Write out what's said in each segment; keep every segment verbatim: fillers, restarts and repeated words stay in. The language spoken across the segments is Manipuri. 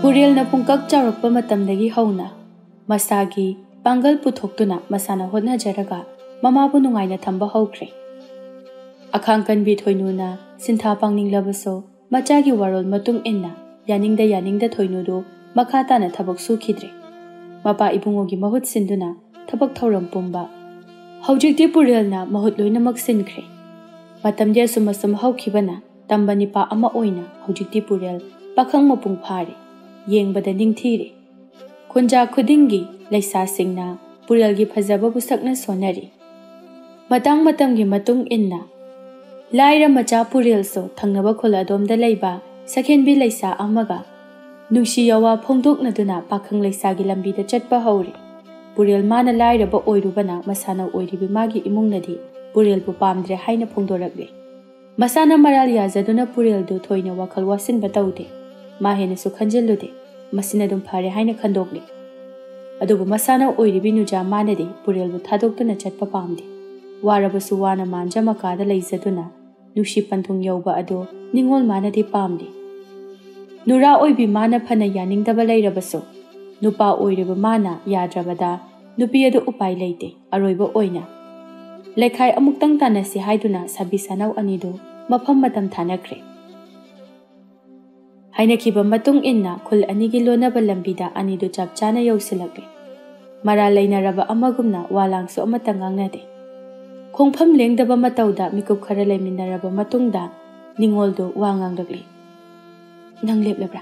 ꯄꯨꯔꯦꯜꯅ ꯄꯨꯡꯀꯛ ꯆꯥꯎꯔꯛꯄ ꯃꯇꯝꯗꯒꯤ ꯍꯧꯅ ꯃꯁꯥꯒꯤ ꯄꯥꯡꯒꯜ ꯄꯨꯊꯣꯛꯇꯨꯅ ꯃꯁꯥꯅ ꯍꯣꯠꯅꯖꯔꯒ ꯃꯃꯥꯕꯨ ꯅꯨꯡꯉꯥꯏꯅ ꯊꯝꯕ ꯍꯧꯈ꯭ꯔꯦ꯫ ꯑꯈꯥꯡ ꯀꯟꯕꯤ ꯊꯣꯏꯅꯨꯅ ꯁꯤꯟꯊꯥ ꯄꯥꯡꯅꯤꯡꯂꯕꯁꯨ ꯃꯆꯥꯒꯤ ꯋꯥꯔꯣꯜ ꯃꯇꯨꯡ ꯏꯟꯅ ꯌꯥꯅꯤꯡꯗ ꯌꯥꯅꯤꯡꯗ ꯊꯣꯏꯅꯨꯗꯨ ꯃꯈꯥ ꯇꯥꯅ ꯊꯕꯛ ꯁꯨꯈꯤꯗ꯭ꯔꯦ꯫ ꯃꯄꯥ ꯏꯕꯨꯡꯉꯣꯒꯤ ꯃꯍꯨꯠ ꯁꯤꯟꯗꯨꯅ ꯊꯕꯛ ꯊꯧꯔꯝ ꯄꯨꯝꯕ ꯍꯧꯖꯤꯛꯇꯤ ꯄꯨꯔꯦꯜꯅ ꯃꯍꯨꯠ ꯂꯣꯏꯅꯃꯛ ꯁꯤꯟꯈ꯭ꯔꯦ꯫ ꯃꯇꯝꯗꯤ ꯑꯁꯨꯝ ꯑꯁꯨꯝ ꯍꯧꯈꯤꯕꯅ ꯇꯝꯕ ꯅꯤꯄꯥ ꯑꯃ ꯑꯣꯏꯅ ꯍꯧꯖꯤꯛꯇꯤ ꯄꯨꯔꯦꯜ ꯄꯥꯈꯪ ꯃꯄꯨꯡ ꯐꯥꯔꯦ꯫ ꯌꯦꯡꯕꯗ ꯅꯤꯡꯊꯤꯔꯦ꯫ ꯈꯨꯟꯖꯥ ꯈꯨꯗꯤꯡꯒꯤ ꯂꯩꯁꯥꯁꯤꯡꯅ ꯄꯨꯔꯦꯜꯒꯤ ꯐꯖꯕꯕꯨ ꯁꯛꯅ ꯁꯣꯟꯅꯔꯤ꯫ ꯃꯇꯥꯡ ꯃꯇꯝꯒꯤ ꯃꯇꯨꯡ ꯏꯟꯅ ꯂꯥꯏꯔ ꯃꯆꯥ ꯄꯨꯔꯦꯜꯁꯨ ꯊꯪꯅꯕ ꯈꯨꯜ ꯑꯗꯣꯝꯗ ꯂꯩꯕ ꯁꯛꯍꯦꯟꯕꯤ ꯂꯩꯁꯥ ꯑꯃꯒ ꯅꯨꯡꯁꯤ ꯌꯥꯋꯥ ꯐꯣꯡꯗꯣꯛꯅꯗꯨꯅ ꯄꯥꯈꯪ ꯂꯩꯁꯥꯒꯤ ꯂꯝꯕꯤꯗ ꯆꯠꯄ ꯍꯧꯔꯦ꯫ ꯄꯨꯔꯦꯜ ꯃꯥꯅ ꯂꯥꯏꯔꯕ ꯑꯣꯏꯔꯨꯕꯅ ꯃꯁꯥꯅ ꯑꯣꯏꯔꯤꯕ ꯃꯥꯒꯤ ꯏꯃꯨꯡꯅꯗꯤ ꯄꯨꯔꯦꯜꯕꯨ ꯄꯥꯝꯗ꯭ꯔꯦ ꯍꯥꯏꯅ ꯐꯣꯡꯗꯣꯔꯛꯂꯦ꯫ ꯃꯁꯥꯅ ꯃꯔꯥꯜ ꯌꯥꯖꯗꯨꯅ ꯄꯨꯔꯦꯜꯗꯨ ꯊꯣꯏꯅ ꯋꯥꯈꯜ ꯋꯥꯁꯤꯟꯕ ꯇꯧꯗꯦ꯫ ꯃꯥ ꯍꯦꯟꯅꯁꯨ ꯈꯟꯖꯤꯜꯂꯨꯗꯦ꯫ ꯃꯁꯤꯅ ꯑꯗꯨꯝ ꯐꯔꯦ ꯍꯥꯏꯅ ꯈꯟꯗꯣꯛꯂꯦ꯫ ꯑꯗꯨꯕꯨ ꯃꯁꯥꯅ ꯑꯣꯏꯔꯤꯕꯤ ꯅꯨꯖꯥ ꯃꯥꯅꯗꯤ ꯄꯨꯔꯦꯜꯕꯨ ꯊꯥꯗꯣꯛꯇꯨꯅ ꯆꯠꯄ ꯄꯥꯝꯗꯦ꯫ ꯋꯥꯔꯕꯁꯨ ꯋꯥꯅ ꯃꯥꯟꯖ ꯃꯀꯥꯗ ꯂꯩꯖꯗꯨꯅ ꯅꯨꯡꯁꯤ ꯄꯟꯊꯨꯡ ꯌꯧꯕ ꯑꯗꯨ ꯅꯤꯉꯣꯜ ꯃꯥꯅꯗꯤ ꯄꯥꯝꯂꯤ꯫ ꯅꯨꯔꯥ ꯑꯣꯏꯕꯤ ꯃꯥꯅ ꯐꯅ ꯌꯥꯅꯤꯡꯗꯕ ꯂꯩꯔꯕꯁꯨ ꯅꯨꯄꯥ ꯑꯣꯏꯔꯤꯕ ꯃꯥꯅ ꯌꯥꯗ꯭ꯔꯕꯗ ꯅꯨꯄꯤ ꯑꯗꯨ ꯎꯄꯥꯏ ꯂꯩꯇꯦ꯫ ꯑꯔꯣꯏꯕ ꯑꯣꯏꯅ ꯂꯩꯈꯥꯏ ꯑꯃꯨꯛꯇꯪ ꯇꯥꯟꯅꯁꯤ ꯍꯥꯏꯗꯨꯅ ꯁꯥꯕꯤ ꯁꯥꯅꯧ ꯑꯅꯤꯗꯨ ꯃꯐꯝ ꯃꯇꯝ ꯊꯥꯅꯈ꯭ꯔꯦ꯫ ꯍꯥꯏꯅꯈꯤꯕ ꯃꯇꯨꯡ ꯏꯟꯅ ꯈꯨꯜ ꯑꯅꯤꯒꯤ ꯂꯣꯟꯅꯕ ꯂꯝꯕꯤꯗ ꯑꯅꯤꯗꯨ ꯆꯞ ꯆꯥꯅ ꯌꯧꯁꯤꯜꯂꯛꯂꯦ꯫ ꯃꯔꯥꯜ ꯂꯩꯅꯔꯕ ꯑꯃꯒꯨꯝꯅ ꯋꯥ ꯂꯥꯡꯁꯨ ꯑꯃꯠꯇ ꯉꯥꯡꯅꯗꯦ꯫ ꯈꯣꯡꯐꯝ ꯂꯦꯡꯗꯕ ꯃꯇꯧꯗ ꯃꯤꯀꯨꯞ ꯈꯔ ꯂꯩꯃꯤꯟꯅꯔꯕ ꯃꯇꯨꯡꯗ ꯅꯤꯉꯣꯜꯗꯨ ꯋꯥ ꯉꯥꯡꯂꯛꯂꯤ꯫ "ꯅꯪ ꯂꯦꯞꯂꯕ꯭ꯔꯥ?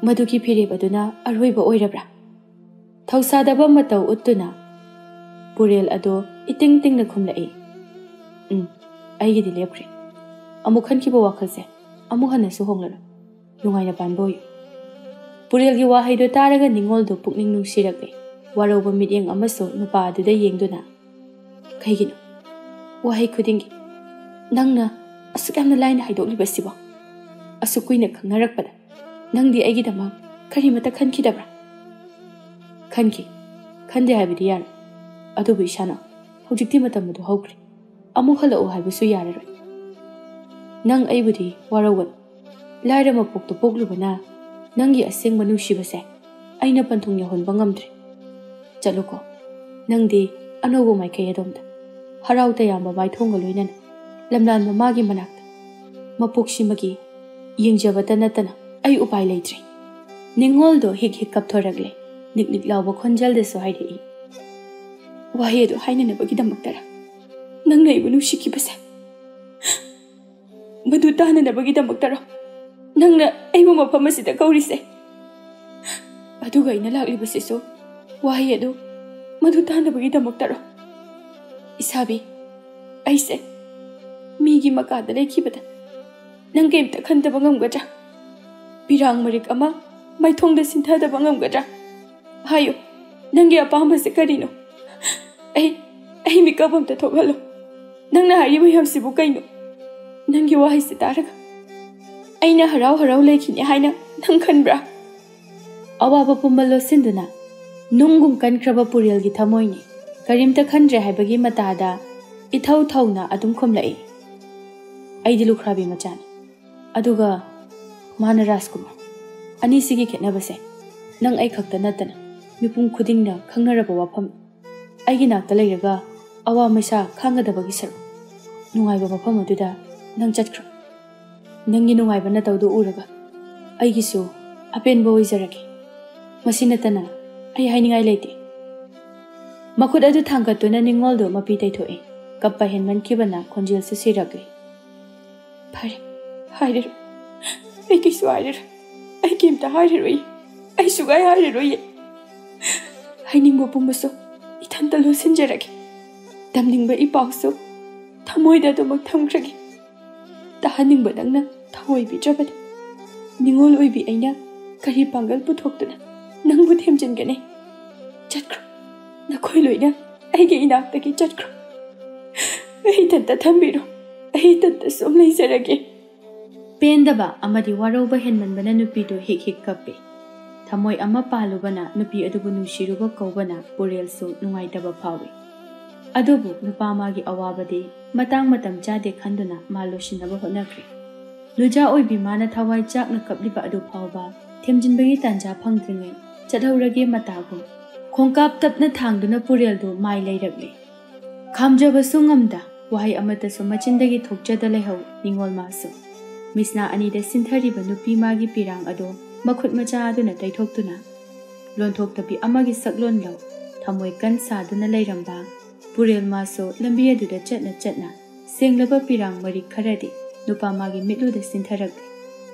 ꯃꯗꯨꯒꯤ ꯐꯤꯔꯦꯞ ꯑꯗꯨꯅ ꯑꯔꯣꯏꯕ ꯑꯣꯏꯔꯕ꯭ꯔꯥ?" ꯊꯧꯁꯥꯗꯕ ꯃꯇꯧ ꯎꯠꯇꯨꯅ ꯄꯨꯔꯦꯜ ꯑꯗꯨ ꯏꯇꯤꯡ ꯇꯤꯡꯅ ꯈꯨꯝꯂꯛꯏ꯫ "ꯎꯝ, ꯑꯩꯒꯤꯗꯤ ꯂꯦꯞꯈ꯭ꯔꯦ꯫ ꯑꯃꯨꯛ ꯈꯟꯈꯤꯕ ꯋꯥꯈꯜꯁꯦ ꯑꯃꯨꯛ ꯍꯟꯅꯁꯨ ꯍꯣꯡꯂꯔꯣꯏ꯫ ꯅꯨꯡꯉꯥꯏꯅ ꯄꯥꯟꯕ ꯑꯣꯏꯌꯨ꯫" ꯄꯨꯔꯦꯜꯒꯤ ꯋꯥꯍꯩꯗꯨ ꯇꯥꯔꯒ ꯅꯤꯉꯣꯜꯗꯨ ꯄꯨꯛꯅꯤꯡ ꯅꯨꯡꯁꯤꯔꯛꯂꯦ꯫ ꯋꯥꯔꯧꯕ ꯃꯤꯠꯌꯦꯡ ꯑꯃꯁꯨ ꯅꯨꯄꯥ ꯑꯗꯨꯗ ꯌꯦꯡꯗꯨꯅ, "ꯀꯩꯒꯤꯅꯣ ꯋꯥꯍꯩ ꯈꯨꯗꯤꯡꯒꯤ ꯅꯪꯅ ꯑꯁꯨꯛ ꯌꯥꯝꯅ ꯂꯥꯏꯅ ꯍꯥꯏꯗꯣꯛꯂꯤꯕꯁꯤꯕꯣ? ꯑꯁꯨꯛ ꯀꯨꯏꯅ ꯈꯪꯅꯔꯛꯄꯗ ꯅꯪꯗꯤ ꯑꯩꯒꯤꯗꯃꯛ ꯀꯔꯤꯃꯠꯇ ꯈꯟꯈꯤꯗꯕ꯭ꯔꯥ?" "ꯈꯟꯈꯤ꯫ ꯈꯟꯗꯦ ꯍꯥꯏꯕꯗꯤ ꯌꯥꯔꯣꯏ꯫ ꯑꯗꯨꯕꯨ ꯏꯁꯥꯅ ꯍꯧꯖꯤꯛꯇꯤ ꯃꯇꯝ ꯑꯗꯨ ꯍꯧꯈ꯭ꯔꯦ꯫ ꯑꯃꯨꯛ ꯍꯜꯂꯛꯎ ꯍꯥꯏꯕꯁꯨ ꯌꯥꯔꯔꯣꯏ꯫ ꯅꯪ ꯑꯩꯕꯨꯗꯤ ꯋꯥꯔꯧꯒꯅꯨ꯫ ꯂꯥꯏꯔ ꯃꯄꯣꯛꯇ ꯄꯣꯛꯂꯨꯕꯅ ꯅꯪꯒꯤ ꯑꯁꯦꯡꯕ ꯅꯨꯡꯁꯤꯕꯁꯦ ꯑꯩꯅ ꯄꯟꯊꯨꯡ ꯌꯧꯍꯟꯕ ꯉꯝꯗ꯭ꯔꯦ꯫ ꯆꯠꯂꯨꯀꯣ, ꯅꯪꯗꯤ ꯑꯅꯧꯕ ꯃꯥꯏꯀꯩ ꯑꯗꯣꯝꯗ, ꯍꯔꯥꯎ ꯇꯌꯥꯝꯕ ꯃꯥꯏꯊꯣꯡꯒ ꯂꯣꯏꯅꯅ, ꯂꯝꯂꯥꯟ ꯃꯃꯥꯒꯤ ꯃꯅꯥꯛꯇ꯫ ꯃꯄꯣꯛꯁꯤꯃꯒꯤ ꯌꯦꯡꯖꯕꯇ ꯅꯠꯇꯅ ꯑꯩ ꯎꯄꯥꯏ ꯂꯩꯇ꯭ꯔꯦ꯫ ꯅꯤꯡꯉꯣꯜꯗꯣ ꯍꯤꯛ ꯍꯤꯛ ꯀꯞꯊꯣꯔꯛꯂꯦ꯫ ꯅꯤꯛ ꯅꯤꯛ ꯂꯥꯎꯕ ꯈꯣꯟꯖꯦꯜꯗꯁꯨ ꯍꯥꯏꯔꯛꯏ, "ꯋꯥꯍꯩ ꯑꯗꯨ ꯍꯥꯏꯅꯅꯕꯒꯤꯗꯃꯛꯇꯔ ꯅꯪꯅ ꯑꯩꯕꯨ ꯅꯨꯡꯁꯤꯈꯤꯕꯁꯦ? ꯃꯗꯨ ꯇꯥꯅꯅꯕꯒꯤꯗꯃꯛꯇꯔꯣ ꯅꯪꯅ ꯑꯩꯕꯨ ꯃꯐꯝ ꯑꯁꯤꯗ ꯀꯧꯔꯤꯁꯦ? ꯑꯗꯨꯒ ꯑꯩꯅ ꯂꯥꯛꯂꯤꯕꯁꯤꯁꯨ ꯋꯥꯍꯩ ꯑꯗꯨ ꯃꯗꯨ ꯇꯥꯅꯕꯒꯤꯗꯃꯛꯇꯔꯣ? ꯏꯁꯥꯕꯤ, ꯑꯩꯁꯦ ꯃꯤꯒꯤ ꯃꯀꯥꯗ ꯂꯩꯈꯤꯕꯗ ꯅꯪ ꯀꯩꯝꯇ ꯈꯟꯗꯕ ꯉꯝꯒꯗ꯭ꯔꯥ? ꯄꯤꯔꯥꯡ ꯃꯔꯤꯛ ꯑꯃ ꯃꯥꯏꯊꯣꯡꯗ ꯁꯤꯟꯊꯗꯕ ꯉꯝꯒꯗ꯭ꯔꯥ? ꯍꯥꯏꯌꯨ, ꯅꯪꯒꯤ ꯑꯄꯥꯝꯕꯁꯦ ꯀꯔꯤꯅꯣ? ꯑꯩ, ꯑꯩ ꯃꯤꯀꯞ ꯑꯝꯇ ꯊꯣꯛꯍꯜꯂꯣ꯫ ꯅꯪꯅ ꯍꯥꯏꯔꯤꯕ ꯃꯌꯥꯝꯁꯤꯕꯨ ꯀꯩꯅꯣ? ꯅꯪꯒꯤ ꯋꯥꯍꯩꯁꯤ ꯇꯥꯔꯒ ꯑꯩꯅ ꯍꯔꯥꯎ ꯍꯔꯥꯎ ꯂꯩꯈꯤꯅꯤ ꯍꯥꯏꯅ ꯅꯪ ꯈꯟꯕ꯭ꯔꯥ?" ꯑꯋꯥꯕ ꯄꯨꯝꯕ ꯂꯣꯠꯁꯤꯟꯗꯨꯅ ꯅꯨꯡꯒꯨꯝ ꯀꯟꯈ꯭ꯔꯕ ꯄꯨꯔꯦꯜꯒꯤ ꯊꯃꯣꯏꯅꯤ꯫ ꯀꯔꯤꯝꯇ ꯈꯟꯗ꯭ꯔꯦ ꯍꯥꯏꯕꯒꯤ ꯃꯇꯥꯗ ꯏꯊꯧ ꯊꯧꯅ ꯑꯗꯨꯝ ꯈꯨꯝꯂꯛꯏ, "ꯑꯩꯗꯤ ꯂꯨꯈ꯭ꯔꯥꯕꯤ ꯃꯆꯥꯅꯤ, ꯑꯗꯨꯒ ꯃꯥꯅ ꯔꯥꯖꯀꯨꯃꯥꯔ꯫ ꯑꯅꯤꯁꯤꯒꯤ ꯈꯦꯠꯅꯕꯁꯦ ꯅꯪ ꯑꯩ ꯈꯛꯇ ꯅꯠꯇꯅ ꯃꯤꯄꯨꯝ ꯈꯨꯗꯤꯡꯅ ꯈꯪꯅꯔꯕ ꯋꯥꯐꯝ꯫ ꯑꯩꯒꯤ ꯅꯥꯛꯇ ꯂꯩꯔꯒ ꯑꯋꯥ ꯃꯩꯁꯥ ꯈꯥꯡꯒꯗꯕꯒꯤ ꯁꯔꯨꯛ, ꯅꯨꯡꯉꯥꯏꯕ ꯃꯐꯝ ꯑꯗꯨꯗ ꯅꯪ ꯆꯠꯈ꯭ꯔꯣ꯫ ꯅꯪꯒꯤ ꯅꯨꯡꯉꯥꯏꯕ ꯅꯇꯧꯗꯨ ꯎꯔꯒ ꯑꯩꯒꯤꯁꯨ ꯑꯄꯦꯟꯕ ꯑꯣꯏꯖꯔꯒꯦ꯫ ꯃꯁꯤ ꯅꯠꯇꯅ ꯑꯩ ꯍꯥꯏꯅꯤꯡꯉꯥꯏ ꯂꯩꯇꯦ꯫" ꯃꯈꯨꯠ ꯑꯗꯨ ꯊꯥꯡꯒꯠꯇꯨꯅ ꯅꯤꯡꯉꯣꯜꯗꯨ ꯃꯄꯤ ꯇꯩꯊꯣꯛꯏ꯫ ꯀꯞꯄ ꯍꯦꯟꯃꯟꯈꯤꯕꯅ ꯈꯣꯟꯖꯦꯜꯁꯨ ꯁꯤꯔꯛꯂꯤ꯫ "ꯐꯔꯦ, ꯍꯥꯏꯔꯔꯣꯏ꯫ ꯑꯩ ꯀꯩꯁꯨ ꯍꯥꯏꯔꯔꯣꯏ꯫ ꯑꯩ ꯀꯩꯝꯇ ꯍꯥꯏꯔꯔꯣꯏ꯫ ꯑꯩ ꯁꯨꯛꯍꯥꯏ ꯍꯥꯏꯔꯔꯣꯏꯌꯦ꯫ ꯍꯥꯏꯅꯤꯡꯕ ꯄꯨꯝꯕꯁꯨ ꯏꯊꯟꯇ ꯂꯣꯠꯁꯤꯟꯖꯔꯒꯦ꯫ ꯇꯝꯅꯤꯡꯕ ꯏꯄꯥꯎꯁꯨ ꯊꯃꯣꯏꯗ ꯑꯗꯨꯃꯛ ꯊꯝꯈ꯭ꯔꯒꯦ꯫ ꯇꯥꯍꯟꯅꯤꯡꯕ ꯅꯪꯅ ꯊꯑꯣꯏꯕꯤꯗ꯭ꯔꯕꯅꯤ꯫ ꯅꯤꯡꯉꯣꯜ ꯑꯣꯏꯕꯤ ꯑꯩꯅ ꯀꯔꯤ ꯄꯥꯡꯒꯜ ꯄꯨꯊꯣꯛꯇꯨꯅ ꯅꯪꯕꯨ ꯊꯦꯝꯖꯤꯟꯒꯅꯤ? ꯆꯠꯈ꯭ꯔꯣ, ꯅꯈꯣꯏ ꯂꯣꯏꯅ ꯑꯩꯒꯤ ꯏꯅꯥꯛꯇꯒꯤ ꯆꯠꯈ꯭ꯔꯣ꯫ ꯑꯩ ꯏꯊꯟꯇ ꯊꯝꯕꯤꯔꯣ, ꯑꯩ ꯏꯊꯟꯇ ꯁꯨꯝ ꯂꯩꯖꯔꯒꯦ꯫" ꯄꯦꯟꯗꯕ ꯑꯃꯗꯤ ꯋꯥꯔꯧꯕ ꯍꯦꯟꯃꯟꯕꯅ ꯅꯨꯄꯤꯗꯨ ꯍꯤꯛ ꯍꯤꯛ ꯀꯞꯄꯤ꯫ ꯊꯃꯣꯏ ꯑꯃ ꯄꯥꯜꯂꯨꯕꯅ ꯅꯨꯄꯤ ꯑꯗꯨꯕꯨ ꯅꯨꯡꯁꯤꯔꯨꯕ ꯀꯧꯕꯅ ꯄꯨꯔꯦꯜꯁꯨ ꯅꯨꯡꯉꯥꯏꯇꯕ ꯐꯥꯎꯏ꯫ ꯑꯗꯨꯕꯨ ꯅꯨꯄꯥ ꯃꯥꯒꯤ ꯑꯋꯥꯕꯗꯤ ꯃꯇꯥꯡ ꯃꯇꯝ ꯆꯥꯗꯦ ꯈꯟꯗꯨꯅ ꯃꯥ ꯂꯣꯏꯁꯤꯟꯅꯕ ꯍꯣꯠꯅꯈ꯭ꯔꯦ꯫ ꯂꯨꯖꯥ ꯑꯣꯏꯕꯤ ꯃꯥꯅ ꯊꯋꯥꯏ ꯆꯥꯛꯅ ꯀꯞꯂꯤꯕ ꯑꯗꯨ ꯐꯥꯎꯕ ꯊꯦꯝꯖꯤꯟꯕꯒꯤ ꯇꯥꯟꯖꯥ ꯐꯪꯗ꯭ꯔꯤꯉꯩ ꯆꯠꯍꯧꯔꯒꯦ ꯃꯇꯥꯒꯨꯝ꯫ ꯈꯣꯡꯀꯥꯞ ꯇꯞꯅ ꯊꯥꯡꯗꯨꯅ ꯄꯨꯔꯦꯜꯗꯨ ꯃꯥꯏ ꯂꯩꯔꯛꯂꯦ꯫ ꯈꯥꯝꯖꯕꯁꯨ ꯉꯝꯗ, ꯋꯥꯍꯩ ꯑꯃꯠꯇꯁꯨ ꯃꯆꯤꯟꯗꯒꯤ ꯊꯣꯛꯆꯗ ꯂꯩꯍꯧ ꯅꯤꯉꯣꯜ ꯃꯥꯁꯨ꯫ ꯃꯤꯁꯅꯥ ꯑꯅꯤꯗ ꯁꯤꯟꯊꯔꯤꯕ ꯅꯨꯄꯤ ꯃꯥꯒꯤ ꯄꯤꯔꯥꯡ ꯑꯗꯣ ꯃꯈꯨꯠ ꯃꯆꯥ ꯑꯗꯨꯅ ꯇꯩꯊꯣꯛꯇꯨꯅ, ꯂꯣꯟꯊꯣꯛꯇꯕꯤ ꯑꯃꯒꯤ ꯁꯛꯂꯣꯟ ꯂꯧ ꯊꯃꯣꯏ ꯀꯟ ꯁꯥꯗꯨꯅ ꯂꯩꯔꯝꯕ ꯄꯨꯔꯦꯜ ꯃꯥꯁꯨ ꯂꯝꯕꯤ ꯑꯗꯨꯗ ꯆꯠꯅ ꯆꯠꯅ ꯁꯦꯡꯂꯕ ꯄꯤꯔꯥꯡ ꯃꯔꯤꯛ ꯈꯔꯗꯤ ꯅꯨꯄꯥ ꯃꯥꯒꯤ ꯃꯤꯠꯂꯨꯗ ꯁꯤꯟꯊꯔꯛꯂꯦ꯫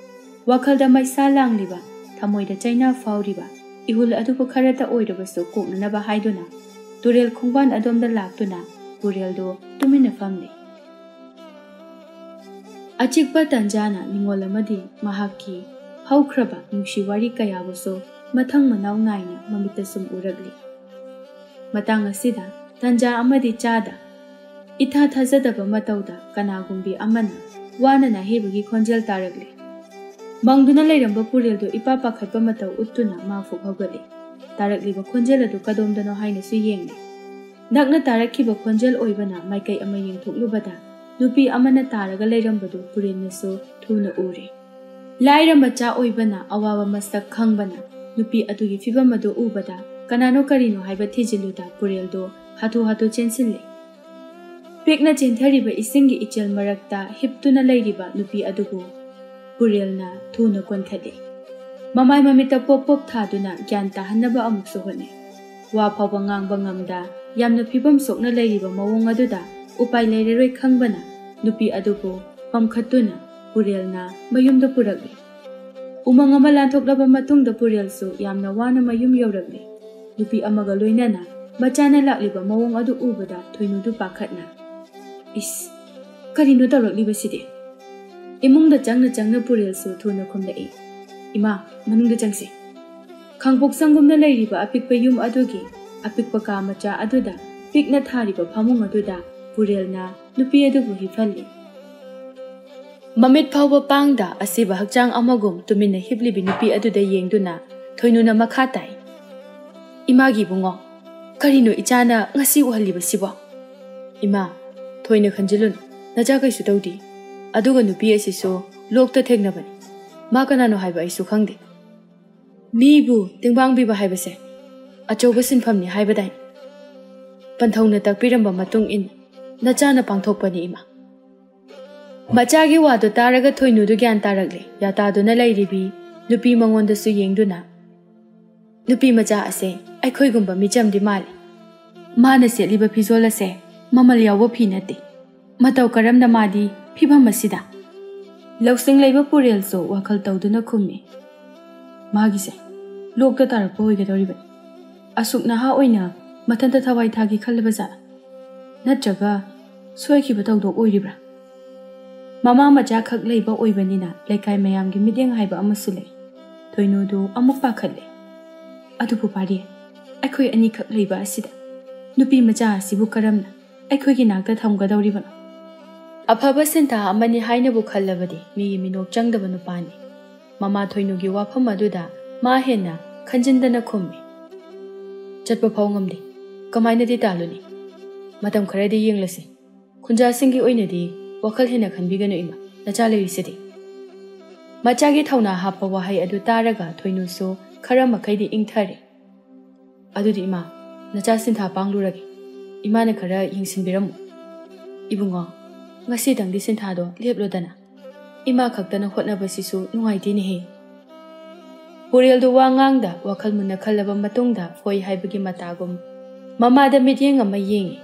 ꯋꯥꯈꯜꯗ ꯃꯩꯁꯥ ꯂꯥꯡꯂꯤꯕ, ꯊꯃꯣꯏꯗ ꯆꯩꯅꯥ ꯐꯥꯎꯔꯤꯕ ꯏꯍꯨꯜ ꯑꯗꯨꯕꯨ ꯈꯔꯇ ꯑꯣꯏꯔꯕꯁꯨ ꯀꯣꯛꯅꯅꯕ ꯍꯥꯏꯗꯨꯅ ꯇꯨꯔꯦꯜ ꯈꯣꯡꯕꯥꯟ ꯑꯗꯣꯝꯗ ꯂꯥꯛꯇꯨꯅ ꯄꯨꯔꯦꯜꯗꯨ ꯇꯨꯃꯤꯟꯅ ꯐꯝꯂꯤ꯫ ꯑꯆꯤꯛꯄ ꯇꯟꯖꯥꯅ ꯅꯤꯉꯣꯜ ꯑꯃꯗꯤ ꯃꯍꯥꯛꯀꯤ ꯍꯧꯈ꯭ꯔꯕ ꯅꯨꯡꯁꯤ ꯋꯥꯔꯤ ꯀꯌꯥꯕꯨꯁꯨ ꯃꯊꯪ ꯃꯅꯥꯎ ꯅꯥꯏꯅ ꯃꯃꯤꯠꯇ ꯁꯨꯝ ꯎꯔꯛꯂꯤ꯫ ꯃꯇꯥꯡ ꯑꯁꯤꯗ ꯇꯟꯖꯥ ꯑꯃꯗꯤ ꯆꯥꯗ, ꯏꯊꯥ ꯊꯥꯖꯗꯕ ꯃꯇꯧꯗ ꯀꯅꯥꯒꯨꯝꯕꯤ ꯑꯃꯅ ꯋꯥꯅ ꯅꯥꯍꯦꯕꯒꯤ ꯈꯣꯟꯖꯦꯜ ꯇꯥꯔꯛꯂꯦ꯫ ꯃꯪꯗꯨꯅ ꯂꯩꯔꯝꯕ ꯄꯨꯔꯦꯜꯗꯨ ꯏꯄꯥ ꯄꯥꯈꯠꯄ ꯃꯇꯧ ꯎꯠꯇꯨꯅ ꯃꯥ ꯐꯨꯛ ꯍꯧꯒꯠꯂꯤ꯫ ꯇꯥꯔꯛꯂꯤꯕ ꯈꯣꯟꯖꯦꯜ ꯑꯗꯨ ꯀꯗꯣꯝꯗꯅꯣ ꯍꯥꯏꯅꯁꯨ ꯌꯦꯡꯂꯤ꯫ ꯅꯛꯅ ꯇꯥꯔꯛꯈꯤꯕ ꯈꯣꯟꯖꯦꯜ ꯑꯣꯏꯕꯅ ꯃꯥꯏꯀꯩ ꯑꯃ ꯌꯦꯡꯊꯣꯛꯂꯨꯕꯗ ꯅꯨꯄꯤ ꯑꯃꯅ ꯇꯥꯔꯒ ꯂꯩꯔꯝꯕꯗꯨ ꯄꯨꯔꯦꯜꯅꯁꯨ ꯊꯨꯅ ꯎꯔꯦ꯫ ꯂꯥꯏꯔ ꯃꯆꯥ ꯑꯣꯏꯕꯅ ꯑꯋꯥꯕ ꯃꯁꯛ ꯈꯪꯕꯅ ꯅꯨꯄꯤ ꯑꯗꯨꯒꯤ ꯐꯤꯕꯝ ꯑꯗꯨ ꯎꯕꯗ ꯀꯅꯥꯅꯣ ꯀꯔꯤꯅꯣ ꯍꯥꯏꯕ ꯊꯤꯖꯤꯜꯂꯨꯗ ꯄꯨꯔꯦꯜꯗꯣ ꯍꯥꯊꯨ ꯍꯥꯊꯨ ꯆꯦꯟꯁꯤꯜꯂꯦ꯫ ꯄꯤꯛꯅ ꯆꯦꯟꯊꯔꯤꯕ ꯏꯁꯤꯡꯒꯤ ꯏꯆꯦꯜ ꯃꯔꯛꯇ ꯍꯤꯞꯇꯨꯅ ꯂꯩꯔꯤꯕ ꯅꯨꯄꯤ ꯑꯗꯨꯕꯨ ꯄꯨꯔꯦꯜꯅ ꯊꯨꯅ ꯀꯣꯟꯈꯠꯂꯤ꯫ ꯃꯃꯥꯏ ꯃꯃꯤꯠꯇ ꯄꯣꯞ ꯄꯣꯞ ꯊꯥꯗꯨꯅ ꯒ꯭ꯌꯥꯟ ꯇꯥꯍꯟꯅꯕ ꯑꯃꯨꯛꯁꯨ ꯍꯣꯠꯅꯩ꯫ ꯋꯥ ꯐꯥꯎꯕ ꯉꯥꯡꯕ ꯉꯝꯗ ꯌꯥꯝꯅ ꯐꯤꯕꯝ ꯁꯣꯛꯅ ꯂꯩꯔꯤꯕ ꯃꯑꯣꯡ ꯑꯗꯨꯗ ꯎꯄꯥꯏ ꯂꯩꯔꯔꯣꯏ ꯈꯪꯕꯅ ꯅꯨꯄꯤ ꯑꯗꯨꯕꯨ ꯄꯝꯈꯠꯇꯨꯅ ꯄꯨꯔꯦꯜꯅ ꯃꯌꯨꯝꯗ ꯄꯨꯔꯛꯂꯤ꯫ ꯎꯃꯪ ꯑꯃ ꯂꯥꯟꯊꯣꯛꯂꯕ ꯃꯇꯨꯡꯗ ꯄꯨꯔꯦꯜꯁꯨ ꯌꯥꯝꯅ ꯋꯥꯅ ꯃꯌꯨꯝ ꯌꯧꯔꯛꯂꯤ꯫ ꯅꯨꯄꯤ ꯑꯃꯒ ꯂꯣꯏꯅꯅ ꯃꯆꯥꯅ ꯂꯥꯛꯂꯤꯕ ꯃꯑꯣꯡ ꯑꯗꯨ ꯎꯕꯗ ꯊꯣꯏꯅꯨꯗꯨ ꯄꯥꯈꯠꯅ, "ꯏꯁ, ꯀꯔꯤꯅꯣ ꯇꯧꯔꯛꯂꯤꯕꯁꯤꯗꯤ?" ꯏꯃꯨꯡꯗ ꯆꯪꯅ ꯆꯪꯅ ꯄꯨꯔꯦꯜꯁꯨ ꯊꯨꯅ ꯈꯨꯝꯂꯛꯏ, "ꯏꯃꯥ, ꯃꯅꯨꯡꯗ ꯆꯪꯁꯤ꯫" ꯈꯥꯡꯄꯣꯛ ꯁꯪꯒꯨꯝꯅ ꯂꯩꯔꯤꯕ ꯑꯄꯤꯛꯄ ꯌꯨꯝ ꯑꯗꯨꯒꯤ ꯑꯄꯤꯛꯄ ꯀꯥ ꯃꯆꯥ ꯑꯗꯨꯗ ꯄꯤꯛꯅ ꯊꯥꯔꯤꯕ ꯐꯃꯨꯡ ꯑꯗꯨꯗ ꯄꯨꯔꯦꯜꯅ ꯅꯨꯄꯤ ꯑꯗꯨꯕꯨ ꯍꯤꯞꯍꯜꯂꯤ꯫ ꯃꯃꯤꯠ ꯐꯥꯎꯕ ꯄꯥꯡꯗ ꯑꯁꯤꯕ ꯍꯛꯆꯥꯡ ꯑꯃꯒꯨꯝ ꯇꯨꯃꯤꯟꯅ ꯍꯤꯞꯂꯤꯕꯤ ꯅꯨꯄꯤ ꯑꯗꯨꯗ ꯌꯦꯡꯗꯨꯅ ꯊꯣꯏꯅꯨꯅ ꯃꯈꯥ ꯇꯥꯏ, "ꯏꯃꯥꯒꯤ ꯏꯕꯨꯡꯉꯣ, ꯀꯔꯤꯅꯣ ꯏꯆꯥꯅ ꯉꯁꯤ ꯎꯍꯜꯂꯤꯕꯁꯤꯕꯣ?" "ꯏꯃꯥ, ꯊꯣꯏꯅ ꯈꯟꯖꯤꯜꯂꯨꯅꯨ, ꯅꯆꯥ ꯀꯩꯁꯨ ꯇꯧꯗꯦ꯫ ꯑꯗꯨꯒ ꯅꯨꯄꯤ ꯑꯁꯤꯁꯨ ꯂꯣꯛꯇ ꯊꯦꯡꯅꯕꯅꯤ꯫ ꯃꯥ ꯀꯅꯥꯅꯣ ꯍꯥꯏꯕ ꯑꯩꯁꯨ ꯈꯪꯗꯦ꯫ ꯃꯤꯕꯨ ꯇꯦꯡꯕꯥꯡꯕꯤꯕ ꯍꯥꯏꯕꯁꯦ ꯑꯆꯧꯕ ꯁꯤꯟꯐꯝꯅꯤ ꯍꯥꯏꯕꯗꯥꯏ? ꯄꯟꯊꯧꯅ ꯇꯥꯛꯄꯤꯔꯝꯕ ꯃꯇꯨꯡ ꯏꯟꯅ ꯅꯆꯥꯅ ꯄꯥꯡꯊꯣꯛꯄꯅꯤ, ꯏꯃꯥ꯫ ꯃꯆꯥꯒꯤ ꯋꯥꯗꯨ ꯇꯥꯔꯒ ꯊꯣꯏꯅꯨꯗꯨ ꯒ꯭ꯌꯥꯟ ꯇꯥꯔꯛꯂꯦ꯫ ꯌꯥꯇꯥꯗꯨꯅ ꯂꯩꯔꯤꯕꯤ ꯅꯨꯄꯤ ꯃꯉꯣꯟꯗꯁꯨ ꯌꯦꯡꯗꯨꯅ, "ꯅꯨꯄꯤ ꯃꯆꯥ ꯑꯁꯦ ꯑꯩꯈꯣꯏꯒꯨꯝꯕ ꯃꯤꯆꯝꯗꯤ ꯃꯥꯜꯂꯤ꯫ ꯃꯥꯅ ꯁꯦꯠꯂꯤꯕ ꯐꯤꯖꯣꯜ ꯑꯁꯦ ꯃꯃꯜ ꯌꯥꯎꯕ ꯐꯤ ꯅꯠꯇꯦ꯫ ꯃꯇꯧ ꯀꯔꯝꯅ ꯃꯥꯗꯤ ꯐꯤꯕꯝ ꯑꯁꯤꯗ?" ꯂꯧꯁꯤꯡ ꯂꯩꯕ ꯄꯨꯔꯦꯜꯁꯨ ꯋꯥꯈꯜ ꯇꯧꯗꯨꯅ ꯈꯨꯝꯃꯤ, "ꯃꯥꯒꯤꯁꯦ ꯂꯣꯛꯇ ꯇꯥꯔꯛꯄ ꯑꯣꯏꯒꯗꯧꯔꯤꯕꯅꯤ꯫ ꯑꯁꯨꯛ ꯅꯍꯥ ꯑꯣꯏꯅ ꯃꯊꯟꯇ ꯊꯋꯥꯏ ꯊꯥꯒꯦ ꯈꯜꯂꯕ ꯖꯥꯠꯂ? ꯅꯠꯇ꯭ꯔꯒ ꯁꯣꯏꯈꯤꯕ ꯊꯧꯗꯣꯛ ꯑꯣꯏꯔꯤꯕ꯭ꯔꯥ?" ꯃꯃꯥ ꯃꯆꯥꯈꯛ ꯂꯩꯕ ꯑꯣꯏꯕꯅꯤꯅ ꯂꯩꯀꯥꯏ ꯃꯌꯥꯝꯒꯤ ꯃꯤꯠꯌꯦꯡ ꯍꯥꯏꯕ ꯑꯃꯁꯨ ꯂꯩ꯫ ꯊꯣꯏꯅꯨꯗꯨ ꯑꯃꯨꯛ ꯄꯥꯈꯠꯂꯦ꯫ "ꯑꯗꯨꯕꯨ ꯄꯥꯔꯤ, ꯑꯩꯈꯣꯏ ꯑꯅꯤꯈꯛ ꯂꯩꯕ ꯑꯁꯤꯗ ꯅꯨꯄꯤ ꯃꯆꯥ ꯑꯁꯤꯕꯨ ꯀꯔꯝꯅ ꯑꯩꯈꯣꯏꯒꯤ ꯅꯥꯛꯇ ꯊꯝꯒꯗꯧꯔꯤꯕꯅꯣ?" ꯑꯐꯕ ꯁꯤꯟꯊꯥ ꯑꯃꯅꯤ ꯍꯥꯏꯅꯕꯨ ꯈꯜꯂꯕꯗꯤ ꯃꯤꯒꯤ ꯃꯤꯅꯣꯛ ꯆꯪꯗꯕ ꯅꯨꯄꯥꯅꯤ꯫ ꯃꯃꯥ ꯊꯣꯏꯅꯨꯒꯤ ꯋꯥꯐꯝ ꯑꯗꯨꯗ ꯃꯥ ꯍꯦꯟꯅ ꯈꯟꯖꯤꯟꯗꯅ ꯈꯨꯝꯃꯤ, "ꯆꯠꯄ ꯐꯥꯎ ꯉꯝꯗꯦ꯫ ꯀꯃꯥꯏꯅꯗꯤ ꯇꯥꯜꯂꯨꯅꯤ? ꯃꯇꯝ ꯈꯔꯗꯤ ꯌꯦꯡꯂꯁꯤ꯫ ꯈꯨꯟꯖꯥꯁꯤꯡꯒꯤ ꯑꯣꯏꯅꯗꯤ ꯋꯥꯈꯜ ꯍꯦꯟꯅ ꯈꯟꯕꯤꯒꯅꯨ, ꯏꯃꯥ, ꯅꯆꯥ ꯂꯩꯔꯤꯁꯤꯗꯤ꯫" ꯃꯆꯥꯒꯤ ꯊꯧꯅꯥ ꯍꯥꯞꯄ ꯋꯥꯍꯩ ꯑꯗꯨ ꯇꯥꯔꯒ ꯊꯣꯏꯅꯨꯁꯨ ꯈꯔ ꯃꯈꯩꯗꯤ ꯏꯪꯊꯔꯦ꯫ "ꯑꯗꯨꯗꯤ ꯏꯃꯥ, ꯅꯆꯥ ꯁꯤꯟꯊꯥ ꯄꯥꯡꯂꯨꯔꯒꯦ꯫ ꯏꯃꯥꯅ ꯈꯔ ꯌꯦꯡꯁꯤꯟꯕꯤꯔꯝꯃꯨ꯫ ꯏꯕꯨꯡꯉꯣ, ꯉꯁꯤꯗꯪꯗꯤ ꯁꯤꯟꯊꯥꯗꯣ ꯂꯦꯞꯂꯣꯗꯅ꯫ ꯏꯃꯥ ꯈꯛꯇꯅ ꯍꯣꯠꯅꯕꯁꯤꯁꯨ ꯅꯨꯡꯉꯥꯏꯇꯦꯅꯦꯍꯦ꯫" ꯄꯨꯔꯦꯜꯗꯨ ꯋꯥ ꯉꯥꯡꯗ ꯋꯥꯈꯜ ꯃꯨꯟꯅ ꯈꯜꯂꯕ ꯃꯇꯨꯡꯗ ꯍꯣꯏ ꯍꯥꯏꯕꯒꯤ ꯃꯇꯥꯒꯨꯝ ꯃꯃꯥꯗ ꯃꯤꯠꯌꯦꯡ ꯑꯃ ꯌꯦꯡꯉꯤ꯫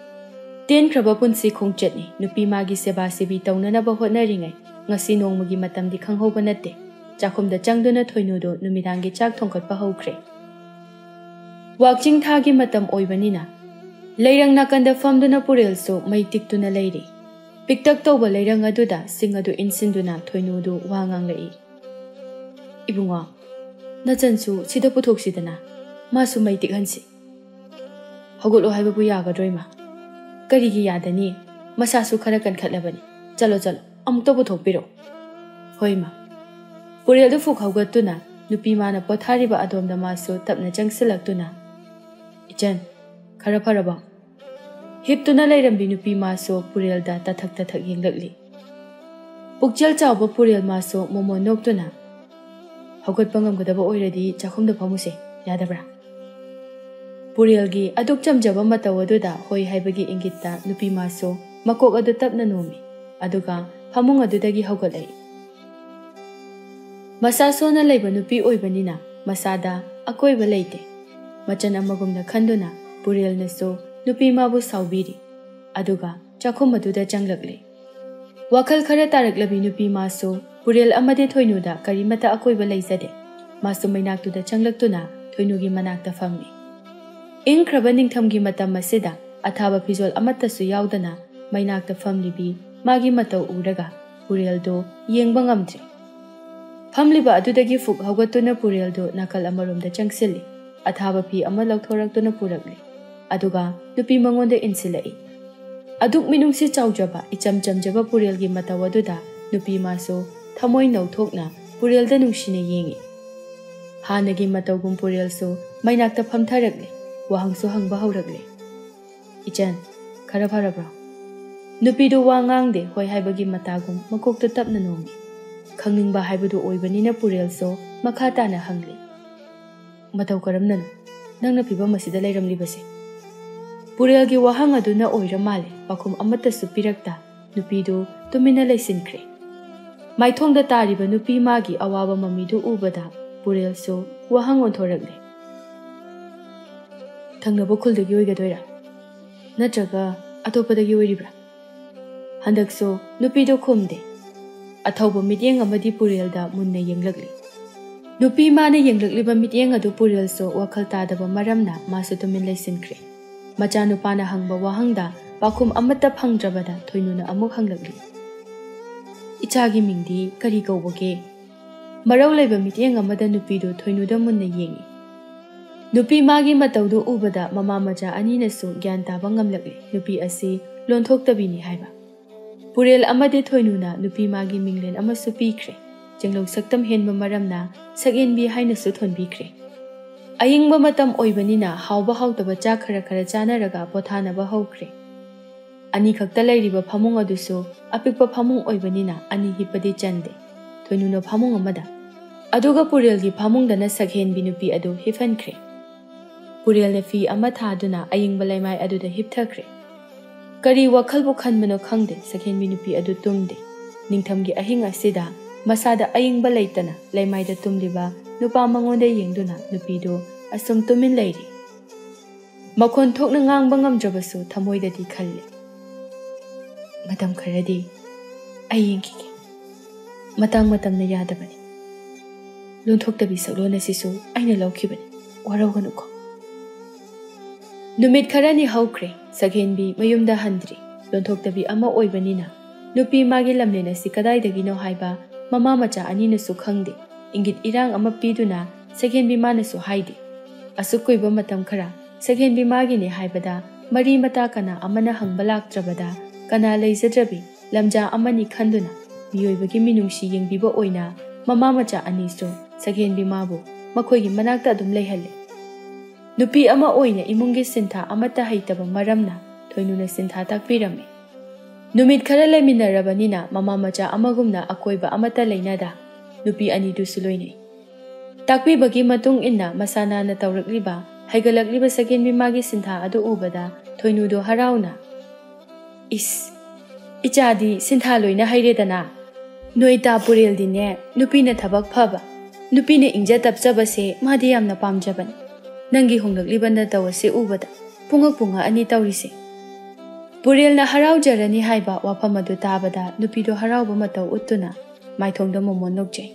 ꯇꯦꯟꯈ꯭ꯔꯕ ꯄꯨꯟꯁꯤ ꯈꯣꯡꯆꯠꯅꯤ꯫ ꯅꯨꯄꯤ ꯃꯥꯒꯤ ꯁꯦꯕꯥ ꯁꯦꯕꯤ ꯇꯧꯅꯅꯕ ꯍꯣꯠꯅꯔꯤꯉꯩ ꯉꯁꯤ ꯅꯣꯡꯃꯒꯤ ꯃꯇꯝꯗꯤ ꯈꯪꯍꯧꯕ ꯅꯠꯇꯦ꯫ ꯆꯥꯛꯈꯨꯝꯗ ꯆꯪꯗꯨꯅ ꯊꯣꯏꯅꯨꯗꯨ ꯅꯨꯃꯤꯗꯥꯡꯒꯤ ꯆꯥꯛ ꯊꯣꯡꯒꯠꯄ ꯍꯧꯈ꯭ꯔꯦ꯫ ꯋꯥꯛꯆꯤꯡ ꯊꯥꯒꯤ ꯃꯇꯝ ꯑꯣꯏꯕꯅꯤꯅ ꯂꯩꯔꯪ ꯅꯥꯀꯟꯗ ꯐꯝꯗꯨꯅ ꯄꯨꯔꯦꯜꯁꯨ ꯃꯩ ꯇꯤꯛꯇꯨꯅ ꯂꯩꯔꯤ꯫ ꯄꯤꯛꯇꯛ ꯇꯧꯕ ꯂꯩꯔꯪ ꯑꯗꯨꯗ ꯁꯤꯡ ꯑꯗꯨ ꯏꯟꯁꯤꯟꯗꯨꯅ ꯊꯣꯏꯅꯨꯗꯨ ꯋꯥ ꯉꯥꯡꯂꯛꯏ꯫ "ꯏꯕꯨꯡꯉꯣ, ꯅꯆꯟꯁꯨ ꯁꯤꯗ ꯄꯨꯊꯣꯛꯁꯤꯗꯅ, ꯃꯥꯁꯨ ꯃꯩ ꯇꯤꯛꯍꯟꯁꯤ꯫" "ꯍꯧꯒꯠꯂꯣ ꯍꯥꯏꯕꯕꯨ ꯌꯥꯒꯗ꯭ꯔꯣ, ꯏꯃꯥ?" "ꯀꯔꯤꯒꯤ ꯌꯥꯗꯅꯤ? ꯃꯁꯥꯁꯨ ꯈꯔ ꯀꯟꯈꯠꯂꯕꯅꯤ꯫ ꯆꯠꯂꯣ, ꯆꯠꯂꯣ, ꯑꯃꯨꯛꯇ ꯄꯨꯊꯣꯛꯄꯤꯔꯛꯑꯣ꯫" "ꯍꯣꯏ, ꯏꯃꯥ꯫" ꯄꯨꯔꯦꯜꯗꯨ ꯐꯨꯛ ꯍꯧꯒꯠꯇꯨꯅ ꯅꯨꯄꯤ ꯃꯥꯅ ꯄꯣꯊꯥꯔꯤꯕ ꯑꯗꯣꯝꯗ ꯃꯥꯁꯨ ꯇꯞꯅ ꯆꯪꯁꯤꯜꯂꯛꯇꯨꯅ, "ꯏꯆꯟ, ꯈꯔ ꯐꯔꯕꯣ?" ꯍꯤꯞꯇꯨꯅ ꯂꯩꯔꯝꯕꯤ ꯅꯨꯄꯤ ꯃꯥꯁꯨ ꯄꯨꯔꯦꯜꯗ ꯇꯊꯛ ꯇꯊꯛ ꯌꯦꯡꯂꯛꯂꯤ꯫ ꯄꯨꯛꯆꯦꯜ ꯆꯥꯎꯕ ꯄꯨꯔꯦꯜ ꯃꯥꯁꯨ ꯃꯣꯃꯣꯟ ꯅꯣꯛꯇꯨꯅ, "ꯍꯧꯒꯠꯄ ꯉꯝꯒꯗꯕ ꯑꯣꯏꯔꯗꯤ ꯆꯥꯛꯈꯨꯝꯗ ꯐꯝꯃꯨꯁꯦ, ꯌꯥꯗꯕ꯭ꯔꯥ?" ꯄꯨꯔꯦꯜꯒꯤ ꯑꯗꯨꯛ ꯆꯝꯖꯕ ꯃꯇꯧ ꯑꯗꯨꯗ ꯍꯣꯏ ꯍꯥꯏꯕꯒꯤ ꯏꯪꯒꯤꯠꯇ ꯅꯨꯄꯤꯃꯥꯁꯨ ꯃꯀꯣꯛ ꯑꯗꯨ ꯇꯞꯅ ꯅꯣꯝꯃꯤ, ꯑꯗꯨꯒ ꯐꯃꯨꯡ ꯑꯗꯨꯗꯒꯤ ꯍꯧꯒꯠꯂꯛꯏ꯫ ꯃꯁꯥ ꯁꯣꯟꯅ ꯂꯩꯕ ꯅꯨꯄꯤ ꯑꯣꯏꯕꯅꯤꯅ ꯃꯁꯥꯗ ꯑꯀꯣꯏꯕ ꯂꯩꯇꯦ꯫ ꯃꯆꯟ ꯑꯃꯒꯨꯝꯅ ꯈꯟꯗꯨꯅ ꯄꯨꯔꯦꯜꯅꯁꯨ ꯅꯨꯄꯤꯃꯥꯕꯨ ꯁꯥꯎꯕꯤꯔꯤ, ꯑꯗꯨꯒ ꯆꯥꯛꯈꯨꯝ ꯑꯗꯨꯗ ꯆꯪꯂꯛꯂꯤ꯫ ꯋꯥꯈꯜ ꯈꯔ ꯇꯥꯔꯛꯂꯕꯤ ꯅꯨꯄꯤꯃꯥꯁꯨ ꯄꯨꯔꯦꯜ ꯑꯃꯗꯤ ꯊꯣꯏꯅꯨꯗ ꯀꯔꯤꯃꯠꯇ ꯑꯀꯣꯏꯕ ꯂꯩꯖꯗꯦ꯫ ꯃꯥꯁꯨ ꯃꯩꯅꯥꯛꯇꯨꯗ ꯆꯪꯂꯛꯇꯨꯅ ꯊꯣꯏꯅꯨꯒꯤ ꯃꯅꯥꯛꯇ ꯐꯝꯃꯤ꯫ ꯏꯪꯈ꯭ꯔꯕ ꯅꯤꯡꯊꯝꯒꯤ ꯃꯇꯝ ꯑꯁꯤꯗ ꯑꯊꯥꯕ ꯐꯤꯖꯣꯜ ꯑꯃꯠꯇꯁꯨ ꯌꯥꯎꯗꯅ ꯃꯩꯅꯥꯛꯇ ꯐꯝꯂꯤꯕꯤ ꯃꯥꯒꯤ ꯃꯇꯧ ꯎꯔꯒ ꯄꯨꯔꯦꯜꯗꯨ ꯌꯦꯡꯕ ꯉꯝꯗ꯭ꯔꯦ꯫ ꯐꯝꯂꯤꯕ ꯑꯗꯨꯗꯒꯤ ꯐꯨꯛ ꯍꯧꯒꯠꯇꯨꯅ ꯄꯨꯔꯦꯜꯗꯨ ꯅꯥꯀꯜ ꯑꯃꯔꯣꯝꯗ ꯆꯪꯁꯤꯜꯂꯤ꯫ ꯑꯊꯥꯕ ꯐꯤ ꯑꯃ ꯂꯧꯊꯣꯔꯛꯇꯨꯅ ꯄꯨꯔꯛꯂꯤ, ꯑꯗꯨꯒ ꯅꯨꯄꯤ ꯃꯉꯣꯟꯗ ꯏꯟꯁꯤꯜꯂꯛꯏ꯫ ꯑꯗꯨꯛ ꯃꯤꯅꯨꯡꯁꯤ ꯆꯥꯎꯖꯕ, ꯏꯆꯝ ꯆꯝꯖꯕ ꯄꯨꯔꯦꯜꯒꯤ ꯃꯇꯧ ꯑꯗꯨꯗ ꯅꯨꯄꯤ ꯃꯥꯁꯨ ꯊꯃꯣꯏ ꯅꯧꯊꯣꯛꯅ ꯄꯨꯔꯦꯜꯗ ꯅꯨꯡꯁꯤꯅ ꯌꯦꯡꯉꯤ꯫ ꯍꯥꯟꯅꯒꯤ ꯃꯇꯧꯒꯨꯝ ꯄꯨꯔꯦꯜꯁꯨ ꯃꯩꯅꯥꯛꯇ ꯐꯝꯊꯔꯛꯂꯦ, ꯋꯥꯍꯪꯁꯨ ꯍꯪꯕ ꯍꯧꯔꯛꯂꯦ꯫ "ꯏꯆꯟ, ꯈꯔ ꯐꯔꯕ꯭ꯔꯣ?" ꯅꯨꯄꯤꯗꯨ ꯋꯥ ꯉꯥꯡꯗꯦ, ꯍꯣꯏ ꯍꯥꯏꯕꯒꯤ ꯃꯇꯥꯒꯨꯝ ꯃꯀꯣꯛꯇ ꯇꯞꯅ ꯅꯣꯝꯃꯤ꯫ ꯈꯪꯅꯤꯡꯕ ꯍꯥꯏꯕꯗꯨ ꯑꯣꯏꯕꯅꯤꯅ ꯄꯨꯔꯦꯜꯁꯨ ꯃꯈꯥ ꯇꯥꯅ ꯍꯪꯂꯤ, "ꯃꯇꯧ ꯀꯔꯝꯅꯅꯣ ꯅꯪꯅ ꯐꯤꯕꯝ ꯑꯁꯤꯗ ꯂꯩꯔꯝꯂꯤꯕꯁꯦ?" ꯄꯨꯔꯦꯜꯒꯤ ꯋꯥꯍꯪ ꯑꯗꯨꯅ ꯑꯣꯏꯔ ꯃꯥꯜꯂꯦ, ꯄꯥꯎꯈꯨꯝ ꯑꯃꯠꯇꯁꯨ ꯄꯤꯔꯛꯇ ꯅꯨꯄꯤꯗꯨ ꯇꯨꯃꯤꯟꯅ ꯂꯩꯁꯤꯟꯈ꯭ꯔꯦ꯫ ꯃꯥꯏꯊꯣꯡꯗ ꯇꯥꯔꯤꯕ ꯅꯨꯄꯤ ꯃꯥꯒꯤ ꯑꯋꯥꯕ ꯃꯃꯤꯗꯨ ꯎꯕꯗ ꯄꯨꯔꯦꯜꯁꯨ ꯋꯥꯍꯪ ꯑꯣꯟꯊꯣꯔꯛꯂꯦ꯫ "ꯊꯪꯅꯕ ꯈꯨꯜꯗꯒꯤ ꯑꯣꯏꯒꯗꯣꯏꯔꯥ? ꯅꯠꯇ꯭ꯔꯒ ꯑꯇꯣꯞꯄꯗꯒꯤ ꯑꯣꯏꯔꯤꯕ꯭ꯔꯥ?" ꯍꯟꯗꯛꯁꯨ ꯅꯨꯄꯤꯗꯨ ꯈꯨꯝꯗꯦ꯫ ꯑꯊꯧꯕ ꯃꯤꯠꯌꯦꯡ ꯑꯃꯗꯤ ꯄꯨꯔꯦꯜꯗ ꯃꯨꯟꯅ ꯌꯦꯡꯂꯛꯂꯤ꯫ ꯅꯨꯄꯤ ꯃꯥꯅ ꯌꯦꯡꯂꯛꯂꯤꯕ ꯃꯤꯠꯌꯦꯡ ꯑꯗꯨ ꯄꯨꯔꯦꯜꯁꯨ ꯋꯥꯈꯜ ꯇꯥꯗꯕ ꯃꯔꯝꯅ ꯃꯥꯁꯨ ꯇꯨꯃꯤꯟ ꯂꯩꯁꯤꯟꯈ꯭ꯔꯦ꯫ ꯃꯆꯥꯅꯨꯄꯥꯅ ꯍꯪꯕ ꯋꯥꯍꯪꯗ ꯄꯥꯎꯈꯨꯝ ꯑꯃꯠꯇ ꯐꯪꯗ꯭ꯔꯕꯗ ꯊꯣꯏꯅꯨꯅ ꯑꯃꯨꯛ ꯍꯪꯂꯛꯂꯤ, "ꯏꯆꯥꯒꯤ ꯃꯤꯡꯗꯤ ꯀꯔꯤ ꯀꯧꯕꯒꯦ?" ꯃꯔꯧ ꯂꯩꯕ ꯃꯤꯠꯌꯦꯡ ꯑꯃꯗ ꯅꯨꯄꯤꯗꯨ ꯊꯣꯏꯅꯨꯗ ꯃꯨꯟꯅ ꯌꯦꯡꯉꯤ꯫ ꯅꯨꯄꯤ ꯃꯥꯒꯤ ꯃꯇꯧꯗꯨ ꯎꯕꯗ ꯃꯃꯥ ꯃꯆꯥ ꯑꯅꯤꯅꯁꯨ ꯒ꯭ꯌꯥꯟ ꯇꯥꯕ ꯉꯝꯂꯛꯂꯦ, ꯅꯨꯄꯤ ꯑꯁꯤ ꯂꯣꯟꯊꯣꯛꯇꯕꯤꯅꯤ ꯍꯥꯏꯕ꯫ ꯄꯨꯔꯦꯜ ꯑꯃꯗꯤ ꯊꯣꯏꯅꯨꯅ ꯅꯨꯄꯤ ꯃꯥꯒꯤ ꯃꯤꯡꯂꯦꯟ ꯑꯃꯁꯨ ꯄꯤꯈ꯭ꯔꯦ꯫ ꯆꯤꯡꯂꯧ ꯁꯛꯇꯝ ꯍꯦꯟꯕ ꯃꯔꯝꯅ ꯁꯛꯍꯦꯟꯕꯤ ꯍꯥꯏꯅꯁꯨ ꯊꯣꯟꯕꯤꯈ꯭ꯔꯦ꯫ ꯑꯏꯪꯕ ꯃꯇꯝ ꯑꯣꯏꯕꯅꯤꯅ ꯍꯥꯎꯕ ꯍꯥꯎꯇꯕ ꯆꯥꯛ ꯈꯔ ꯈꯔ ꯆꯥꯅꯔꯒ ꯄꯣꯊꯥꯅꯕ ꯍꯧꯈ꯭ꯔꯦ꯫ ꯑꯅꯤꯈꯛꯇ ꯂꯩꯔꯤꯕ ꯐꯃꯨꯡ ꯑꯗꯨꯁꯨ ꯑꯄꯤꯛꯄ ꯐꯃꯨꯡ ꯑꯣꯏꯕꯅꯤꯅ ꯑꯅꯤ ꯍꯤꯞꯄꯗꯤ ꯆꯟꯗꯦ꯫ ꯊꯣꯏꯅꯨꯅ ꯐꯃꯨꯡ ꯑꯃꯗ, ꯑꯗꯨꯒ ꯄꯨꯔꯦꯜꯒꯤ ꯐꯃꯨꯡꯗꯅ ꯁꯛꯍꯦꯟꯕꯤ ꯅꯨꯄꯤ ꯑꯗꯨ ꯍꯤꯞꯍꯟꯈ꯭ꯔꯦ꯫ ꯄꯨꯔꯦꯜꯅ ꯐꯤ ꯑꯃ ꯊꯥꯗꯨꯅ ꯑꯌꯤꯡꯕ ꯂꯩꯃꯥꯏ ꯑꯗꯨꯗ ꯍꯤꯞꯊꯈ꯭ꯔꯦ꯫ ꯀꯔꯤ ꯋꯥꯈꯜꯕꯨ ꯈꯟꯕꯅꯣ ꯈꯪꯗꯦ, ꯁꯛꯍꯦꯟꯕꯤ ꯅꯨꯄꯤ ꯑꯗꯨ ꯇꯨꯝꯗꯦ꯫ ꯅꯤꯡꯊꯝꯒꯤ ꯑꯍꯤꯡ ꯑꯁꯤꯗ ꯃꯁꯥꯗ ꯑꯌꯤꯡꯕ ꯂꯩꯇꯅ ꯂꯩꯃꯥꯏꯗ ꯇꯨꯝꯂꯤꯕ ꯅꯨꯄꯥ ꯃꯉꯣꯟꯗ ꯌꯦꯡꯗꯨꯅ ꯅꯨꯄꯤꯗꯨ ꯑꯁꯨꯝ ꯇꯨꯃꯤꯟ ꯂꯩꯔꯤ꯫ ꯃꯈꯣꯟ ꯊꯣꯛꯅ ꯉꯥꯡꯕ ꯉꯝꯗ꯭ꯔꯕꯁꯨ ꯊꯃꯣꯏꯗꯗꯤ ꯈꯜꯂꯤ, "ꯃꯇꯝ ꯈꯔꯗꯤ ꯑꯩ ꯌꯦꯡꯈꯤꯒꯦ꯫ ꯃꯇꯥꯡ ꯃꯇꯝꯅ ꯌꯥꯗꯕꯅꯤ꯫ ꯂꯣꯟꯊꯣꯛꯇꯕꯤ ꯁꯛꯂꯣꯟ ꯑꯁꯤꯁꯨ ꯑꯩꯅ ꯂꯧꯈꯤꯕꯅꯤ꯫ ꯋꯥꯔꯧꯒꯅꯨꯀꯣ꯫" ꯅꯨꯃꯤꯠ ꯈꯔꯅꯤ ꯍꯧꯈ꯭ꯔꯦ꯫ ꯁꯛꯍꯦꯟꯕꯤ ꯃꯌꯨꯝꯗ ꯍꯟꯗ꯭ꯔꯤ꯫ ꯂꯣꯟꯊꯣꯛꯇꯕꯤ ꯑꯃ ꯑꯣꯏꯕꯅꯤꯅ ꯅꯨꯄꯤ ꯃꯥꯒꯤ ꯂꯝꯂꯦꯟ ꯑꯁꯤ ꯀꯗꯥꯏꯗꯒꯤꯅꯣ ꯍꯥꯏꯕ ꯃꯃꯥ ꯃꯆꯥ ꯑꯅꯤꯅꯁꯨ ꯈꯪꯗꯦ꯫ ꯏꯪꯒꯤꯠ ꯏꯔꯥꯡ ꯑꯃ ꯄꯤꯗꯨꯅ ꯁꯛꯍꯦꯟꯕꯤ ꯃꯥꯅꯁꯨ ꯍꯥꯏꯗꯦ꯫ ꯑꯁꯨꯛ ꯀꯨꯏꯕ ꯃꯇꯝ ꯈꯔ ꯁꯛꯍꯦꯟꯕꯤ ꯃꯥꯒꯤꯅꯦ ꯍꯥꯏꯕꯗ ꯃꯔꯤ ꯃꯇꯥ ꯀꯅꯥ ꯑꯃꯅ ꯍꯪꯕ ꯂꯥꯛꯇ꯭ꯔꯕꯗ ꯀꯅꯥ ꯂꯩꯖꯗ꯭ꯔꯕꯤ ꯂꯝꯖꯥ ꯑꯃꯅꯤ ꯈꯟꯗꯨꯅ ꯃꯤꯑꯣꯏꯕꯒꯤ ꯃꯤꯅꯨꯡꯁꯤ ꯌꯦꯡꯕꯤꯕ ꯑꯣꯏꯅ ꯃꯃꯥ ꯃꯆꯥ ꯑꯅꯤꯁꯨ ꯁꯛꯍꯦꯟꯕꯤ ꯃꯥꯕꯨ ꯃꯈꯣꯏꯒꯤ ꯃꯅꯥꯛꯇ ꯑꯗꯨꯝ ꯂꯩꯍꯜꯂꯦ꯫ ꯅꯨꯄꯤ ꯑꯃ ꯑꯣꯏꯅ ꯏꯃꯨꯡꯒꯤ ꯁꯤꯟꯊꯥ ꯑꯃꯠꯇ ꯍꯩꯇꯕ ꯃꯔꯝꯅ ꯊꯣꯏꯅꯨꯅ ꯁꯤꯟꯊꯥ ꯇꯥꯛꯄꯤꯔꯝꯃꯤ꯫ ꯅꯨꯃꯤꯠ ꯈꯔ ꯂꯩꯃꯤꯟꯅꯔꯕꯅꯤꯅ ꯃꯃꯥ ꯃꯆꯥ ꯑꯃꯒꯨꯝꯅ ꯑꯀꯣꯏꯕ ꯑꯃꯠꯇ ꯂꯩꯅꯗ ꯅꯨꯄꯤ ꯑꯅꯤꯗꯨꯁꯨ ꯂꯣꯏꯅꯩ꯫ ꯇꯥꯛꯄꯤꯕꯒꯤ ꯃꯇꯨꯡ ꯏꯟꯅ ꯃꯁꯥ ꯅꯥꯟꯅ ꯇꯧꯔꯛꯂꯤꯕ, ꯍꯩꯒꯠꯂꯛꯂꯤꯕ ꯁꯛꯍꯦꯟꯕꯤ ꯃꯥꯒꯤ ꯁꯤꯟꯊꯥ ꯑꯗꯨ ꯎꯕꯗ ꯊꯣꯏꯅꯨꯗꯣ ꯍꯔꯥꯎꯅ, "ꯏꯁ, ꯏꯆꯥꯗꯤ ꯁꯤꯟꯊꯥ ꯂꯣꯏꯅ ꯍꯩꯔꯦꯗꯅ꯫ ꯅꯣꯏ ꯇꯥ ꯄꯨꯔꯦꯜꯗꯤꯅꯦ ꯅꯨꯄꯤꯅ ꯊꯕꯛ ꯐꯕ, ꯅꯨꯄꯤꯅ ꯏꯪꯖ ꯇꯞꯆꯕꯁꯦ ꯃꯥꯗꯤ ꯌꯥꯝꯅ ꯄꯥꯝꯖꯕꯅꯤ꯫ ꯅꯪꯒꯤ ꯍꯣꯡꯂꯛꯂꯤꯕ ꯅꯇꯧ ꯑꯁꯤ ꯎꯕꯗ ꯄꯨꯡꯉꯛ ꯄꯨꯡꯉꯛꯑꯅꯤ ꯇꯧꯔꯤꯁꯦ꯫" ꯄꯨꯔꯦꯜꯅ ꯍꯔꯥꯎꯖꯔꯅꯤ ꯍꯥꯏꯕ ꯋꯥꯐꯝ ꯑꯗꯨ ꯇꯥꯕꯗ ꯅꯨꯄꯤꯗꯣ ꯍꯔꯥꯎꯕ ꯃꯇꯧ ꯎꯠꯇꯨꯅ ꯃꯥꯏꯊꯣꯡꯗ ꯃꯣꯃꯣꯟ ꯅꯣꯛꯆꯩ꯫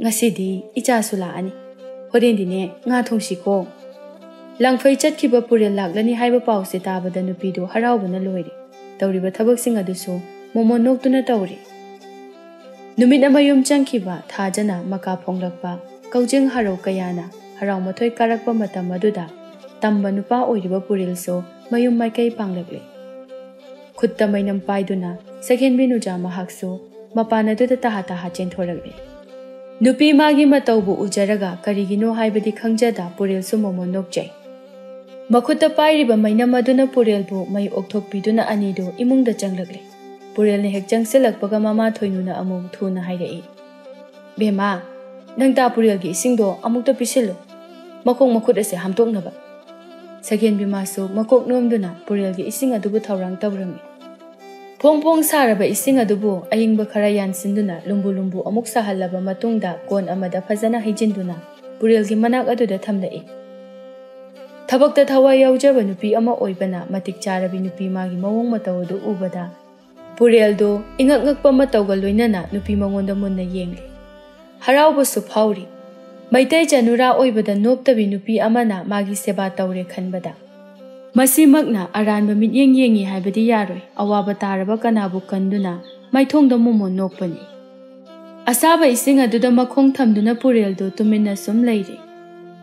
"ꯉꯁꯤꯗꯤ ꯏꯆꯥꯁꯨ ꯂꯥꯛꯑꯅꯤ꯫ ꯍꯣꯔꯦꯟꯗꯤꯅꯦ ꯉꯥ ꯊꯣꯡꯁꯤꯀꯣ꯫" ꯂꯥꯡꯐꯩ ꯆꯠꯈꯤꯕ ꯄꯨꯔꯦꯜ ꯂꯥꯛꯂꯅꯤ ꯍꯥꯏꯕ ꯄꯥꯎꯁꯦ ꯇꯥꯕꯗ ꯅꯨꯄꯤꯗꯨ ꯍꯔꯥꯎꯕꯅ ꯂꯣꯏꯔꯦ꯫ ꯇꯧꯔꯤꯕ ꯊꯕꯛꯁꯤꯡ ꯑꯗꯨꯁꯨ ꯃꯣꯃꯣꯟ ꯅꯣꯛꯇꯨꯅ ꯇꯧꯔꯤ꯫ ꯅꯨꯃꯤꯠꯅ ꯃꯌꯨꯝ ꯆꯪꯈꯤꯕ ꯊꯥꯖꯅ ꯃꯀꯥ ꯐꯣꯡꯂꯛꯄ ꯀꯧꯖꯦꯡ ꯍꯔꯥꯎ ꯀꯌꯥꯅ ꯍꯔꯥꯎ ꯃꯊꯣꯏ ꯀꯥꯔꯛꯄ ꯃꯇꯝ ꯑꯗꯨꯗ ꯇꯝꯕ ꯅꯨꯄꯥ ꯑꯣꯏꯔꯤꯕ ꯄꯨꯔꯦꯜꯁꯨ ꯃꯌꯨꯝ ꯃꯥꯏꯀꯩ ꯄꯥꯡꯂꯛꯂꯦ꯫ ꯈꯨꯠꯇ ꯃꯩꯅꯝ ꯄꯥꯏꯗꯨꯅ ꯁꯛꯍꯦꯟꯕꯤ ꯅꯨꯖꯥ ꯃꯍꯥꯛꯁꯨ ꯃꯄꯥꯟ ꯑꯗꯨꯗ ꯇꯍꯥ ꯇꯍꯥ ꯆꯦꯟꯊꯣꯔꯛꯂꯦ꯫ ꯅꯨꯄꯤ ꯃꯥꯒꯤ ꯃꯇꯧꯕꯨ ꯎꯖꯔꯒ ꯀꯔꯤꯒꯤꯅꯣ ꯍꯥꯏꯕꯗꯤ ꯈꯪꯖꯗ ꯄꯨꯔꯦꯜꯁꯨ ꯃꯣꯃꯣꯟ ꯅꯣꯛꯆꯩ꯫ ꯃꯈꯨꯠꯇ ꯄꯥꯏꯔꯤꯕ ꯃꯩꯅꯝ ꯑꯗꯨꯅ ꯄꯨꯔꯦꯜꯕꯨ ꯃꯩ ꯑꯣꯛꯊꯣꯛꯄꯤꯗꯨꯅ ꯑꯅꯤꯗꯨ ꯏꯃꯨꯡꯗ ꯆꯪꯂꯛꯂꯦ꯫ ꯄꯨꯔꯦꯜꯅ ꯍꯦꯛ ꯆꯪꯁꯤꯜꯂꯛꯄꯒ ꯃꯃꯥ ꯊꯣꯏꯅꯨꯅ ꯑꯃꯨꯛ ꯊꯨꯅ ꯍꯥꯏꯔꯛꯏ, "ꯕꯦꯝꯃ, ꯅꯪ ꯇꯥ ꯄꯨꯔꯦꯜꯒꯤ ꯏꯁꯤꯡꯗꯣ ꯑꯃꯨꯛꯇ ꯄꯤꯁꯤꯜꯂꯨ, ꯃꯈꯣꯡ ꯃꯈꯨꯠ ꯑꯁꯦ ꯍꯥꯝꯗꯣꯛꯅꯕ"꯫ ꯁꯈꯦꯟꯕꯤ ꯃꯥꯁꯨ ꯃꯀꯣꯛ ꯅꯣꯝꯗꯨꯅ ꯄꯨꯔꯦꯜꯒꯤ ꯏꯁꯤꯡ ꯑꯗꯨꯕꯨ ꯊꯧꯔꯥꯡ ꯇꯧꯔꯝꯃꯤ꯫ ꯐꯣꯡ ꯐꯣꯡ ꯁꯥꯔꯕ ꯏꯁꯤꯡ ꯑꯗꯨꯕꯨ ꯑꯏꯪꯕ ꯈꯔ ꯌꯥꯟꯁꯤꯟꯗꯨꯅ ꯂꯨꯝꯕꯨ ꯂꯨꯝꯕꯨ ꯑꯃꯨꯛ ꯁꯥꯍꯜꯂꯕ ꯃꯇꯨꯡꯗ ꯀꯣꯟ ꯑꯃꯗ ꯐꯖꯅ ꯍꯩꯖꯤꯟꯗꯨꯅ ꯄꯨꯔꯦꯜꯒꯤ ꯃꯅꯥꯛ ꯑꯗꯨꯗ ꯊꯝꯂꯛꯏ꯫ ꯊꯕꯛꯇ ꯊꯋꯥꯏ ꯌꯥꯎꯖꯕ ꯅꯨꯄꯤ ꯑꯃ ꯑꯣꯏꯕꯅ ꯃꯇꯤꯛ ꯆꯥꯔꯕꯤ ꯅꯨꯄꯤ ꯃꯥꯒꯤ ꯃꯑꯣꯡ ꯃꯇꯧ ꯑꯗꯨ ꯎꯕꯗ ꯄꯨꯔꯦꯜꯗꯣ ꯏꯉꯛ ꯉꯛꯄ ꯃꯇꯧꯒ ꯂꯣꯏꯅꯅ ꯅꯨꯄꯤ ꯃꯉꯣꯟꯗ ꯃꯨꯟꯅ ꯌꯦꯡꯂꯦ꯫ ꯍꯔꯥꯎꯕꯁꯨ ꯐꯥꯎꯔꯤ꯫ ꯃꯩꯇꯩ ꯆꯅꯨꯔꯥ ꯑꯣꯏꯕꯗ ꯅꯣꯞꯇꯕꯤ ꯅꯨꯄꯤ ꯑꯃꯅ ꯃꯥꯒꯤ ꯁꯦꯕꯥ ꯇꯧꯔꯦ ꯈꯟꯕꯗ꯫ ꯃꯁꯤꯃꯛꯅ ꯑꯔꯥꯟꯕ ꯃꯤꯠꯌꯦꯡ ꯌꯦꯡꯉꯤ ꯍꯥꯏꯕꯗꯤ ꯌꯥꯔꯣꯏ꯫ ꯑꯋꯥꯕ ꯇꯥꯔꯕ ꯀꯅꯥꯕꯨ ꯀꯟꯗꯨꯅ ꯃꯥꯏꯊꯣꯡꯗ ꯃꯣꯃꯣꯟ ꯅꯣꯛꯄꯅꯤ꯫ ꯑꯁꯥꯕ ꯏꯁꯤꯡ ꯑꯗꯨꯗ ꯃꯈꯣꯡ ꯊꯝꯗꯨꯅ ꯄꯨꯔꯦꯜꯗꯨ ꯇꯨꯃꯤꯟꯅ ꯁꯨꯝ ꯂꯩꯔꯤ꯫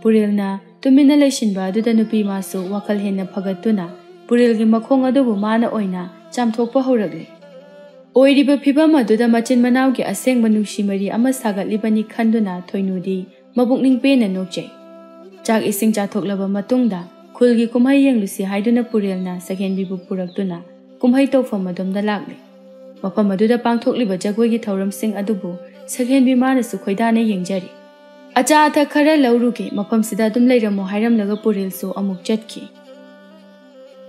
ꯄꯨꯔꯦꯜꯅ ꯇꯨꯃꯤꯟꯅ ꯂꯩꯁꯤꯟꯕ ꯑꯗꯨꯗ ꯅꯨꯄꯤ ꯃꯥꯁꯨ ꯋꯥꯈꯜ ꯍꯦꯟꯅ ꯐꯒꯠꯇꯨꯅ ꯄꯨꯔꯦꯜꯒꯤ ꯃꯈꯣꯡ ꯑꯗꯨꯕꯨ ꯃꯥꯅ ꯑꯣꯏꯅ ꯆꯥꯝꯊꯣꯛꯄ ꯍꯧꯔꯛꯂꯤ꯫ ꯑꯣꯏꯔꯤꯕ ꯐꯤꯚꯝ ꯑꯗꯨꯗ ꯃꯆꯤꯟ ꯃꯅꯥꯎꯒꯤ ꯑꯁꯦꯡꯕ ꯅꯨꯡꯁꯤ ꯃꯔꯤ ꯑꯃ ꯁꯥꯒꯠꯂꯤꯕꯅꯤ ꯈꯟꯗꯨꯅ ꯊꯣꯏꯅꯨꯗꯤ ꯃꯕꯨꯛꯅꯤꯡ ꯄꯦꯟꯅ ꯅꯣꯛꯆꯩ꯫ ꯆꯥꯛ ꯏꯁꯤꯡ ꯆꯥꯊꯣꯛꯂꯕ ꯃꯇꯨꯡꯗ ꯈꯨꯜꯒꯤ ꯀꯨꯝꯍꯩ ꯌꯦꯡꯂꯨꯁꯤ ꯍꯥꯏꯗꯨꯅ ꯄꯨꯔꯦꯜꯅ ꯁꯈꯦꯟꯕꯤꯕꯨ ꯄꯨꯔꯛꯇꯨꯅ ꯀꯨꯝꯍꯩ ꯇꯧꯐꯝ ꯑꯗꯣꯝꯗ ꯂꯥꯛꯂꯦ꯫ ꯃꯐꯝ ꯑꯗꯨꯗ ꯄꯥꯡꯊꯣꯛꯂꯤꯕ ꯖꯒꯣꯏꯒꯤ ꯊꯧꯔꯝꯁꯤꯡ ꯑꯗꯨꯕꯨ ꯁꯈꯦꯟꯕꯤ ꯃꯥꯅꯁꯨ ꯈꯣꯏꯗꯥꯅ ꯌꯦꯡꯖꯔꯤ꯫ "ꯑꯆꯥ ꯑꯊꯛ ꯈꯔ ꯂꯧꯔꯨꯒꯦ, ꯃꯐꯝꯁꯤꯗ ꯑꯗꯨꯝ ꯂꯩꯔꯝꯃꯣ" ꯍꯥꯏꯔꯝꯂꯒ ꯄꯨꯔꯦꯜꯁꯨ ꯑꯃꯨꯛ ꯆꯠꯈꯤ꯫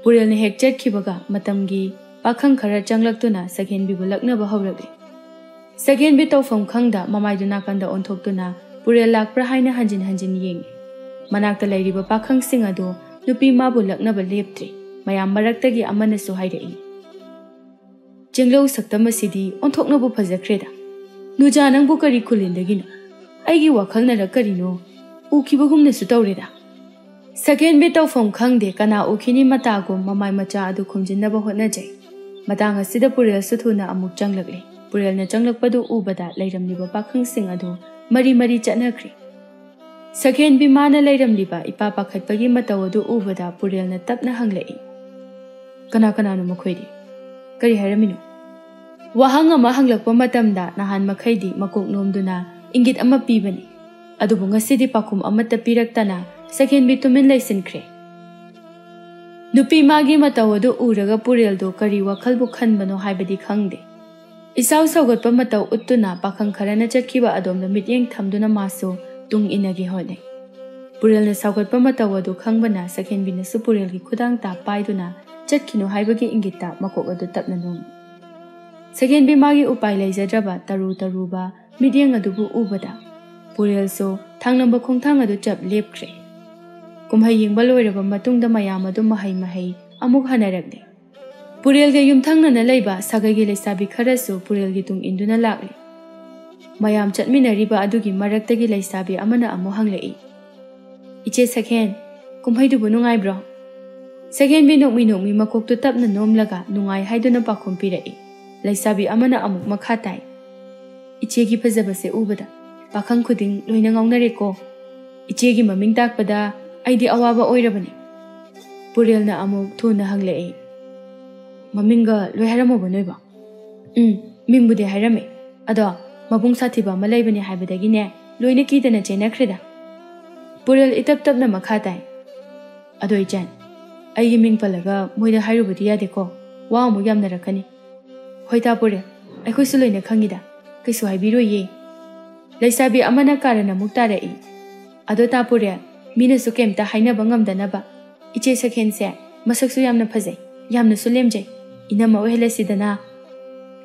ꯄꯨꯔꯦꯜꯅ ꯍꯦꯛ ꯆꯠꯈꯤꯕꯒ ꯃꯇꯝꯒꯤ ꯄꯥꯈꯪ ꯈꯔ ꯆꯪꯂꯛꯇꯨꯅ ꯁꯈꯦꯟꯕꯤꯕꯨ ꯂꯛꯅꯕ ꯍꯧꯔꯛꯂꯦ꯫ ꯁꯈꯦꯟꯕꯤ ꯇꯧꯐꯝ ꯈꯪꯗ ꯃꯃꯥꯏꯗꯨ ꯅꯥꯀꯟꯗ ꯑꯣꯟꯊꯣꯛꯇꯨꯅ ꯄꯨꯔꯦꯜ ꯂꯥꯛꯄ꯭ꯔꯥ ꯍꯥꯏꯅ ꯍꯟꯖꯤꯟ ꯍꯟꯖꯤꯟ ꯌꯦꯡꯉꯤ꯫ ꯃꯅꯥꯛꯇ ꯂꯩꯔꯤꯕ ꯄꯥꯈꯪꯁꯤꯡ ꯑꯗꯨ ꯅꯨꯄꯤ ꯃꯥꯕꯨ ꯂꯛꯅꯕ ꯂꯦꯞꯇ꯭ꯔꯤ꯫ ꯃꯌꯥꯝ ꯃꯔꯛꯇꯒꯤ ꯑꯃꯅꯁꯨ ꯍꯥꯏꯔꯛꯏ, "ꯆꯦꯡꯂꯧ ꯁꯛꯇꯝ ꯑꯁꯤꯗꯤ ꯑꯣꯟꯊꯣꯛꯅꯕꯨ ꯐꯖꯈ꯭ꯔꯦꯗ꯫ ꯅꯨꯖꯥ, ꯅꯪꯕꯨ ꯀꯔꯤ ꯈꯨꯂꯦꯟꯗꯒꯤꯅꯣ? ꯑꯩꯒꯤ ꯋꯥꯈꯜꯅꯔ ꯀꯔꯤꯅꯣ ꯎꯈꯤꯕꯒꯨꯝꯅꯁꯨ ꯇꯧꯔꯦꯗ"꯫ ꯁꯈꯦꯟꯕꯤ ꯇꯧꯐꯝ ꯈꯪꯗꯦ, ꯀꯅꯥ ꯎꯈꯤꯅꯤ ꯃꯇꯥꯒꯨꯝ ꯃꯃꯥꯏ ꯃꯆꯥ ꯑꯗꯨ ꯈꯨꯝꯖꯤꯟꯅꯕ ꯍꯣꯠꯅꯖꯩ꯫ ꯃꯇꯥꯡ ꯑꯁꯤꯗ ꯄꯨꯔꯦꯜꯁꯨ ꯊꯨꯅ ꯑꯃꯨꯛ ꯆꯪꯂꯛꯂꯦ꯫ ꯄꯨꯔꯦꯜꯅ ꯆꯪꯂꯛꯄꯗꯨ ꯎꯕꯗ ꯂꯩꯔꯝꯂꯤꯕ ꯄꯥꯈꯪꯁꯤꯡ ꯑꯗꯨ ꯃꯔꯤ ꯃꯔꯤ ꯆꯠꯅꯈ꯭ꯔꯦ꯫ ꯁꯈꯦꯟꯕꯤ ꯃꯥꯅ ꯂꯩꯔꯝꯂꯤꯕ ꯏꯄꯥ ꯄꯥꯈꯠꯄꯒꯤ ꯃꯇꯧ ꯑꯗꯨ ꯎꯕꯗ ꯄꯨꯔꯦꯜꯅ ꯇꯞꯅ ꯍꯪꯂꯛꯏ, "ꯀꯅꯥ ꯀꯅꯥꯅꯣ ꯃꯈꯣꯏꯗꯤ? ꯀꯔꯤ ꯍꯥꯏꯔꯝꯃꯤꯅꯣ?" ꯋꯥꯍꯪ ꯑꯃ ꯍꯪꯂꯛꯄ ꯃꯇꯝꯗ ꯅꯍꯥꯟ ꯃꯈꯩꯗꯤ ꯃꯀꯣꯛ ꯅꯣꯝꯗꯨꯅ ꯏꯪꯒꯤꯠ ꯑꯃ ꯄꯤꯕꯅꯤ꯫ ꯑꯗꯨꯕꯨ ꯉꯁꯤꯗꯤ ꯄꯥꯎꯈꯨꯝ ꯑꯃꯠꯇ ꯄꯤꯔꯛꯇꯅ ꯁꯈꯦꯟꯕꯤ ꯇꯨꯃꯤꯟ ꯂꯩꯁꯤꯟꯈ꯭ꯔꯦ꯫ ꯅꯨꯄꯤ ꯃꯥꯒꯤ ꯃꯇꯧ ꯑꯗꯨ ꯎꯔꯒ ꯄꯨꯔꯦꯜꯗꯨ ꯀꯔꯤ ꯋꯥꯈꯜꯕꯨ ꯈꯟꯕꯅꯣ ꯍꯥꯏꯕꯗꯤ ꯈꯪꯗꯦ꯫ ꯏꯁꯥꯎ ꯁꯥꯎꯒꯠꯄ ꯃꯇꯧ ꯎꯠꯇꯨꯅ ꯄꯥꯈꯪ ꯈꯔꯅ ꯆꯠꯈꯤꯕ ꯑꯗꯣꯝꯗ ꯃꯤꯠꯌꯦꯡ ꯊꯝꯗꯨꯅ ꯃꯥꯁꯨ ꯇꯨꯡ ꯏꯟꯅꯒꯦ ꯍꯣꯠꯅꯩ꯫ ꯄꯨꯔꯦꯜꯅ ꯁꯥꯎꯒꯠꯄ ꯃꯇꯧ ꯑꯗꯨ ꯈꯪꯕꯅ ꯁꯛꯍꯦꯟꯕꯤꯅꯁꯨ ꯄꯨꯔꯦꯜꯒꯤ ꯈꯨꯗꯥꯡ ꯇꯥ ꯄꯥꯏꯗꯨꯅ ꯆꯠꯈꯤꯅꯨ ꯍꯥꯏꯕꯒꯤ ꯏꯪꯒꯤꯠꯇ ꯃꯀꯣꯛ ꯑꯗꯨ ꯇꯞꯅ ꯅꯣꯝꯃꯤ꯫ ꯁꯛꯍꯦꯟꯕꯤ ꯃꯥꯒꯤ ꯎꯄꯥꯏ ꯂꯩꯖꯗ꯭ꯔꯕ ꯇꯔꯨ ꯇꯔꯨꯕ ꯃꯤꯠꯌꯦꯡ ꯑꯗꯨꯕꯨ ꯎꯕꯗ ꯄꯨꯔꯦꯜꯁꯨ ꯊꯥꯡꯂꯝꯕ ꯈꯣꯡꯊꯥꯡ ꯑꯗꯨ ꯆꯞ ꯂꯦꯞꯈ꯭ꯔꯦ꯫ ꯀꯨꯝꯍꯩ ꯌꯦꯡꯕ ꯂꯣꯏꯔꯕ ꯃꯇꯨꯡꯗ ꯃꯌꯥꯝ ꯑꯗꯨ ꯃꯍꯩ ꯃꯍꯩ ꯑꯃꯨꯛ ꯍꯟꯅꯔꯛꯂꯦ꯫ ꯄꯨꯔꯦꯜꯒ ꯌꯨꯝꯊꯪꯅꯅ ꯂꯩꯕ ꯁꯥꯒꯩꯒꯤ ꯂꯩꯁꯥꯕꯤ ꯈꯔꯁꯨ ꯄꯨꯔꯦꯜꯒꯤ ꯇꯨꯡ ꯏꯟꯗꯨꯅ ꯂꯥꯛꯂꯤ꯫ ꯃꯌꯥꯝ ꯆꯠꯃꯤꯟꯅꯔꯤꯕ ꯑꯗꯨꯒꯤ ꯃꯔꯛꯇꯒꯤ ꯂꯩꯁꯥꯕꯤ ꯑꯃꯅ ꯑꯃꯨꯛ ꯍꯪꯂꯛꯏ, "ꯏꯆꯦ ꯁꯛꯍꯦꯟ, ꯀꯨꯝꯍꯩꯗꯨꯕꯨ ꯅꯨꯡꯉꯥꯏꯕ꯭ꯔꯣ?" ꯁꯛꯍꯦꯟꯕꯤ ꯅꯣꯛꯃꯤ ꯅꯣꯛꯃꯤ ꯃꯀꯣꯛꯇꯨ ꯇꯞꯅ ꯅꯣꯝꯂꯒ ꯅꯨꯡꯉꯥꯏ ꯍꯥꯏꯗꯨꯅ ꯄꯥꯎꯈꯨꯝ ꯄꯤꯔꯛꯏ꯫ ꯂꯩꯁꯥꯕꯤ ꯑꯃꯅ ꯑꯃꯨꯛ ꯃꯈꯥ ꯇꯥꯏ, "ꯏꯆꯦꯒꯤ ꯐꯖꯕꯁꯦ ꯎꯕꯗ ꯄꯥꯈꯪ ꯈꯨꯗꯤꯡ ꯂꯣꯏꯅ ꯉꯥꯎꯅꯔꯦꯀꯣ꯫ ꯏꯆꯦꯒꯤ ꯃꯃꯤꯡ ꯇꯥꯛꯄꯗ ꯑꯩꯗꯤ ꯑꯋꯥꯕ ꯑꯣꯏꯔꯕꯅꯤ꯫" ꯄꯨꯔꯦꯜꯅ ꯑꯃꯨꯛ ꯊꯨꯅ ꯍꯪꯂꯛꯏ, "ꯃꯃꯤꯡꯒ ꯂꯣꯏ ꯍꯥꯏꯔꯝꯃꯕꯣ ꯅꯣꯏꯕꯣ?" "ꯎꯝ, ꯃꯤꯡꯕꯨꯗꯤ ꯍꯥꯏꯔꯝꯃꯦ꯫ ꯑꯗꯣ ꯃꯕꯨꯡ ꯁꯥꯊꯤꯕ ꯑꯃ ꯂꯩꯕꯅꯦ ꯍꯥꯏꯕꯗꯒꯤꯅꯦ ꯂꯣꯏꯅ ꯀꯤꯗꯅ ꯆꯦꯟꯅꯈ꯭ꯔꯦꯗ꯫" ꯄꯨꯔꯦꯜ ꯏꯇꯞ ꯇꯞꯅ ꯃꯈꯥ ꯇꯥꯏ, "ꯑꯗꯣ ꯏꯆꯟ, ꯑꯩꯒꯤ ꯃꯤꯡ ꯄꯜꯂꯒ ꯃꯣꯏꯗ ꯍꯥꯏꯔꯨꯕꯗꯤ ꯌꯥꯗꯦꯀꯣ, ꯋꯥ ꯑꯃꯨꯛ ꯌꯥꯝꯅꯔꯛꯀꯅꯤ꯫" "ꯍꯣꯏ ꯇꯥ ꯄꯨꯔꯦꯜ, ꯑꯩꯈꯣꯏꯁꯨ ꯂꯣꯏꯅ ꯈꯪꯉꯤꯗ, ꯀꯩꯁꯨ ꯍꯥꯏꯕꯤꯔꯣꯏꯌꯦ꯫" ꯂꯩꯁꯥꯕꯤ ꯑꯃꯅ ꯀꯥꯔꯟ ꯑꯃꯨꯛ ꯇꯥꯔꯛꯏ, "ꯑꯗꯣ ꯇꯥ ꯄꯨꯔꯦꯜ, ꯃꯤꯅꯁꯨ ꯀꯩꯝꯇ ꯍꯥꯏꯅꯕ ꯉꯝꯗꯅꯕ ꯏꯆꯦ ꯁꯛꯍꯦꯟꯁꯦ ꯃꯁꯛꯁꯨ ꯌꯥꯝꯅ ꯐꯖꯩ, ꯌꯥꯝꯅꯁꯨ ꯂꯦꯝꯖꯩ, ꯏꯅꯝꯃ ꯑꯣꯏꯍꯜꯂꯁꯤꯗꯅ꯫"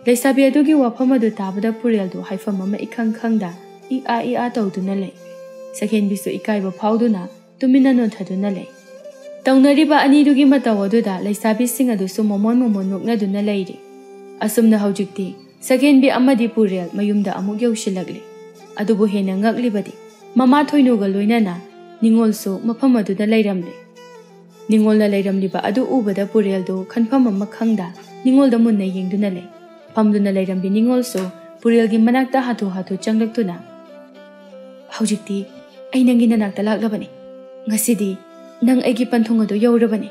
ꯂꯩꯁꯥꯕꯤ ꯑꯗꯨꯒꯤ ꯋꯥꯐꯝ ꯑꯗꯨ ꯇꯥꯕꯗ ꯄꯨꯔꯦꯜꯗꯨ ꯍꯥꯏꯐꯝ ꯑꯃ ꯏꯈꯪ ꯈꯪꯗ ꯏ ꯑꯥ ꯏ ꯑꯥ ꯇꯧꯗꯨꯅ ꯂꯩ꯫ ꯁꯛꯍꯦꯟꯕꯤꯁꯨ ꯏꯀꯥꯏꯕ ꯐꯥꯎꯗꯨꯅ ꯇꯨꯃꯤꯟꯅ ꯅꯣꯟꯊꯗꯨꯅ ꯂꯩ꯫ ꯇꯧꯅꯔꯤꯕ ꯑꯅꯤꯗꯨꯒꯤ ꯃꯇꯧ ꯑꯗꯨꯗ ꯂꯩꯁꯥꯕꯤꯁꯤꯡ ꯑꯗꯨꯁꯨ ꯃꯃꯣꯟ ꯃꯃꯣꯟ ꯅꯣꯛꯅꯗꯨꯅ ꯂꯩꯔꯤ꯫ ꯑꯁꯨꯝꯅ ꯍꯧꯖꯤꯛꯇꯤ ꯁꯛꯍꯦꯟꯕꯤ ꯑꯃꯗꯤ ꯄꯨꯔꯦꯜ ꯃꯌꯨꯝꯗ ꯑꯃꯨꯛ ꯌꯧꯁꯤꯜꯂꯛꯂꯤ꯫ ꯑꯗꯨꯕꯨ ꯍꯦꯟꯅ ꯉꯛꯂꯤꯕꯗꯤ ꯃꯃꯥ ꯊꯣꯏꯅꯨꯒ ꯂꯣꯏꯅꯅ ꯅꯤꯉꯣꯜꯁꯨ ꯃꯐꯝ ꯑꯗꯨꯗ ꯂꯩꯔꯝꯂꯦ꯫ ꯅꯤꯉꯣꯜꯅ ꯂꯩꯔꯝꯂꯤꯕ ꯑꯗꯨ ꯎꯕꯗ ꯄꯨꯔꯦꯜꯗꯨ ꯈꯟꯐꯝ ꯑꯃ ꯈꯪꯗ ꯅꯤꯉꯣꯜꯗ ꯃꯨꯟꯅ ꯌꯦꯡꯗꯨꯅ ꯂꯩ꯫ ꯐꯝꯗꯨꯅ ꯂꯩꯔꯝꯕꯤ ꯅꯤꯉꯣꯜꯁꯨ ꯄꯨꯔꯦꯜꯒꯤ ꯃꯅꯥꯛꯇ ꯍꯥꯊꯨ ꯍꯥꯊꯨ ꯆꯪꯂꯛꯇꯨꯅ, "ꯍꯧꯖꯤꯛꯇꯤ ꯑꯩ ꯅꯪꯒꯤ ꯅꯅꯥꯛꯇ ꯂꯥꯛꯂꯕꯅꯤ꯫ ꯉꯁꯤꯗꯤ ꯅꯪ ꯑꯩꯒꯤ ꯄꯟꯊꯨꯡ ꯑꯗꯨ ꯌꯧꯔꯕꯅꯤ꯫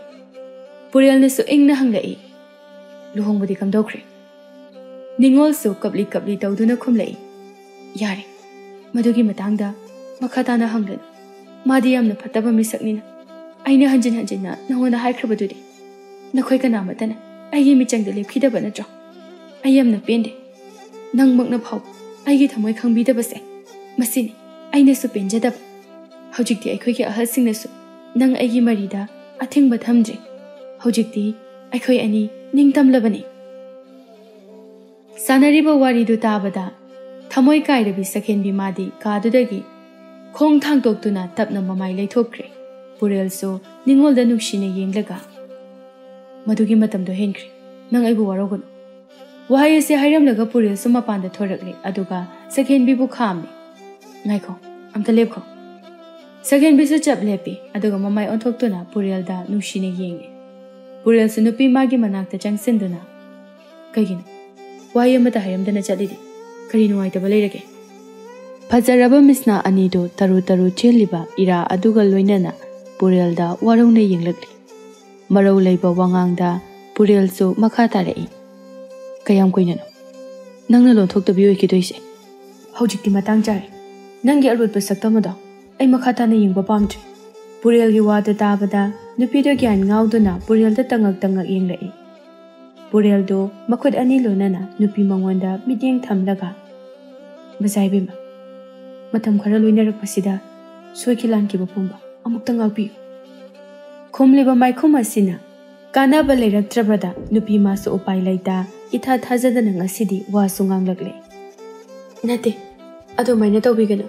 ꯄꯨꯔꯦꯜꯅꯁꯨ ꯏꯪꯅ ꯍꯪꯂꯛꯏ, "ꯂꯨꯍꯣꯡꯕꯗꯤ ꯀꯝꯗꯧꯈ꯭ꯔꯦ?" ꯅꯤꯉꯣꯜꯁꯨ ꯀꯞꯂꯤ ꯀꯞꯂꯤ ꯇꯧꯗꯨꯅ ꯈꯨꯝꯂꯛꯏ, "ꯌꯥꯔꯦ, ꯃꯗꯨꯒꯤ ꯃꯇꯥꯡꯗ ꯃꯈꯥ ꯇꯥꯅ ꯍꯪꯂꯅꯨ꯫ ꯃꯥꯗꯤ ꯌꯥꯝꯅ ꯐꯠꯇꯕ ꯃꯤꯁꯛꯅꯤꯅ꯫ ꯑꯩꯅ ꯍꯟꯖꯤꯟ ꯍꯟꯖꯤꯟꯅ ꯅꯉꯣꯟꯗ ꯍꯥꯏꯈ꯭ꯔꯕꯗꯨꯗꯤ꯫ ꯅꯈꯣꯏ ꯀꯅꯥꯃꯠꯇꯅ ꯑꯩꯒꯤ ꯃꯤꯆꯪꯗ ꯂꯦꯞꯈꯤꯗꯕ ꯅꯠꯇ꯭ꯔꯣ? ꯑꯩ ꯌꯥꯝꯅ ꯄꯦꯟꯗꯦ꯫ ꯅꯪꯃꯛꯅ ꯐꯥꯎ ꯑꯩꯒꯤ ꯊꯃꯣꯏ ꯈꯪꯕꯤꯗꯕꯁꯦ, ꯃꯁꯤꯅꯤ ꯑꯩꯅꯁꯨ ꯄꯦꯟꯖꯗꯕ꯫ ꯍꯧꯖꯤꯛꯇꯤ ꯑꯩꯈꯣꯏꯒꯤ ꯑꯍꯜꯁꯤꯡꯅꯁꯨ ꯅꯪ ꯑꯩꯒꯤ ꯃꯔꯤꯗ ꯑꯊꯤꯡꯕ ꯊꯝꯗ꯭ꯔꯦ꯫ ꯍꯧꯖꯤꯛꯇꯤ ꯑꯩꯈꯣꯏ ꯑꯅꯤ ꯅꯤꯡꯇꯝꯂꯕꯅꯤ꯫ ꯁꯥꯟꯅꯔꯤꯕ ꯋꯥꯔꯤꯗꯨ ꯇꯥꯕꯗ ꯊꯃꯣꯏ ꯀꯥꯏꯔꯕꯤ ꯁꯛꯍꯦꯟꯕꯤ ꯃꯥꯗꯤ ꯀꯥꯗꯨꯗꯒꯤ ꯈꯣꯡ ꯊꯥꯡꯗꯣꯛꯇꯨꯅ ꯇꯞꯅ ꯃꯃꯥꯏ ꯂꯩꯊꯣꯛꯈ꯭ꯔꯦ꯫ ꯄꯨꯔꯦꯜꯁꯨ ꯅꯤꯡꯉꯣꯜꯗ ꯅꯨꯡꯁꯤꯅ ꯌꯦꯡꯂꯒ, "ꯃꯗꯨꯒꯤ ꯃꯇꯝꯗꯣ ꯍꯦꯟꯈ꯭ꯔꯦ, ꯅꯪ ꯑꯩꯕꯨ ꯋꯥꯔꯧꯒꯅꯨ꯫" ꯋꯥꯍꯩ ꯑꯁꯤ ꯍꯥꯏꯔꯝꯂꯒ ꯄꯨꯔꯦꯜꯁꯨ ꯃꯄꯥꯟꯗ ꯊꯣꯔꯛꯂꯦ, ꯑꯗꯨꯒ ꯁꯛꯍꯦꯟꯕꯤꯕꯨ ꯈꯥꯝꯃꯤ꯫ "ꯉꯥꯏꯈꯣ, ꯑꯝꯇ ꯂꯦꯞꯈꯣ꯫" ꯁꯛꯍꯦꯟꯕꯤꯁꯨ ꯆꯞ ꯂꯦꯞꯄꯤ, ꯑꯗꯨꯒ ꯃꯃꯥꯏ ꯑꯣꯟꯊꯣꯛꯇꯨꯅ ꯄꯨꯔꯦꯜꯗ ꯅꯨꯡꯁꯤꯅ ꯌꯦꯡꯉꯤ꯫ ꯄꯨꯔꯦꯜꯁꯨ ꯅꯨꯄꯤ ꯃꯥꯒꯤ ꯃꯅꯥꯛꯇ ꯆꯪꯁꯤꯟꯗꯨꯅ, "ꯀꯩꯒꯤꯅꯣ ꯋꯥꯍꯩ ꯑꯃꯇ ꯍꯥꯏꯔꯝꯗꯅ ꯆꯠꯂꯤꯗꯤ? ꯀꯔꯤ ꯅꯨꯡꯉꯥꯏꯇꯕ ꯂꯩꯔꯒꯦ?" ꯐꯖꯔꯕ ꯃꯤꯁꯅꯥ ꯑꯅꯤꯗꯨ ꯇꯔꯨ ꯇꯔꯨ ꯆꯦꯜꯂꯤꯕ ꯏꯔꯥ ꯑꯗꯨꯒ ꯂꯣꯏꯅꯅ ꯄꯨꯔꯦꯜꯗ ꯋꯥꯔꯧꯅ ꯌꯦꯡꯂꯛꯂꯤ꯫ ꯃꯔꯧ ꯂꯩꯕ ꯋꯥꯉꯥꯡꯗ ꯄꯨꯔꯦꯜꯁꯨ ꯃꯈꯥ ꯇꯥꯔꯛꯏ, "ꯀꯌꯥꯝ ꯀꯨꯏꯅꯅꯣ ꯅꯪꯅ ꯂꯣꯟꯊꯣꯛꯇꯕꯤ ꯑꯣꯏꯈꯤꯗꯣꯏꯁꯦ? ꯍꯧꯖꯤꯛꯇꯤ ꯃꯇꯥꯡ ꯆꯥꯔꯦ꯫ ꯅꯪꯒꯤ ꯑꯔꯣꯠꯄ ꯁꯛꯇꯝ ꯑꯗꯣ ꯑꯩ ꯃꯈꯥ ꯇꯥꯅ ꯌꯦꯡꯕ ꯄꯥꯝꯗ꯭ꯔꯦ꯫" ꯄꯨꯔꯦꯜꯒꯤ ꯋꯥꯗꯨ ꯇꯥꯕꯗ ꯅꯨꯄꯤꯗꯨ ꯒ꯭ꯌꯥꯟ ꯉꯥꯎꯗꯨꯅ ꯄꯨꯔꯦꯜꯗ ꯇꯉꯛ ꯇꯉꯛ ꯌꯦꯡꯂꯛꯏ꯫ ꯄꯨꯔꯦꯜꯗꯨ ꯃꯈꯨꯠ ꯑꯅꯤ ꯂꯣꯟꯅꯅ ꯅꯨꯄꯤ ꯃꯉꯣꯟꯗ ꯃꯤꯠꯌꯦꯡ ꯊꯝꯂꯒ, "ꯃꯖꯥ ꯏꯕꯦꯝꯃ, ꯃꯇꯝ ꯈꯔ ꯂꯣꯏꯅꯔꯛꯄꯁꯤꯗ ꯁꯣꯏꯈꯤ ꯂꯥꯟꯈꯤꯕ ꯄꯨꯝꯕ ꯑꯃꯨꯛꯇ ꯉꯥꯛꯄꯤꯌꯨ꯫" ꯈꯨꯝꯂꯤꯕ ꯃꯥꯏꯈꯨꯝ ꯑꯁꯤꯅ ꯀꯥꯟꯅꯕ ꯂꯩꯔꯛꯇ꯭ꯔꯕꯗ ꯅꯨꯄꯤ ꯃꯥꯁꯨ ꯎꯄꯥꯏ ꯂꯩꯇ ꯏꯊꯥ ꯊꯥꯖꯗꯅ ꯉꯁꯤꯗꯤ ꯋꯥꯁꯨ ꯉꯥꯡꯂꯛꯂꯦ꯫ "ꯅꯠꯇꯦ, ꯑꯗꯨꯃꯥꯏꯅ ꯇꯧꯕꯤꯒꯅꯨ꯫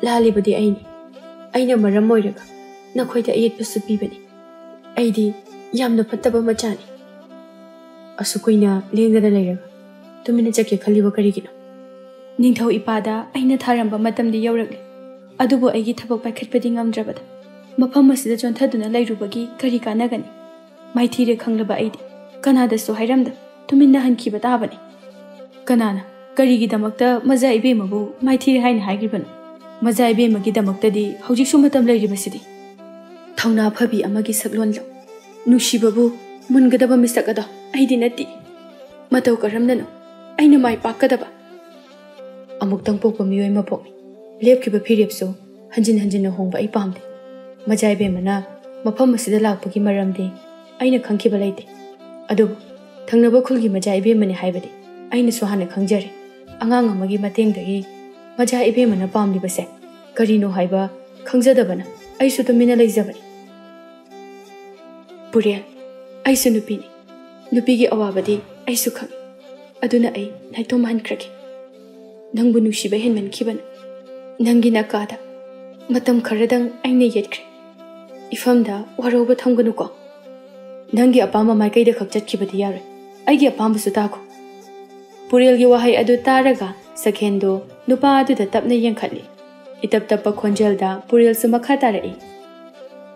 ꯂꯥꯜꯂꯤꯕꯗꯤ ꯑꯩꯅꯤ꯫ ꯑꯩꯅ ꯃꯔꯝ ꯑꯣꯏꯔꯒ ꯅꯈꯣꯏꯗ ꯑꯌꯦꯠꯄꯁꯨ ꯄꯤꯕꯅꯤ꯫ ꯑꯩꯗꯤ ꯌꯥꯝꯅ ꯐꯠꯇꯕ ꯃꯆꯥꯅꯤ꯫ ꯑꯁꯨꯛ ꯀꯨꯏꯅ ꯂꯦꯡꯗꯅ ꯂꯩꯔꯒ ꯇꯨꯃꯤꯟꯅ ꯆꯠꯀꯦ ꯈꯜꯂꯤꯕ ꯀꯔꯤꯒꯤꯅꯣ?" "ꯅꯤꯡꯊꯧ ꯏꯄꯥꯗ ꯑꯩꯅ ꯊꯥꯔꯝꯕ ꯃꯇꯝꯗꯤ ꯌꯧꯔꯛꯂꯦ, ꯑꯗꯨꯕꯨ ꯑꯩꯒꯤ ꯊꯕꯛ ꯄꯥꯏꯈꯠꯄꯗꯤ ꯉꯝꯗ꯭ꯔꯕꯗ ꯃꯐꯝ ꯑꯁꯤꯗ ꯆꯣꯟꯊꯗꯨꯅ ꯂꯩꯔꯨꯕꯒꯤ ꯀꯔꯤ ꯀꯥꯟꯅꯒꯅꯤ? ꯃꯥꯏꯊꯤꯔꯦ ꯈꯪꯂꯕ ꯑꯩꯗꯤ ꯀꯅꯥꯗꯁꯨ ꯍꯥꯏꯔꯝꯗ ꯇꯨꯃꯤꯟꯅ ꯍꯟꯈꯤꯕ ꯇꯥꯕꯅꯤ꯫ ꯀꯅꯥꯅ ꯀꯔꯤꯒꯤꯗꯃꯛꯇ ꯃꯖꯥ ꯏꯕꯦꯝꯃꯕꯨ ꯃꯥꯏꯊꯤꯔꯦ ꯍꯥꯏꯅ ꯍꯥꯏꯈ꯭ꯔꯤꯕꯅꯣ? ꯃꯖꯥ ꯏꯕꯦꯝꯃꯒꯤꯗꯃꯛꯇꯗꯤ ꯍꯧꯖꯤꯛꯁꯨ ꯃꯇꯝ ꯂꯩꯔꯤꯕꯁꯤꯗꯤ꯫" "ꯊꯧꯅꯥ ꯐꯕꯤ ꯑꯃꯒꯤ ꯁꯛꯂꯣꯟꯂꯣ? ꯅꯨꯡꯁꯤꯕꯕꯨ ꯃꯨꯟꯒꯗꯕ ꯃꯤꯁꯛ ꯑꯗꯣ ꯑꯩꯗꯤ ꯅꯠꯇꯦ꯫ ꯃꯇꯧ ꯀꯔꯝꯅꯅꯣ ꯑꯩꯅ ꯃꯥꯏ ꯄꯥꯛꯀꯗꯕ? ꯑꯃꯨꯛꯇꯪ ꯄꯣꯛꯄ ꯃꯤꯑꯣꯏ ꯃꯄꯣꯛꯅꯤ꯫ ꯂꯦꯞꯈꯤꯕ ꯐꯤꯔꯦꯞꯁꯨ ꯍꯟꯖꯤꯟ ꯍꯟꯖꯤꯟꯅ ꯍꯣꯡꯕ ꯑꯩ ꯄꯥꯝꯗꯦ꯫ ꯃꯖꯥ ꯏꯕꯦꯝꯃꯅ ꯃꯐꯝ ꯑꯁꯤꯗ ꯂꯥꯛꯄꯒꯤ ꯃꯔꯝꯗꯤ ꯑꯩꯅ ꯈꯪꯈꯤꯕ ꯂꯩꯇꯦ꯫ ꯑꯗꯨꯕꯨ ꯊꯪꯅꯕ ꯈꯨꯜꯒꯤ ꯃꯖꯥ ꯏꯕꯦꯝꯃꯅꯤ ꯍꯥꯏꯕꯗꯤ ꯑꯩꯅꯁꯨ ꯍꯥꯟꯅ ꯈꯪꯖꯔꯦ꯫ ꯑꯉꯥꯡ ꯑꯃꯒꯤ ꯃꯇꯦꯡꯗꯒꯤ ꯃꯖꯥ ꯏꯕꯦꯝꯃꯅ ꯄꯥꯝꯂꯤꯕꯁꯦ ꯀꯔꯤꯅꯣ ꯍꯥꯏꯕ ꯈꯪꯖꯗꯕꯅ ꯑꯩꯁꯨ ꯇꯨꯃꯤꯟꯅ ꯂꯩꯖꯕꯅꯤ꯫ ꯄꯨꯔꯦꯜ, ꯑꯩꯁꯨ ꯅꯨꯄꯤꯅꯤ꯫ ꯅꯨꯄꯤꯒꯤ ꯑꯋꯥꯕꯗꯤ ꯑꯩꯁꯨ ꯈꯪꯏ꯫ ꯑꯗꯨꯅ ꯑꯩ ꯅꯥꯏꯇꯣꯝꯍꯟꯈ꯭ꯔꯒꯦ꯫ ꯅꯪꯕꯨ ꯅꯨꯡꯁꯤꯕ ꯍꯦꯟꯃꯟꯈꯤꯕꯅ ꯅꯪꯒꯤ ꯅꯀꯥꯗ ꯃꯇꯝ ꯈꯔꯗꯪ ꯑꯩꯅ ꯌꯦꯠꯈ꯭ꯔꯦ꯫ ꯏꯐꯝꯗ ꯋꯥꯔꯧꯕ ꯊꯝꯒꯅꯨꯀꯣ꯫ ꯅꯪꯒꯤ ꯑꯄꯥꯝꯕ ꯃꯥꯏꯀꯩꯗ ꯈꯛ ꯆꯠꯈꯤꯕꯗꯤ ꯌꯥꯔꯣꯏ꯫ ꯑꯩꯒꯤ ꯑꯄꯥꯝꯕꯁꯨ ꯇꯥꯈꯣ꯫ ꯄꯨꯔꯦꯜꯒꯤ ꯋꯥꯍꯩ ꯑꯗꯨ ꯇꯥꯔꯒ ꯁꯈꯦꯟꯗꯣ ꯅꯨꯄꯥ ꯑꯗꯨꯗ ꯇꯞꯅ ꯌꯦꯡꯈꯠꯂꯤ꯫ ꯏꯇꯞ ꯇꯞꯄ ꯈꯣꯟꯖꯦꯜꯗ ꯄꯨꯔꯦꯜꯁꯨ ꯃꯈꯥ ꯇꯥꯔꯛꯏ,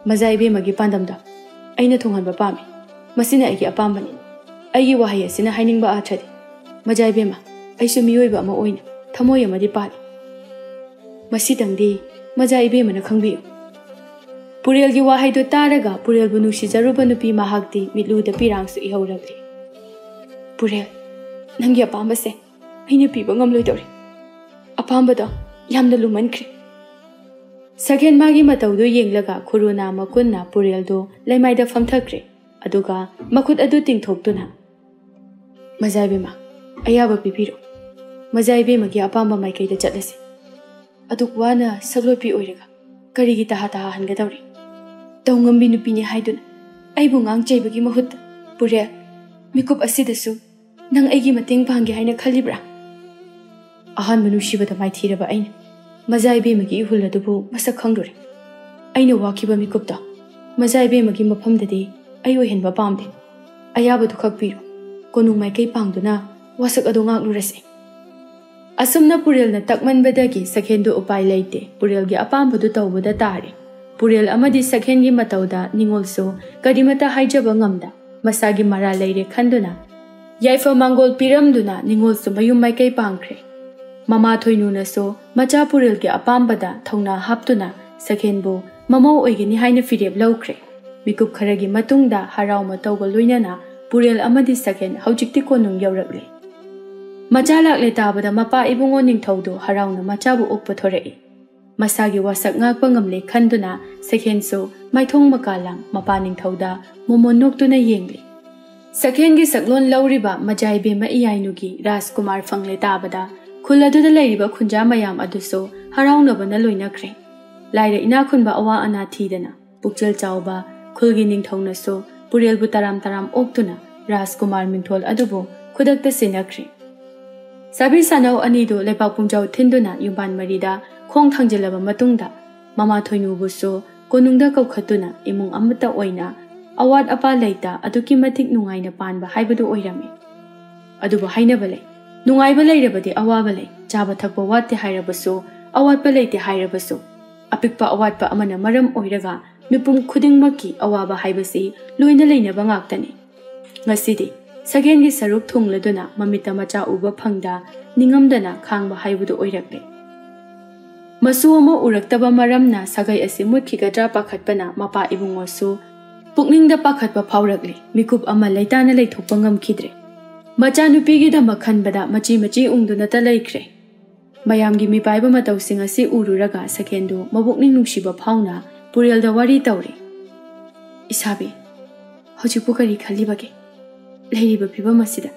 "ꯃꯖꯥ ꯏꯕꯦꯝꯃꯒꯤ ꯄꯥꯟꯗꯝꯗꯣ ꯑꯩꯅ ꯊꯨꯡꯍꯟꯕ ꯄꯥꯝꯃꯤ꯫ ꯃꯁꯤꯅ ꯑꯩꯒꯤ ꯑꯄꯥꯝꯕꯅꯤ꯫ ꯑꯩꯒꯤ ꯋꯥꯍꯩ ꯑꯁꯤꯅ ꯍꯥꯏꯅꯤꯡꯕ ꯑꯥꯔꯊꯗꯤ, ꯃꯖꯥ ꯏꯕꯦꯝꯃ, ꯑꯩꯁꯨ ꯃꯤꯑꯣꯏꯕ ꯑꯃ ꯑꯣꯏꯅ ꯊꯃꯣꯏ ꯑꯃꯗꯤ ꯄꯥꯜꯂꯤ꯫ ꯃꯁꯤꯇꯪꯗꯤ ꯃꯖꯥ ꯏꯕꯦꯝꯃꯅ ꯈꯪꯕꯤꯌꯨ꯫" ꯄꯨꯔꯦꯜꯒꯤ ꯋꯥꯍꯩꯗꯨ ꯇꯥꯔꯒ ꯄꯨꯔꯦꯜꯕꯨ ꯅꯨꯡꯁꯤꯖꯔꯨꯕ ꯅꯨꯄꯤ ꯃꯍꯥꯛꯇꯤ ꯃꯤꯠꯂꯨꯗ ꯄꯤꯔꯥꯡꯁꯨ ꯏꯍꯧꯔꯛꯂꯤ꯫ "ꯄꯨꯔꯦꯜ, ꯅꯪꯒꯤ ꯑꯄꯥꯝꯕꯁꯦ ꯑꯩꯅ ꯄꯤꯕ ꯉꯝꯂꯣꯏꯗꯧꯔꯦ꯫ ꯑꯄꯥꯝꯕꯗꯣ ꯌꯥꯝꯅ ꯂꯨꯃꯟꯈ꯭ꯔꯦ꯫" ꯁꯒꯦꯟ ꯃꯥꯒꯤ ꯃꯇꯧꯗꯨ ꯌꯦꯡꯂꯒ ꯈꯨꯔꯨ ꯅꯥꯝꯃ ꯀꯨꯟꯅ ꯄꯨꯔꯦꯜꯗꯨ ꯂꯩꯃꯥꯏꯗ ꯐꯝꯊꯈ꯭ꯔꯦ꯫ ꯑꯗꯨꯒ ꯃꯈꯨꯠ ꯑꯗꯨ ꯇꯤꯡꯊꯣꯛꯇꯨꯅ, "ꯃꯖꯥ ꯏꯕꯦꯝꯃ, ꯑꯌꯥꯕ ꯄꯤꯕꯤꯔꯣ꯫ ꯃꯖꯥ ꯏꯕꯦꯝꯃꯒꯤ ꯑꯄꯥꯝꯕ ꯃꯥꯏꯀꯩꯗ ꯆꯠꯂꯁꯤ꯫ ꯑꯗꯨꯛ ꯋꯥꯅ ꯁꯛꯂꯣꯠꯄꯤ ꯑꯣꯏꯔꯒ ꯀꯔꯤꯒꯤ ꯇꯍꯥ ꯇꯍꯥ ꯍꯟꯒꯗꯧꯔꯤ? ꯇꯧꯉꯝꯕꯤ ꯅꯨꯄꯤꯅꯤ ꯍꯥꯏꯗꯨꯅ ꯑꯩꯕꯨ ꯉꯥꯡ ꯆꯩꯕꯒꯤ ꯃꯍꯨꯠꯇ, ꯄꯨꯔꯦꯜ, ꯃꯤꯀꯨꯞ ꯑꯁꯤꯗꯁꯨ ꯅꯪ ꯑꯩꯒꯤ ꯃꯇꯦꯡ ꯄꯥꯡꯒꯦ ꯍꯥꯏꯅ ꯈꯜꯂꯤꯕ꯭ꯔꯥ?" ꯑꯍꯥꯟꯕ ꯅꯨꯡꯁꯤꯕꯗ ꯃꯥꯏꯊꯤꯔꯕ ꯑꯩꯅ ꯃꯖꯥ ꯏꯕꯦꯝꯃꯒꯤ ꯏꯍꯨꯜ ꯑꯗꯨꯕꯨ ꯃꯁꯛ ꯈꯪꯂꯨꯔꯦ꯫ ꯑꯩꯅ ꯋꯥꯈꯤꯕ ꯃꯤꯀꯨꯞꯇꯣ ꯃꯖꯥ ꯏꯕꯦꯝꯃꯒꯤ ꯃꯐꯝꯗꯗꯤ ꯑꯩ ꯑꯣꯏꯍꯟꯕ ꯄꯥꯝꯗꯦ꯫ ꯑꯌꯥꯕꯗꯨ ꯈꯛ ꯄꯤꯔꯣ꯫ ꯀꯣꯅꯨꯡ ꯃꯥꯏꯀꯩ ꯄꯥꯡꯗꯨꯅ ꯋꯥꯁꯛ ꯑꯗꯨ ꯉꯥꯛꯂꯨꯔꯁꯤ꯫ ꯑꯁꯨꯝꯅ ꯄꯨꯔꯦꯜꯅ ꯇꯛꯃꯟꯕꯗꯒꯤ ꯁꯈꯦꯟꯗꯨ ꯎꯄꯥꯏ ꯂꯩꯇꯦ꯫ ꯄꯨꯔꯦꯜꯒꯤ ꯑꯄꯥꯝꯕꯗꯨ ꯇꯧꯕꯗ ꯇꯥꯔꯦ꯫ ꯄꯨꯔꯦꯜ ꯑꯃꯗꯤ ꯁꯈꯦꯟꯒꯤ ꯃꯇꯧꯗ ꯅꯤꯉꯣꯜꯁꯨ ꯀꯔꯤꯃꯠꯇ ꯍꯥꯏꯖꯕ ꯉꯝꯗ ꯃꯁꯥꯒꯤ ꯃꯔꯥꯜ ꯂꯩꯔꯦ ꯈꯟꯗꯨꯅ ꯌꯥꯏꯐ ꯃꯥꯡꯒꯣꯜ ꯄꯤꯔꯝꯗꯨꯅ ꯅꯤꯉꯣꯜꯁꯨ ꯃꯌꯨꯝ ꯃꯥꯏꯀꯩ ꯄꯥꯡꯈ꯭ꯔꯦ꯫ ꯃꯃꯥ ꯊꯣꯏꯅꯨꯅꯁꯨ ꯃꯆꯥ ꯄꯨꯔꯦꯜꯒꯤ ꯑꯄꯥꯝꯕꯗ ꯊꯧꯅꯥ ꯍꯥꯞꯇꯨꯅ ꯁꯈꯦꯟꯕꯨ ꯃꯃꯧ ꯑꯣꯏꯒꯅꯤ ꯍꯥꯏꯅ ꯐꯤꯔꯦꯞ ꯂꯧꯈ꯭ꯔꯦ꯫ ꯃꯤꯀꯨꯞ ꯈꯔꯒꯤ ꯃꯇꯨꯡꯗ ꯍꯔꯥꯎ ꯃꯇꯧꯒ ꯂꯣꯏꯅꯅ ꯄꯨꯔꯦꯜ ꯑꯃꯗꯤ ꯁꯈꯦꯟ ꯍꯧꯖꯤꯛꯇꯤ ꯀꯣꯅꯨꯡ ꯌꯧꯔꯛꯂꯦ꯫ ꯃꯆꯥ ꯂꯥꯛꯂꯦ ꯇꯥꯕꯗ ꯃꯄꯥ ꯏꯕꯨꯡꯉꯣ ꯅꯤꯡꯊꯧꯗꯨ ꯍꯔꯥꯎꯅ ꯃꯆꯥꯕꯨ ꯑꯣꯛꯄ ꯊꯣꯔꯛꯏ꯫ ꯃꯁꯥꯒꯤ ꯋꯥꯁꯛ ꯉꯥꯛꯄ ꯉꯝꯂꯦ ꯈꯟꯗꯨꯅ ꯁꯈꯦꯟꯁꯨ ꯃꯥꯏꯊꯣꯡ ꯃꯀꯥ ꯂꯥꯡ ꯃꯄꯥ ꯅꯤꯡꯊꯧꯗ ꯃꯣꯃꯣꯟ ꯅꯣꯛꯇꯨꯅ ꯌꯦꯡꯂꯤ꯫ ꯁꯛꯍꯦꯟꯒꯤ ꯁꯛꯂꯣꯟ ꯂꯧꯔꯤꯕ ꯃꯖꯥꯏꯕꯦꯝꯃ ꯏꯌꯥꯏꯅꯨꯒꯤ ꯔꯥꯖꯀꯨꯃꯥꯔ ꯐꯪꯂꯦ ꯇꯥꯕꯗ ꯈꯨꯜ ꯑꯗꯨꯗ ꯂꯩꯔꯤꯕ ꯈꯨꯟꯖꯥ ꯃꯌꯥꯝ ꯑꯗꯨꯁꯨ ꯍꯔꯥꯎꯅꯕꯅ ꯂꯣꯏꯅꯈ꯭ꯔꯦ꯫ ꯂꯥꯏꯔ ꯏꯅꯥꯛ ꯈꯨꯟꯕ ꯑꯋꯥ ꯑꯅꯥ ꯊꯤꯗꯅ ꯄꯨꯛꯆꯦꯜ ꯆꯥꯎꯕ ꯈꯨꯜꯒꯤ ꯅꯤꯡꯊꯧꯅꯁꯨ ꯄꯨꯔꯦꯜꯕꯨ ꯇꯔꯥꯝ ꯇꯔꯥꯝ ꯑꯣꯛꯇꯨꯅ ꯔꯥꯖꯀꯨꯃꯥꯔ ꯃꯤꯡꯊꯣꯜ ꯑꯗꯨꯕꯨ ꯈꯨꯗꯛꯇ ꯁꯤꯟꯅꯈ꯭ꯔꯦ꯫ ꯁꯥꯕꯤ ꯁꯥꯅꯧ ꯑꯅꯤꯗꯨ ꯂꯩꯕꯥꯛ ꯄꯨꯡꯖꯥꯎ ꯊꯤꯟꯗꯨꯅ ꯌꯨꯝꯕꯥꯟ ꯃꯔꯤꯗ ꯈꯣꯡ ꯊꯥꯡꯖꯤꯜꯂꯕ ꯃꯇꯨꯡꯗ ꯃꯃꯥ ꯊꯣꯏꯅꯨꯕꯨꯁꯨ ꯀꯣꯅꯨꯡꯗ ꯀꯧꯈꯠꯇꯨꯅ ꯏꯃꯨꯡ ꯑꯃꯠꯇ ꯑꯣꯏꯅ ꯑꯋꯥꯠ ꯑꯄꯥ ꯂꯩꯇ ꯑꯗꯨꯛꯀꯤ ꯃꯇꯤꯛ ꯅꯨꯡꯉꯥꯏꯅ ꯄꯥꯟꯕ ꯍꯥꯏꯕꯗꯨ ꯑꯣꯏꯔꯝꯃꯤ꯫ ꯑꯗꯨꯕꯨ ꯍꯥꯏꯅꯕ ꯂꯩ, ꯅꯨꯡꯉꯥꯏꯕ ꯂꯩꯔꯕꯗꯤ ꯑꯋꯥꯕ ꯂꯩ, ꯆꯥꯕ ꯊꯛꯄ ꯋꯥꯠꯇꯦ ꯍꯥꯏꯔꯕꯁꯨ, ꯑꯋꯥꯠꯄ ꯂꯩꯇꯦ ꯍꯥꯏꯔꯕꯁꯨ, ꯑꯄꯤꯛꯄ ꯑꯋꯥꯠꯄ ꯑꯃꯅ ꯃꯔꯝ ꯑꯣꯏꯔꯒ ꯃꯤꯄꯨꯝ ꯈꯨꯗꯤꯡꯃꯛꯀꯤ ꯑꯋꯥꯕ ꯍꯥꯏꯕꯁꯤ ꯂꯣꯏꯅ ꯂꯩꯅꯕ ꯉꯥꯛꯇꯅꯤ꯫ ꯉꯁꯤꯗꯤ ꯁꯒꯦꯟꯒꯤ ꯁꯔꯨꯛ ꯊꯨꯡꯂꯗꯨꯅ ꯃꯃꯤꯠꯇ ꯃꯆꯥ ꯎꯕ ꯐꯪꯗ ꯅꯤꯡꯉꯝꯗꯅ ꯈꯥꯡꯕ ꯍꯥꯏꯕꯗꯨ ꯑꯣꯏꯔꯛꯂꯦ꯫ ꯃꯁꯨ ꯑꯃ ꯎꯔꯛꯇꯕ ꯃꯔꯝꯅ ꯁꯥꯒꯩ ꯑꯁꯤ ꯃꯨꯠꯈꯤꯒꯗ꯭ꯔꯥ ꯄꯥꯈꯠꯄꯅ ꯃꯄꯥ ꯏꯕꯨꯡꯉꯣꯁꯨ ꯄꯨꯛꯅꯤꯡꯗ ꯄꯥꯈꯠꯄ ꯐꯥꯎꯔꯛꯂꯦ꯫ ꯃꯤꯀꯨꯞ ꯑꯃ ꯂꯩꯇꯥꯅ ꯂꯩꯊꯣꯛꯄ ꯉꯝꯈꯤꯗ꯭ꯔꯦ꯫ ꯃꯆꯥꯅꯨꯄꯤꯒꯤꯗꯃꯛ ꯈꯟꯕꯗ ꯃꯆꯤ ꯃꯆꯤ ꯎꯪꯗꯨꯅꯇ ꯂꯩꯈ꯭ꯔꯦ꯫ ꯃꯌꯥꯝꯒꯤ ꯃꯤꯄꯥꯏꯕ ꯃꯇꯧꯁꯤꯡ ꯑꯁꯤ ꯎꯔꯨꯔꯒ ꯁꯒꯦꯟꯗꯨ ꯃꯕꯨꯛꯅꯤꯡ ꯅꯨꯡꯁꯤꯕ ꯐꯥꯎꯅ ꯄꯨꯔꯦꯜꯗ ꯋꯥꯔꯤ ꯇꯧꯔꯤ꯫ "ꯏꯁꯥꯕꯤ, ꯍꯧꯖꯤꯛꯄꯨ ꯀꯔꯤ ꯈꯜꯂꯤꯕꯒꯦ? ꯂꯩꯔꯤꯕ ꯐꯤꯕꯝ ꯑꯁꯤꯗ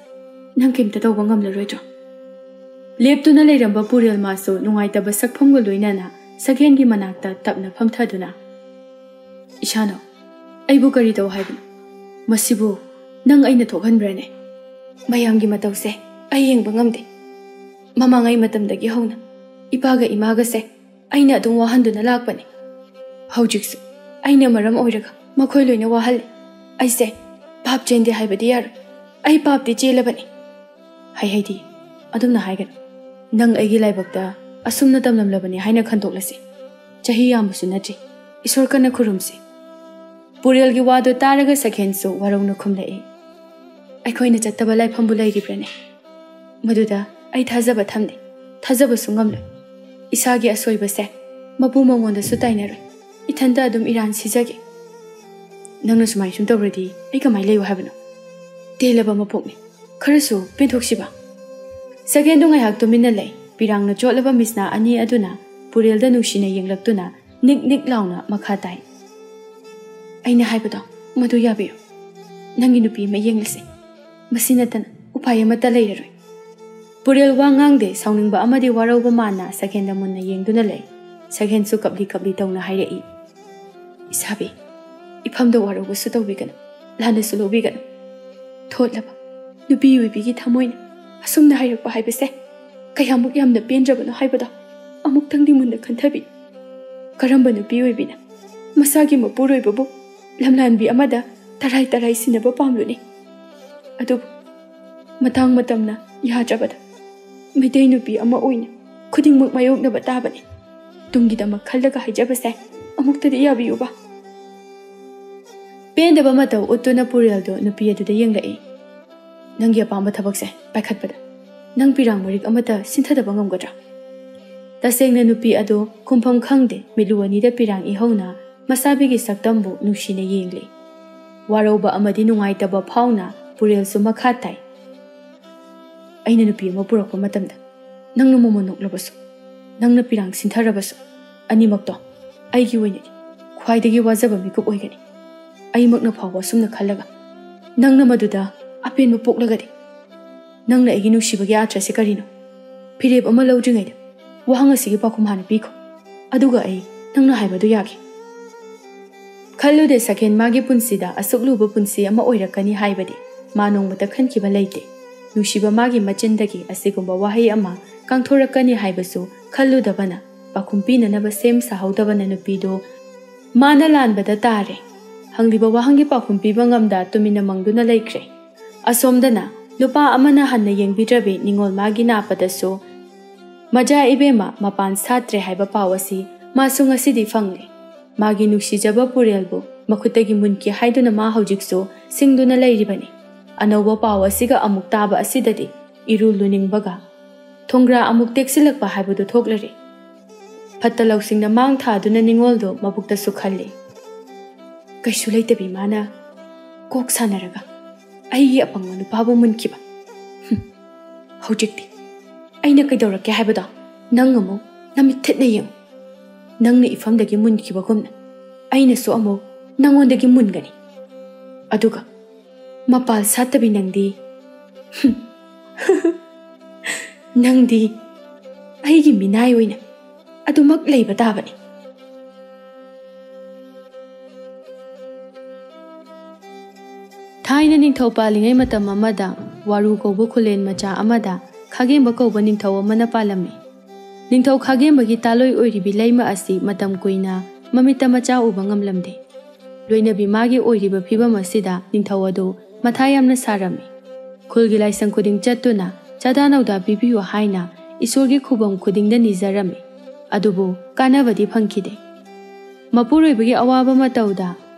ꯅꯪ ꯀꯩꯝꯇ ꯇꯧꯕ ꯉꯝꯂꯔꯣꯏꯗ꯭ꯔꯣ?" ꯂꯦꯞꯇꯨꯅ ꯂꯩꯔꯝꯕ ꯄꯨꯔꯦꯜ ꯃꯥꯁꯨ ꯅꯨꯡꯉꯥꯏꯇꯕ ꯁꯛꯐꯝꯒ ꯂꯣꯏꯅꯅ ꯁꯒꯦꯟꯒꯤ ꯃꯅꯥꯛꯇ ꯇꯞꯅ ꯐꯝꯊꯗꯨꯅ, "ꯏꯁꯥꯅꯧ, ꯑꯩꯕꯨ ꯀꯔꯤ ꯇꯧ ꯍꯥꯏꯕꯅꯣ? ꯃꯁꯤꯕꯨ ꯅꯪ ꯑꯩꯅ ꯊꯣꯛꯍꯟꯕ꯭ꯔꯅꯦ? ꯃꯌꯥꯝꯒꯤ ꯃꯇꯧꯁꯦ ꯑꯩ ꯌꯦꯡꯕ ꯉꯝꯗꯦ꯫ ꯃꯃꯥꯡꯉꯩ ꯃꯇꯝꯗꯒꯤ ꯍꯧꯅ ꯏꯄꯥꯒ ꯏꯃꯥꯒꯁꯦ ꯑꯩꯅ ꯑꯗꯨꯝ ꯋꯥꯍꯟꯗꯨꯅ ꯂꯥꯛꯄꯅꯤ꯫ ꯍꯧꯖꯤꯛꯁꯨ ꯑꯩꯅ ꯃꯔꯝ ꯑꯣꯏꯔꯒ ꯃꯈꯣꯏ ꯂꯣꯏꯅ ꯋꯥꯍꯜꯂꯤ꯫ ꯑꯩꯁꯦ ꯄꯥꯞ ꯆꯦꯟꯗꯦ ꯍꯥꯏꯕꯗꯤ ꯌꯥꯔꯣꯏ꯫ ꯑꯩ ꯄꯥꯞꯇꯤ ꯆꯦꯜꯂꯕꯅꯤ꯫" "ꯍꯩ ꯍꯩꯗꯤ, ꯑꯗꯨꯝꯅ ꯍꯥꯏꯒꯅꯨ꯫ ꯅꯪ ꯑꯩꯒꯤ ꯂꯥꯏꯕꯛꯇ ꯑꯁꯨꯝꯅ ꯇꯝꯂꯝꯂꯕꯅꯤ ꯍꯥꯏꯅ ꯈꯟꯗꯣꯛꯂꯁꯤ꯫ ꯆꯍꯤ ꯌꯥꯝꯕꯁꯨ ꯅꯠꯇ꯭ꯔꯤ꯫ ꯏꯁꯣꯔ ꯀꯟꯅ ꯈꯨꯔꯨꯝꯁꯤ꯫" ꯄꯨꯔꯦꯜꯒꯤ ꯋꯥꯗꯨ ꯇꯥꯔꯒ ꯁꯒꯦꯟꯁꯨ ꯋꯥꯔꯧꯅ ꯈꯨꯝꯂꯛꯏ꯫ "ꯑꯩꯈꯣꯏꯅ ꯆꯠꯇꯕ ꯂꯥꯏꯐꯝꯕꯨ ꯂꯩꯔꯤꯕ꯭ꯔꯅꯦ? ꯃꯗꯨꯗ ꯑꯩ ꯊꯥꯖꯕ ꯊꯝꯗꯦ, ꯊꯥꯖꯕꯁꯨ ꯉꯝꯂꯣꯏ꯫ ꯏꯁꯥꯒꯤ ꯑꯁꯣꯏꯕꯁꯦ ꯃꯄꯨ ꯃꯉꯣꯟꯗꯁꯨ ꯇꯥꯏꯅꯔꯣꯏ, ꯏꯊꯟꯇ ꯑꯗꯨꯝ ꯏꯔꯥꯟ ꯁꯤꯖꯒꯦ꯫ ꯅꯪꯅ ꯁꯨꯃꯥꯏ ꯁꯨꯝ ꯇꯧꯔꯗꯤ ꯑꯩ ꯀꯃꯥꯏ ꯂꯩꯌꯨ ꯍꯥꯏꯕꯅꯣ? ꯇꯦꯜꯂꯕ ꯃꯄꯣꯛꯅꯤ, ꯈꯔꯁꯨ ꯄꯦꯟꯊꯣꯛꯁꯤꯕ꯫" ꯁꯒꯦꯟꯗꯨ ꯉꯥꯏꯍꯥꯛ ꯇꯨꯃꯤꯟꯅ ꯂꯩ꯫ ꯄꯤꯔꯥꯡꯅ ꯆꯣꯠꯂꯕ ꯃꯤꯠꯁꯅꯥ ꯑꯅꯤ ꯑꯗꯨꯅ ꯄꯨꯔꯦꯜꯗ ꯅꯨꯡꯁꯤꯅ ꯌꯦꯡꯂꯛꯇꯨꯅ ꯅꯤꯛ ꯅꯤꯛ ꯂꯥꯎꯅ ꯃꯈꯥ ꯇꯥꯏ꯫ "ꯑꯩꯅ ꯍꯥꯏꯕꯗꯣ ꯃꯗꯨ ꯌꯥꯕꯤꯌꯨ꯫ ꯅꯪꯒꯤ ꯅꯨꯄꯤ ꯑꯃ ꯌꯦꯡꯂꯁꯦ꯫ ꯃꯁꯤ ꯅꯠꯇꯅ ꯎꯄꯥꯏ ꯑꯃꯠꯇ ꯂꯩꯔꯔꯣꯏ꯫ ꯄꯨꯔꯦꯜ ꯋꯥ ꯉꯥꯡꯗꯦ꯫ ꯁꯥꯎꯅꯤꯡꯕ ꯑꯃꯗꯤ ꯋꯥꯔꯧꯕ ꯃꯥꯟꯅ ꯁꯒꯦꯟꯗ ꯃꯨꯟꯅ ꯌꯦꯡꯗꯨꯅ ꯂꯩ꯫ ꯁꯒꯦꯟꯁꯨ ꯀꯞꯂꯤ ꯀꯞꯂꯤ ꯇꯧꯅ ꯍꯥꯏꯔꯛꯏ, "ꯏꯁꯥꯕꯤ, ꯏꯐꯝꯗ ꯋꯥꯔꯧꯕꯁꯨ ꯇꯧꯕꯤꯒꯅꯨ, ꯂꯥꯟꯅꯁꯨ ꯂꯧꯕꯤꯒꯅꯨ꯫ ꯊꯣꯠꯂꯕ ꯅꯨꯄꯤ ꯑꯣꯏꯕꯤꯒꯤ ꯊꯃꯣꯏꯅ ꯑꯁꯨꯝꯅ ꯍꯥꯏꯔꯛꯄ ꯍꯥꯏꯕꯁꯦ ꯀꯌꯥꯃꯨꯛ ꯌꯥꯝꯅ ꯄꯦꯟꯗ꯭ꯔꯕꯅꯣ ꯍꯥꯏꯕꯗꯣ ꯑꯃꯨꯛꯇꯪꯗꯤ ꯃꯨꯟꯅ ꯈꯟꯊꯕꯤ꯫ ꯀꯔꯝꯕ ꯅꯨꯄꯤ ꯑꯣꯏꯕꯤꯅ ꯃꯁꯥꯒꯤ ꯃꯄꯨꯔꯣꯏꯕꯕꯨ ꯂꯝꯂꯥꯟꯕꯤ ꯑꯃꯗ ꯇꯔꯥꯏ ꯇꯔꯥꯏ ꯁꯤꯟꯅꯕ ꯄꯥꯝꯂꯨꯅꯤ? ꯑꯗꯨꯕꯨ ꯃꯇꯥꯡ ꯃꯇꯝꯅ ꯌꯥꯗ꯭ꯔꯕꯗ ꯃꯩꯇꯩ ꯅꯨꯄꯤ ꯑꯃ ꯑꯣꯏꯅ ꯈꯨꯗꯤꯡꯃꯛ ꯃꯥꯌꯣꯛꯅꯕ ꯇꯥꯕꯅꯤ꯫ ꯇꯨꯡꯒꯤꯗꯃꯛ ꯈꯜꯂꯒ ꯍꯥꯏꯖꯕꯁꯦ ꯑꯃꯨꯛꯇꯗꯤ ꯌꯥꯕꯤꯌꯨꯕ?" ꯄꯦꯟꯗꯕ ꯃꯇꯧ ꯎꯠꯇꯨꯅ ꯄꯨꯔꯦꯜꯗꯨ ꯅꯨꯄꯤ ꯑꯗꯨꯗ ꯌꯦꯡꯂꯛꯏ꯫ "ꯅꯪꯒꯤ ꯑꯄꯥꯝꯕ ꯊꯕꯛꯁꯦ ꯄꯥꯏꯈꯠꯄꯗ ꯅꯪ ꯄꯤꯔꯥꯡ ꯃꯔꯤꯛ ꯑꯃꯠꯇ ꯁꯤꯟꯊꯗꯕ ꯉꯝꯒꯗ꯭ꯔꯥ?" ꯇꯁꯦꯡꯅ ꯅꯨꯄꯤ ꯑꯗꯨ ꯈꯨꯝꯐꯝ ꯈꯪꯗꯦ꯫ ꯃꯤꯠꯂꯨ ꯑꯅꯤꯗ ꯄꯤꯔꯥꯡ ꯏꯍꯧꯅ ꯃꯁꯥꯕꯤꯒꯤ ꯁꯛꯇꯝꯕꯨ ꯅꯨꯡꯁꯤꯅ ꯌꯦꯡꯂꯤ꯫ ꯋꯥꯔꯧꯕ ꯑꯃꯗꯤ ꯅꯨꯡꯉꯥꯏꯇꯕ ꯐꯥꯎꯅ ꯄꯨꯔꯦꯜꯁꯨ ꯃꯈꯥ ꯇꯥꯏ, "ꯑꯩꯅ ꯅꯨꯄꯤ ꯑꯃ ꯄꯨꯔꯛꯄ ꯃꯇꯝꯗ ꯅꯪꯅ ꯃꯣꯃꯣꯟ ꯅꯣꯛꯂꯕꯁꯨ, ꯅꯪꯅ ꯄꯤꯔꯥꯡ ꯁꯤꯟꯊꯔꯕꯁꯨ, ꯑꯅꯤꯃꯛꯇꯣ ꯑꯩꯒꯤ ꯑꯣꯏꯅꯗꯤ ꯈ꯭ꯋꯥꯏꯗꯒꯤ ꯋꯥꯖꯕ ꯃꯤꯀꯨꯞ ꯑꯣꯏꯒꯅꯤ꯫ ꯑꯩꯃꯛꯅ ꯐꯥꯎꯕ ꯑꯁꯨꯝꯅ ꯈꯜꯂꯒ ꯅꯪꯅ ꯃꯗꯨꯗ ꯑꯄꯦꯟꯕ ꯄꯣꯛꯂꯒꯗꯤ, ꯅꯪꯅ ꯑꯩꯒꯤ ꯅꯨꯡꯁꯤꯕꯒꯤ ꯑꯥꯔꯊꯁꯦ ꯀꯔꯤꯅꯣ? ꯐꯤꯔꯦꯞ ꯑꯃ ꯂꯧꯗ꯭ꯔꯤꯉꯩꯗ ꯋꯥꯍꯪ ꯑꯁꯤꯒꯤ ꯄꯥꯎꯈꯨꯝ ꯍꯥꯟꯅ ꯄꯤꯈꯣ, ꯑꯗꯨꯒ ꯑꯩ ꯅꯪꯅ ꯍꯥꯏꯕꯗꯨ ꯌꯥꯒꯦ꯫" ꯈꯜꯂꯨꯗꯦ ꯁꯈꯦꯟ ꯃꯥꯒꯤ ꯄꯨꯟꯁꯤꯗ ꯑꯁꯨꯛ ꯂꯨꯕ ꯄꯨꯟꯁꯤ ꯑꯃ ꯑꯣꯏꯔꯛꯀꯅꯤ ꯍꯥꯏꯕꯗꯤ ꯃꯥ ꯅꯣꯡꯃꯇ ꯈꯟꯈꯤꯕ ꯂꯩꯇꯦ꯫ ꯅꯨꯡꯁꯤꯕ ꯃꯥꯒꯤ ꯃꯆꯤꯟꯗꯒꯤ ꯑꯁꯤꯒꯨꯝꯕ ꯋꯥꯍꯩ ꯑꯃ ꯀꯥꯡꯊꯣꯔꯛꯀꯅꯤ ꯍꯥꯏꯕꯁꯨ ꯈꯜꯂꯨꯗꯕꯅ, ꯄꯥꯎꯈꯨꯝ ꯄꯤꯅꯅꯕ ꯁꯦꯝ ꯁꯥꯍꯧꯗꯕꯅ ꯅꯨꯄꯤꯗꯨ ꯃꯥꯅ ꯂꯥꯟꯕꯗ ꯇꯥꯔꯦ꯫ ꯍꯪꯂꯤꯕ ꯋꯥꯍꯪꯒꯤ ꯄꯥꯎꯈꯨꯝ ꯄꯤꯕ ꯉꯝꯗ ꯇꯨꯃꯤꯟꯅ ꯃꯪꯗꯨꯅ ꯂꯩꯈ꯭ꯔꯦ꯫ ꯑꯁꯣꯝꯗꯅ ꯂꯨꯄꯥ ꯑꯃꯅ ꯍꯟꯅ ꯌꯦꯡꯕꯤꯗ꯭ꯔꯕꯤ ꯅꯤꯉꯣꯜ ꯃꯥꯒꯤ ꯅꯥꯞꯄꯗꯁꯨ ꯃꯖꯥ ꯏꯕꯦꯝꯃ ꯃꯄꯥꯟ ꯁꯥꯠꯇ꯭ꯔꯦ ꯍꯥꯏꯕ ꯄꯥꯎ ꯑꯁꯤ ꯃꯥꯁꯨ ꯉꯁꯤꯗꯤ ꯐꯪꯂꯦ꯫ ꯃꯥꯒꯤ ꯅꯨꯡꯁꯤꯖꯕ ꯄꯨꯔꯦꯜꯕꯨ ꯃꯈꯨꯠꯇꯒꯤ ꯃꯨꯟꯈꯤ ꯍꯥꯏꯗꯨꯅ ꯃꯥ ꯍꯧꯖꯤꯛꯁꯨ ꯁꯤꯡꯗꯨꯅ ꯂꯩꯔꯤꯕꯅꯤ꯫ ꯑꯅꯧꯕ ꯄꯥꯎ ꯑꯁꯤꯒ ꯑꯃꯨꯛ ꯇꯥꯕ ꯑꯁꯤꯗꯗꯤ ꯏꯔꯨ ꯂꯨꯅꯤꯡꯕꯒ ꯊꯣꯡꯒ꯭ꯔꯥ ꯑꯃꯨꯛ ꯇꯦꯛꯁꯤꯜꯂꯛꯄ ꯍꯥꯏꯕꯗꯨ ꯊꯣꯛꯂꯔꯦ꯫ ꯐꯠꯇ ꯂꯧꯁꯤꯡꯅ ꯃꯥꯡ ꯊꯥꯗꯨꯅ ꯅꯤꯉꯣꯜꯗꯨ ꯃꯕꯨꯛꯇꯁꯨ ꯈꯜꯂꯤ꯫ ꯀꯩꯁꯨ ꯂꯩꯇꯕꯤ ꯃꯥꯅ ꯀꯣꯛ ꯁꯥꯟꯅꯔꯒ ꯑꯩꯒꯤ ꯑꯄꯪꯕ ꯅꯨꯄꯥꯕꯨ ꯃꯨꯟꯈꯤꯕ꯫ ꯍꯨꯝ, ꯍꯧꯖꯤꯛꯇꯤ ꯑꯩꯅ ꯀꯩꯗꯧꯔꯛꯀꯦ ꯍꯥꯏꯕꯗꯣ ꯅꯪ ꯑꯃꯨꯛ ꯅꯃꯤꯠ ꯊꯤꯠꯅ ꯌꯦꯡꯉꯨ꯫ ꯅꯪꯅ ꯏꯐꯝꯗꯒꯤ ꯃꯨꯟꯈꯤꯕꯒꯨꯝꯅ ꯑꯩꯅꯁꯨ ꯑꯃꯨꯛ ꯅꯪꯉꯣꯟꯗꯒꯤ ꯃꯨꯟꯒꯅꯤ꯫ ꯑꯗꯨꯒ ꯃꯄꯥꯜ ꯁꯥꯠꯇꯕꯤ ꯅꯪꯗꯤ, ꯅꯪꯗꯤ ꯑꯩꯒꯤ ꯃꯤꯅꯥꯏ ꯑꯣꯏꯅ ꯑꯗꯨꯃꯛ ꯂꯩꯕ ꯇꯥꯕꯅꯤ꯫ ꯊꯥꯏꯅ ꯅꯤꯡꯊꯧ ꯄꯥꯜꯂꯤꯉꯩ ꯃꯇꯝ ꯑꯃꯗ ꯋꯥꯔꯨ ꯀꯧꯕ ꯈꯨꯂꯦꯟ ꯃꯆꯥ ꯑꯃꯗ ꯈꯥꯒꯦꯝꯕ ꯀꯧꯕ ꯅꯤꯡꯊꯧ ꯑꯃꯅ ꯄꯥꯜꯂꯝꯃꯤ꯫ ꯅꯤꯡꯊꯧ ꯈꯥꯒꯦꯝꯕꯒꯤ ꯇꯥꯂꯣꯏ ꯑꯣꯏꯔꯤꯕꯤ ꯂꯩꯃ ꯑꯁꯤ ꯃꯇꯝ ꯀꯨꯏꯅ ꯃꯃꯤꯠꯇ ꯃꯆꯥ ꯎꯕ ꯉꯝꯂꯝꯗꯦ꯫ ꯂꯣꯏꯅꯕꯤ ꯃꯥꯒꯤ ꯑꯣꯏꯔꯤꯕ ꯐꯤꯕꯝ ꯑꯁꯤꯗ ꯅꯤꯡꯊꯧ ꯑꯗꯨ ꯃꯊꯥ ꯌꯥꯝꯅ ꯁꯥꯔꯝꯃꯤ꯫ ꯈꯨꯜꯒꯤ ꯂꯥꯏꯁꯪ ꯈꯨꯗꯤꯡ ꯆꯠꯇꯨꯅ ꯆꯥꯗꯥ ꯅꯧꯗꯥ ꯄꯤꯕꯤꯌꯨ ꯍꯥꯏꯅ ꯏꯁꯣꯔꯒꯤ ꯈꯨꯕꯝ ꯈꯨꯗꯤꯡꯗ ꯅꯤꯖꯔꯝꯃꯤ꯫ ꯑꯗꯨꯕꯨ ꯀꯥꯟꯅꯕꯗꯤ ꯐꯪꯈꯤꯗꯦ꯫ ꯃꯄꯨꯔꯣꯏꯕꯒꯤ ꯑꯋꯥꯕ ꯃꯇꯧꯗ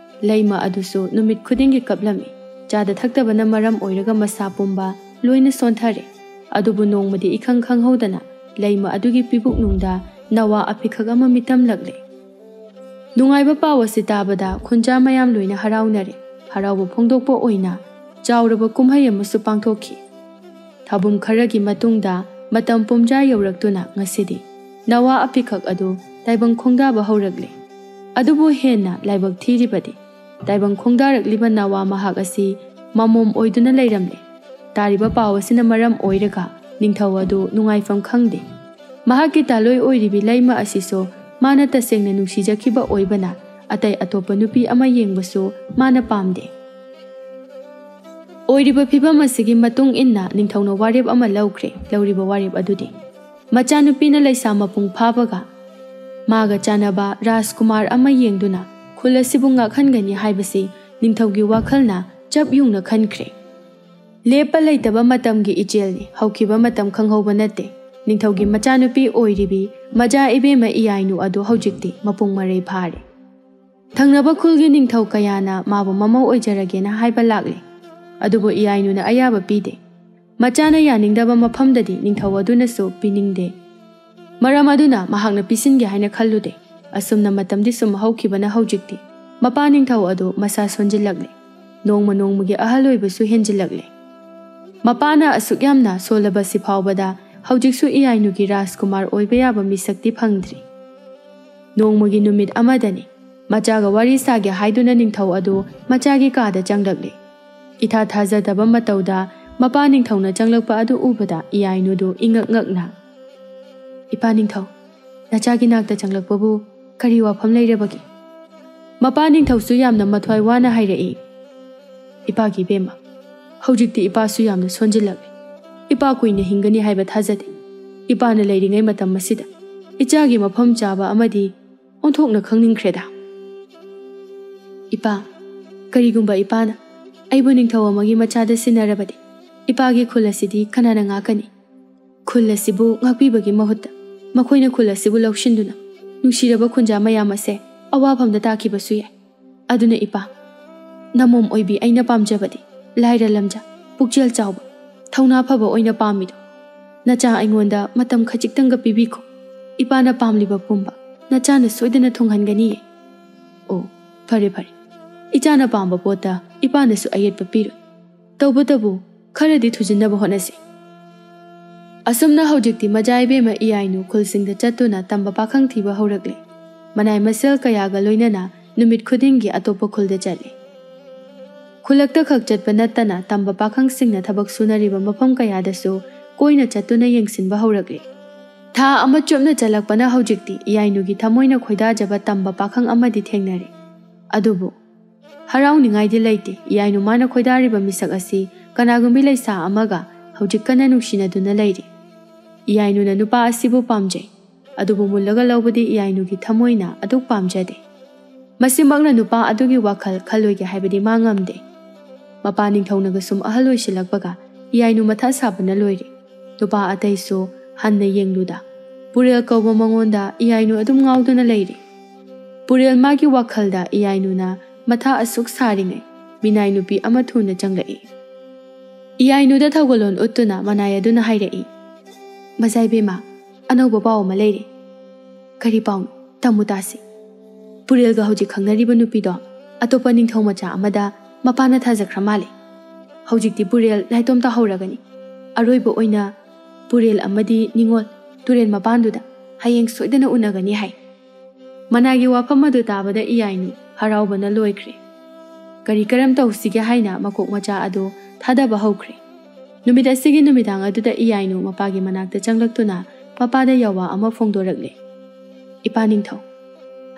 ꯂꯩꯃ ꯑꯗꯨꯁꯨ ꯅꯨꯃꯤꯠ ꯈꯨꯗꯤꯡꯒꯤ ꯀꯞꯂꯝꯃꯤ꯫ ꯆꯥꯗ ꯊꯛꯇꯕꯅ ꯃꯔꯝ ꯑꯣꯏꯔꯒ ꯃꯁꯥ ꯄꯨꯝꯕ ꯂꯣꯏꯅ ꯁꯣꯟꯊꯔꯦ꯫ ꯑꯗꯨꯕꯨ ꯅꯣꯡꯃꯗꯤ ꯏꯈꯪ ꯈꯪꯍꯧꯗꯅ ꯂꯩꯃ ꯑꯗꯨꯒꯤ ꯄꯤꯕꯨꯛꯅꯨꯡꯗ ꯅꯋꯥ ꯑꯄꯤꯈꯛ ꯑꯃ ꯃꯤꯇꯝꯂꯛꯂꯦ꯫ ꯅꯨꯡꯉꯥꯏꯕ ꯄꯥꯎ ꯑꯁꯤ ꯇꯥꯕꯗ ꯈꯨꯟꯖꯥ ꯃꯌꯥꯝ ꯂꯣꯏꯅ ꯍꯔꯥꯎꯅꯔꯦ꯫ ꯍꯔꯥꯎꯕ ꯐꯣꯡꯗꯣꯛꯄ ꯑꯣꯏꯅ ꯆꯥꯎꯔꯕ ꯀꯨꯝꯍꯩ ꯑꯃꯁꯨ ꯄꯥꯡꯊꯣꯛꯈꯤ꯫ ꯊꯥꯕꯨꯝ ꯈꯔꯒꯤ ꯃꯇꯨꯡꯗ ꯃꯇꯝ ꯄꯨꯝꯖꯥ ꯌꯧꯔꯛꯇꯨꯅ ꯉꯁꯤꯗꯤ ꯅꯋꯥ ꯑꯄꯤꯈꯛ ꯑꯗꯨ ꯇꯥꯏꯕꯪ ꯈꯣꯡꯗꯥꯕ ꯍꯧꯔꯛꯂꯦ꯫ ꯑꯗꯨꯕꯨ ꯍꯦꯟꯅ ꯂꯥꯏꯕꯛ ꯊꯤꯔꯤꯕꯗꯤ ꯇꯥꯏꯕꯪ ꯈꯣꯡꯗꯥꯔꯛꯂꯤꯕ ꯅꯋꯥ ꯃꯍꯥꯛ ꯑꯁꯤ ꯃꯃꯣꯝ ꯑꯣꯏꯗꯨꯅ ꯂꯩꯔꯝꯂꯦ꯫ ꯇꯥꯔꯤꯕ ꯄꯥꯎ ꯑꯁꯤꯅ ꯃꯔꯝ ꯑꯣꯏꯔꯒ ꯅꯤꯡꯊꯧ ꯑꯗꯨ ꯅꯨꯡꯉꯥꯏꯐꯝ ꯈꯪꯗꯦ꯫ ꯃꯍꯥꯛꯀꯤ ꯇꯥꯂꯣꯏ ꯑꯣꯏꯔꯤꯕꯤ ꯂꯩꯃ ꯑꯁꯤꯁꯨ ꯃꯥꯅ ꯇꯁꯦꯡꯅ ꯅꯨꯡꯁꯤꯖꯈꯤꯕ ꯑꯣꯏꯕꯅ ꯑꯇꯩ ꯑꯇꯣꯞꯄ ꯅꯨꯄꯤ ꯑꯃ ꯌꯦꯡꯕꯁꯨ ꯃꯥꯅ ꯄꯥꯝꯗꯦ꯫ ꯑꯣꯏꯔꯤꯕ ꯐꯤꯕꯝ ꯑꯁꯤꯒꯤ ꯃꯇꯨꯡ ꯏꯟꯅ ꯅꯤꯡꯊꯧꯅ ꯋꯥꯔꯦꯞ ꯑꯃ ꯂꯧꯈ꯭ꯔꯦ꯫ ꯂꯧꯔꯤꯕ ꯋꯥꯔꯦꯞ ꯑꯗꯨꯗꯤ ꯃꯆꯥꯅꯨꯄꯤꯅ ꯂꯩꯁꯥ ꯃꯄꯨꯡ ꯐꯥꯕꯒ ꯃꯥꯒ ꯆꯥꯟꯅꯕ ꯔꯥꯖꯀꯨꯃꯥꯔ ꯑꯃ ꯌꯦꯡꯗꯨꯅ ꯈꯨꯜ ꯑꯁꯤꯕꯨ ꯉꯥꯛꯍꯟꯒꯅꯤ ꯍꯥꯏꯕꯁꯤ ꯅꯤꯡꯊꯧꯒꯤ ꯋꯥꯈꯜꯅ ꯆꯞ ꯌꯨꯡꯅ ꯈꯟꯈ꯭ꯔꯦ꯫ ꯂꯦꯞꯄ ꯂꯩꯇꯕ ꯃꯇꯝꯒꯤ ꯏꯆꯦꯜꯅꯤ꯫ ꯍꯧꯈꯤꯕ ꯃꯇꯝ ꯈꯪꯍꯧꯕ ꯅꯠꯇꯦ꯫ ꯅꯤꯡꯊꯧꯒꯤ ꯃꯆꯥꯅꯨꯄꯤ ꯑꯣꯏꯔꯤꯕꯤ ꯃꯖꯥ ꯏꯕꯦꯝꯃ ꯏꯌꯥꯏꯅꯨ ꯑꯗꯨ ꯍꯧꯖꯤꯛꯇꯤ ꯃꯄꯨꯡ ꯃꯔꯩ ꯐꯥꯔꯦ꯫ ꯊꯪꯅꯕ ꯈꯨꯜꯒꯤ ꯅꯤꯡꯊꯧ ꯀꯌꯥꯅ ꯃꯥꯕꯨ ꯃꯃꯧ ꯑꯣꯏꯖꯔꯒꯦꯅ ꯍꯥꯏꯕ ꯂꯥꯛꯂꯦ꯫ ꯑꯗꯨꯕꯨ ꯏꯌꯥꯏꯅꯨꯅ ꯑꯌꯥꯕ ꯄꯤꯗꯦ꯫ ꯃꯆꯥꯅ ꯌꯥꯅꯤꯡꯗꯕ ꯃꯐꯝꯗꯗꯤ ꯅꯤꯡꯊꯧ ꯑꯗꯨꯅꯁꯨ ꯄꯤꯅꯤꯡꯗꯦ꯫ ꯃꯔꯝ ꯑꯗꯨꯅ ꯃꯍꯥꯛꯅ ꯄꯤꯁꯤꯟꯒꯦ ꯍꯥꯏꯅ ꯈꯜꯂꯨꯗꯦ꯫ ꯑꯁꯨꯝꯅ ꯃꯇꯝꯗꯤ ꯁꯨꯝ ꯍꯧꯈꯤꯕꯅ ꯍꯧꯖꯤꯛꯇꯤ ꯃꯄꯥ ꯅꯤꯡꯊꯧ ꯑꯗꯨ ꯃꯁꯥ ꯁꯣꯟꯖꯤꯜꯂꯛꯂꯦ꯫ ꯅꯣꯡꯃ ꯅꯣꯡꯃꯒꯤ ꯑꯍꯜ ꯑꯣꯏꯕꯁꯨ ꯍꯦꯟꯖꯤꯜꯂꯛꯂꯦ꯫ ꯃꯄꯥꯅ ꯑꯁꯨꯛ ꯌꯥꯝꯅ ꯁꯣꯜꯂꯕꯁꯤ ꯐꯥꯎꯕꯗ ꯍꯧꯖꯤꯛꯁꯨ ꯏꯌꯥꯏꯅꯨꯒꯤ ꯔꯥꯖꯀꯨꯃꯥꯔ ꯑꯣꯏꯕ ꯌꯥꯕ ꯃꯤꯁꯛꯇꯤ ꯐꯪꯗ꯭ꯔꯤ꯫ ꯅꯣꯡꯃꯒꯤ ꯅꯨꯃꯤꯠ ꯑꯃꯗꯅꯤ꯫ ꯃꯆꯥꯒ ꯋꯥꯔꯤ ꯁꯥꯒꯦ ꯍꯥꯏꯗꯨꯅ ꯅꯤꯡꯊꯧ ꯑꯗꯨ ꯃꯆꯥꯒꯤ ꯀꯥꯗ ꯆꯪꯂꯛꯂꯦ꯫ ꯏꯊꯥ ꯊꯥꯖꯗꯕ ꯃꯇꯧꯗ ꯃꯄꯥ ꯅꯤꯡꯊꯧꯅ ꯆꯪꯂꯛꯄ ꯑꯗꯨ ꯎꯕꯗ ꯏꯌꯥꯏꯅꯨꯗꯨ ꯏꯉꯛ ꯉꯛꯅ, "ꯏꯄꯥ ꯅꯤꯡꯊꯧ, ꯅꯆꯥꯒꯤ ꯅꯥꯛꯇ ꯆꯪꯂꯛꯄꯕꯨ ꯀꯔꯤ ꯋꯥꯐꯝ ꯂꯩꯔꯕꯒꯦ?" ꯃꯄꯥ ꯅꯤꯡꯊꯧꯁꯨ ꯌꯥꯝꯅ ꯃꯊ꯭ꯋꯥꯏ ꯋꯥꯅ ꯍꯥꯏꯔꯛꯏ, "ꯏꯄꯥꯒꯤ ꯏꯕꯦꯝꯃ, ꯍꯧꯖꯤꯛꯇꯤ ꯏꯄꯥꯁꯨ ꯌꯥꯝꯅ ꯁꯣꯟꯖꯤꯜꯂꯛꯂꯦ꯫ ꯏꯄꯥ ꯀꯨꯏꯅ ꯍꯤꯡꯒꯅꯤ ꯍꯥꯏꯕ ꯊꯥꯖꯗꯦ꯫ ꯏꯄꯥꯅ ꯂꯩꯔꯤꯉꯩ ꯃꯇꯝ ꯑꯁꯤꯗ ꯏꯆꯥꯒꯤ ꯃꯐꯝ ꯆꯥꯕ ꯑꯃꯗꯤ ꯑꯣꯟꯊꯣꯛꯅ ꯈꯪꯅꯤꯡꯈ꯭ꯔꯦꯗ꯫ ꯏꯄꯥ, ꯀꯔꯤꯒꯨꯝꯕ ꯏꯄꯥꯅ ꯑꯩꯕꯨ ꯅꯤꯡꯊꯧ ꯑꯃꯒꯤ ꯃꯆꯥꯗ ꯁꯤꯟꯅꯔꯕꯗꯤ, ꯏꯄꯥꯒꯤ ꯈꯨꯜ ꯑꯁꯤꯗꯤ ꯀꯅꯥꯅ ꯉꯥꯛꯀꯅꯤ? ꯈꯨꯜ ꯑꯁꯤꯕꯨ ꯉꯥꯛꯄꯤꯕꯒꯤ ꯃꯍꯨꯠꯇ ꯃꯈꯣꯏꯅ ꯈꯨꯜ ꯑꯁꯤꯕꯨ ꯂꯧꯁꯤꯟꯗꯨꯅ ꯅꯨꯡꯁꯤꯔꯕ ꯈꯨꯟꯖꯥ ꯃꯌꯥꯝ ꯑꯁꯦ ꯑꯋꯥꯐꯝꯗ ꯇꯥꯈꯤꯕꯁꯨ ꯌꯥꯏ꯫ ꯑꯗꯨꯅ ꯏꯄꯥ, ꯅꯃꯣꯝ ꯑꯣꯏꯕꯤ ꯑꯩꯅ ꯄꯥꯝꯖꯕꯗꯤ ꯂꯥꯏꯔ ꯂꯝꯖꯥ, ꯄꯨꯛꯆꯦꯜ ꯆꯥꯎꯕ, ꯊꯧꯅꯥ ꯐꯕ ꯑꯣꯏꯅ ꯄꯥꯝꯃꯤꯗꯣ꯫ ꯅꯆꯥ ꯑꯩꯉꯣꯟꯗ ꯃꯇꯝ ꯈꯖꯤꯛꯇꯪꯒ ꯄꯤꯕꯤꯈꯣ꯫ ꯏꯄꯥꯅ ꯄꯥꯝꯂꯤꯕ ꯄꯨꯝꯕ ꯅꯆꯥꯅ ꯁꯣꯏꯗꯅ ꯊꯨꯡꯍꯟꯒꯅꯤꯌꯦ꯫" "ꯑꯣ, ꯐꯔꯦ ꯐꯔꯦ, ꯏꯆꯥꯅ ꯄꯥꯝꯕ ꯄꯣꯠꯇ ꯏꯄꯥꯅꯁꯨ ꯑꯌꯦꯠꯄ ꯄꯤꯔꯣꯏ꯫ ꯇꯧꯕꯇꯕꯨ ꯈꯔꯗꯤ ꯊꯨꯖꯤꯟꯅꯕ ꯍꯣꯠꯅꯁꯤ꯫" ꯑꯁꯨꯝꯅ ꯍꯧꯖꯤꯛꯇꯤ ꯃꯖꯥ ꯏꯕꯦꯝꯃ ꯏꯌꯥꯏꯅꯨ ꯈꯨꯜꯁꯤꯡꯗ ꯆꯠꯇꯨꯅ ꯇꯝꯕ ꯄꯥꯈꯪ ꯊꯤꯕ ꯍꯧꯔꯛꯂꯦ꯫ ꯃꯅꯥꯏ ꯃꯁꯦꯜ ꯀꯌꯥꯒ ꯂꯣꯏꯅꯅ ꯅꯨꯃꯤꯠ ꯈꯨꯗꯤꯡꯒꯤ ꯑꯇꯣꯞꯄ ꯈꯨꯜꯗ ꯆꯠꯂꯤ꯫ ꯈꯨꯜꯂꯛꯇ ꯈꯛ ꯆꯠꯄ ꯅꯠꯇꯅ ꯇꯝꯕ ꯄꯥꯈꯪꯁꯤꯡꯅ ꯊꯕꯛ ꯁꯨꯅꯔꯤꯕ ꯃꯐꯝ ꯀꯌꯥꯗꯁꯨ ꯀꯣꯏꯅ ꯆꯠꯇꯨꯅ ꯌꯦꯡꯁꯤꯟꯕ ꯍꯧꯔꯛꯂꯤ꯫ ꯊꯥ ꯑꯃ ꯆꯨꯞꯅ ꯆꯠꯂꯛꯄꯅ ꯍꯧꯖꯤꯛꯇꯤ ꯏꯌꯥꯏꯅꯨꯒꯤ ꯊꯃꯣꯏꯅ ꯈꯣꯏꯗꯥꯖꯕ ꯇꯝꯕ ꯄꯥꯈꯪ ꯑꯃꯗꯤ ꯊꯦꯡꯅꯔꯦ꯫ ꯑꯗꯨꯕꯨ ꯍꯔꯥꯎꯅꯤꯡꯉꯥꯏꯗꯤ ꯂꯩꯇꯦ꯫ ꯏꯌꯥꯏꯅꯨ ꯃꯥꯅ ꯈꯣꯏꯗꯥꯔꯤꯕ ꯃꯤꯁꯛ ꯑꯁꯤ ꯀꯅꯥꯒꯨꯝꯕꯤ ꯂꯩꯁꯥ ꯑꯃꯒ ꯍꯧꯖꯤꯛ ꯀꯟꯅ ꯅꯨꯡꯁꯤꯅꯗꯨꯅ ꯂꯩꯔꯤ꯫ ꯏꯌꯥꯏꯅꯨꯅ ꯅꯨꯄꯥ ꯑꯁꯤꯕꯨ ꯄꯥꯝꯖꯩ꯫ ꯑꯗꯨꯕꯨ ꯃꯨꯜꯂꯒ ꯂꯧꯕꯗꯤ ꯏꯌꯥꯏꯅꯨꯒꯤ ꯊꯃꯣꯏꯅ ꯑꯗꯨꯛ ꯄꯥꯝꯖꯗꯦ꯫ ꯃꯁꯤꯃꯛꯅ ꯅꯨꯄꯥ ꯑꯗꯨꯒꯤ ꯋꯥꯈꯜ ꯈꯜꯂꯣꯏꯒꯦ ꯍꯥꯏꯕꯗꯤ ꯃꯥ ꯉꯝꯗꯦ꯫ ꯃꯄꯥ ꯅꯤꯡꯊꯧꯅꯒ ꯁꯨꯝ ꯑꯍꯜ ꯑꯣꯏꯁꯤꯜꯂꯛꯄꯒ ꯏꯌꯥꯏꯅꯨ ꯃꯊꯥ ꯁꯥꯕꯅ ꯂꯣꯏꯔꯦ꯫ ꯅꯨꯄꯥ ꯑꯇꯩꯁꯨ ꯍꯟꯅ ꯌꯦꯡꯂꯨꯗ, ꯄꯨꯔꯦꯜ ꯀꯧꯕ ꯃꯉꯣꯟꯗ ꯏꯌꯥꯏꯅꯨ ꯑꯗꯨꯝ ꯉꯥꯎꯗꯨꯅ ꯂꯩꯔꯦ꯫ ꯄꯨꯔꯦꯜ ꯃꯥꯒꯤ ꯋꯥꯈꯜꯗ ꯏꯌꯥꯏꯅꯨꯅ ꯃꯊꯥ ꯑꯁꯨꯛ ꯁꯥꯔꯤꯉꯩ ꯃꯤꯅꯥꯏ ꯅꯨꯄꯤ ꯑꯃ ꯊꯨꯅ ꯆꯪꯂꯛꯏ꯫ ꯏꯌꯥꯏꯅꯨꯗ ꯊꯧꯒꯜꯂꯣꯟ ꯎꯠꯇꯨꯅ ꯃꯅꯥꯏ ꯑꯗꯨꯅ ꯍꯥꯏꯔꯛꯏ, "ꯃꯖꯥ ꯏꯕꯦꯝꯃ, ꯑꯅꯧꯕ ꯄꯥꯎ ꯑꯃ ꯂꯩꯔꯦ꯫" "ꯀꯔꯤ ꯄꯥꯎꯅꯣ? ꯇꯝꯃꯨ ꯇꯥꯁꯤ꯫" "ꯄꯨꯔꯦꯜꯒ ꯍꯧꯖꯤꯛ ꯈꯪꯅꯔꯤꯕ ꯅꯨꯄꯤꯗꯣ ꯑꯇꯣꯞꯄ ꯅꯤꯡꯊꯧ ꯃꯆꯥ ꯑꯃꯗ ꯃꯄꯥꯅ ꯊꯥꯖꯈ꯭ꯔ ꯃꯥꯜꯂꯦ꯫ ꯍꯧꯖꯤꯛꯇꯤ ꯄꯨꯔꯦꯜ ꯅꯥꯏꯇꯣꯝ ꯇꯥꯍꯧꯔꯒꯅꯤ꯫ ꯑꯔꯣꯏꯕ ꯑꯣꯏꯅ ꯄꯨꯔꯦꯜ ꯑꯃꯗꯤ ꯅꯤꯉꯣꯜ ꯇꯨꯔꯦꯜ ꯃꯄꯥꯟꯗꯨꯗ ꯍꯌꯦꯡ ꯁꯣꯏꯗꯅ ꯎꯅꯒꯅꯤ ꯍꯥꯏ꯫" ꯃꯅꯥꯏꯒꯤ ꯋꯥꯐꯝ ꯑꯗꯨ ꯇꯥꯕꯗ ꯏꯌꯥꯏꯅꯨ ꯍꯔꯥꯎꯕꯅ ꯂꯣꯏꯈ꯭ꯔꯦ꯫ ꯀꯔꯤ ꯀꯔꯝ ꯇꯧꯁꯤꯒꯦ ꯍꯥꯏꯅ ꯃꯀꯣꯛ ꯃꯆꯥ ꯑꯗꯨ ꯊꯥꯗꯕ ꯍꯧꯈ꯭ꯔꯦ꯫ ꯅꯨꯃꯤꯠ ꯑꯁꯤꯒꯤ ꯅꯨꯃꯤꯗꯥꯡ ꯑꯗꯨꯗ ꯏꯌꯥꯏꯅꯨ ꯃꯄꯥꯒꯤ ꯃꯅꯥꯛꯇ ꯆꯪꯂꯛꯇꯨꯅ ꯃꯄꯥꯗ ꯌꯥꯋꯥ ꯑꯃ ꯐꯣꯡꯗꯣꯔꯛꯂꯦ꯫ "ꯏꯄꯥ ꯅꯤꯡꯊꯧ,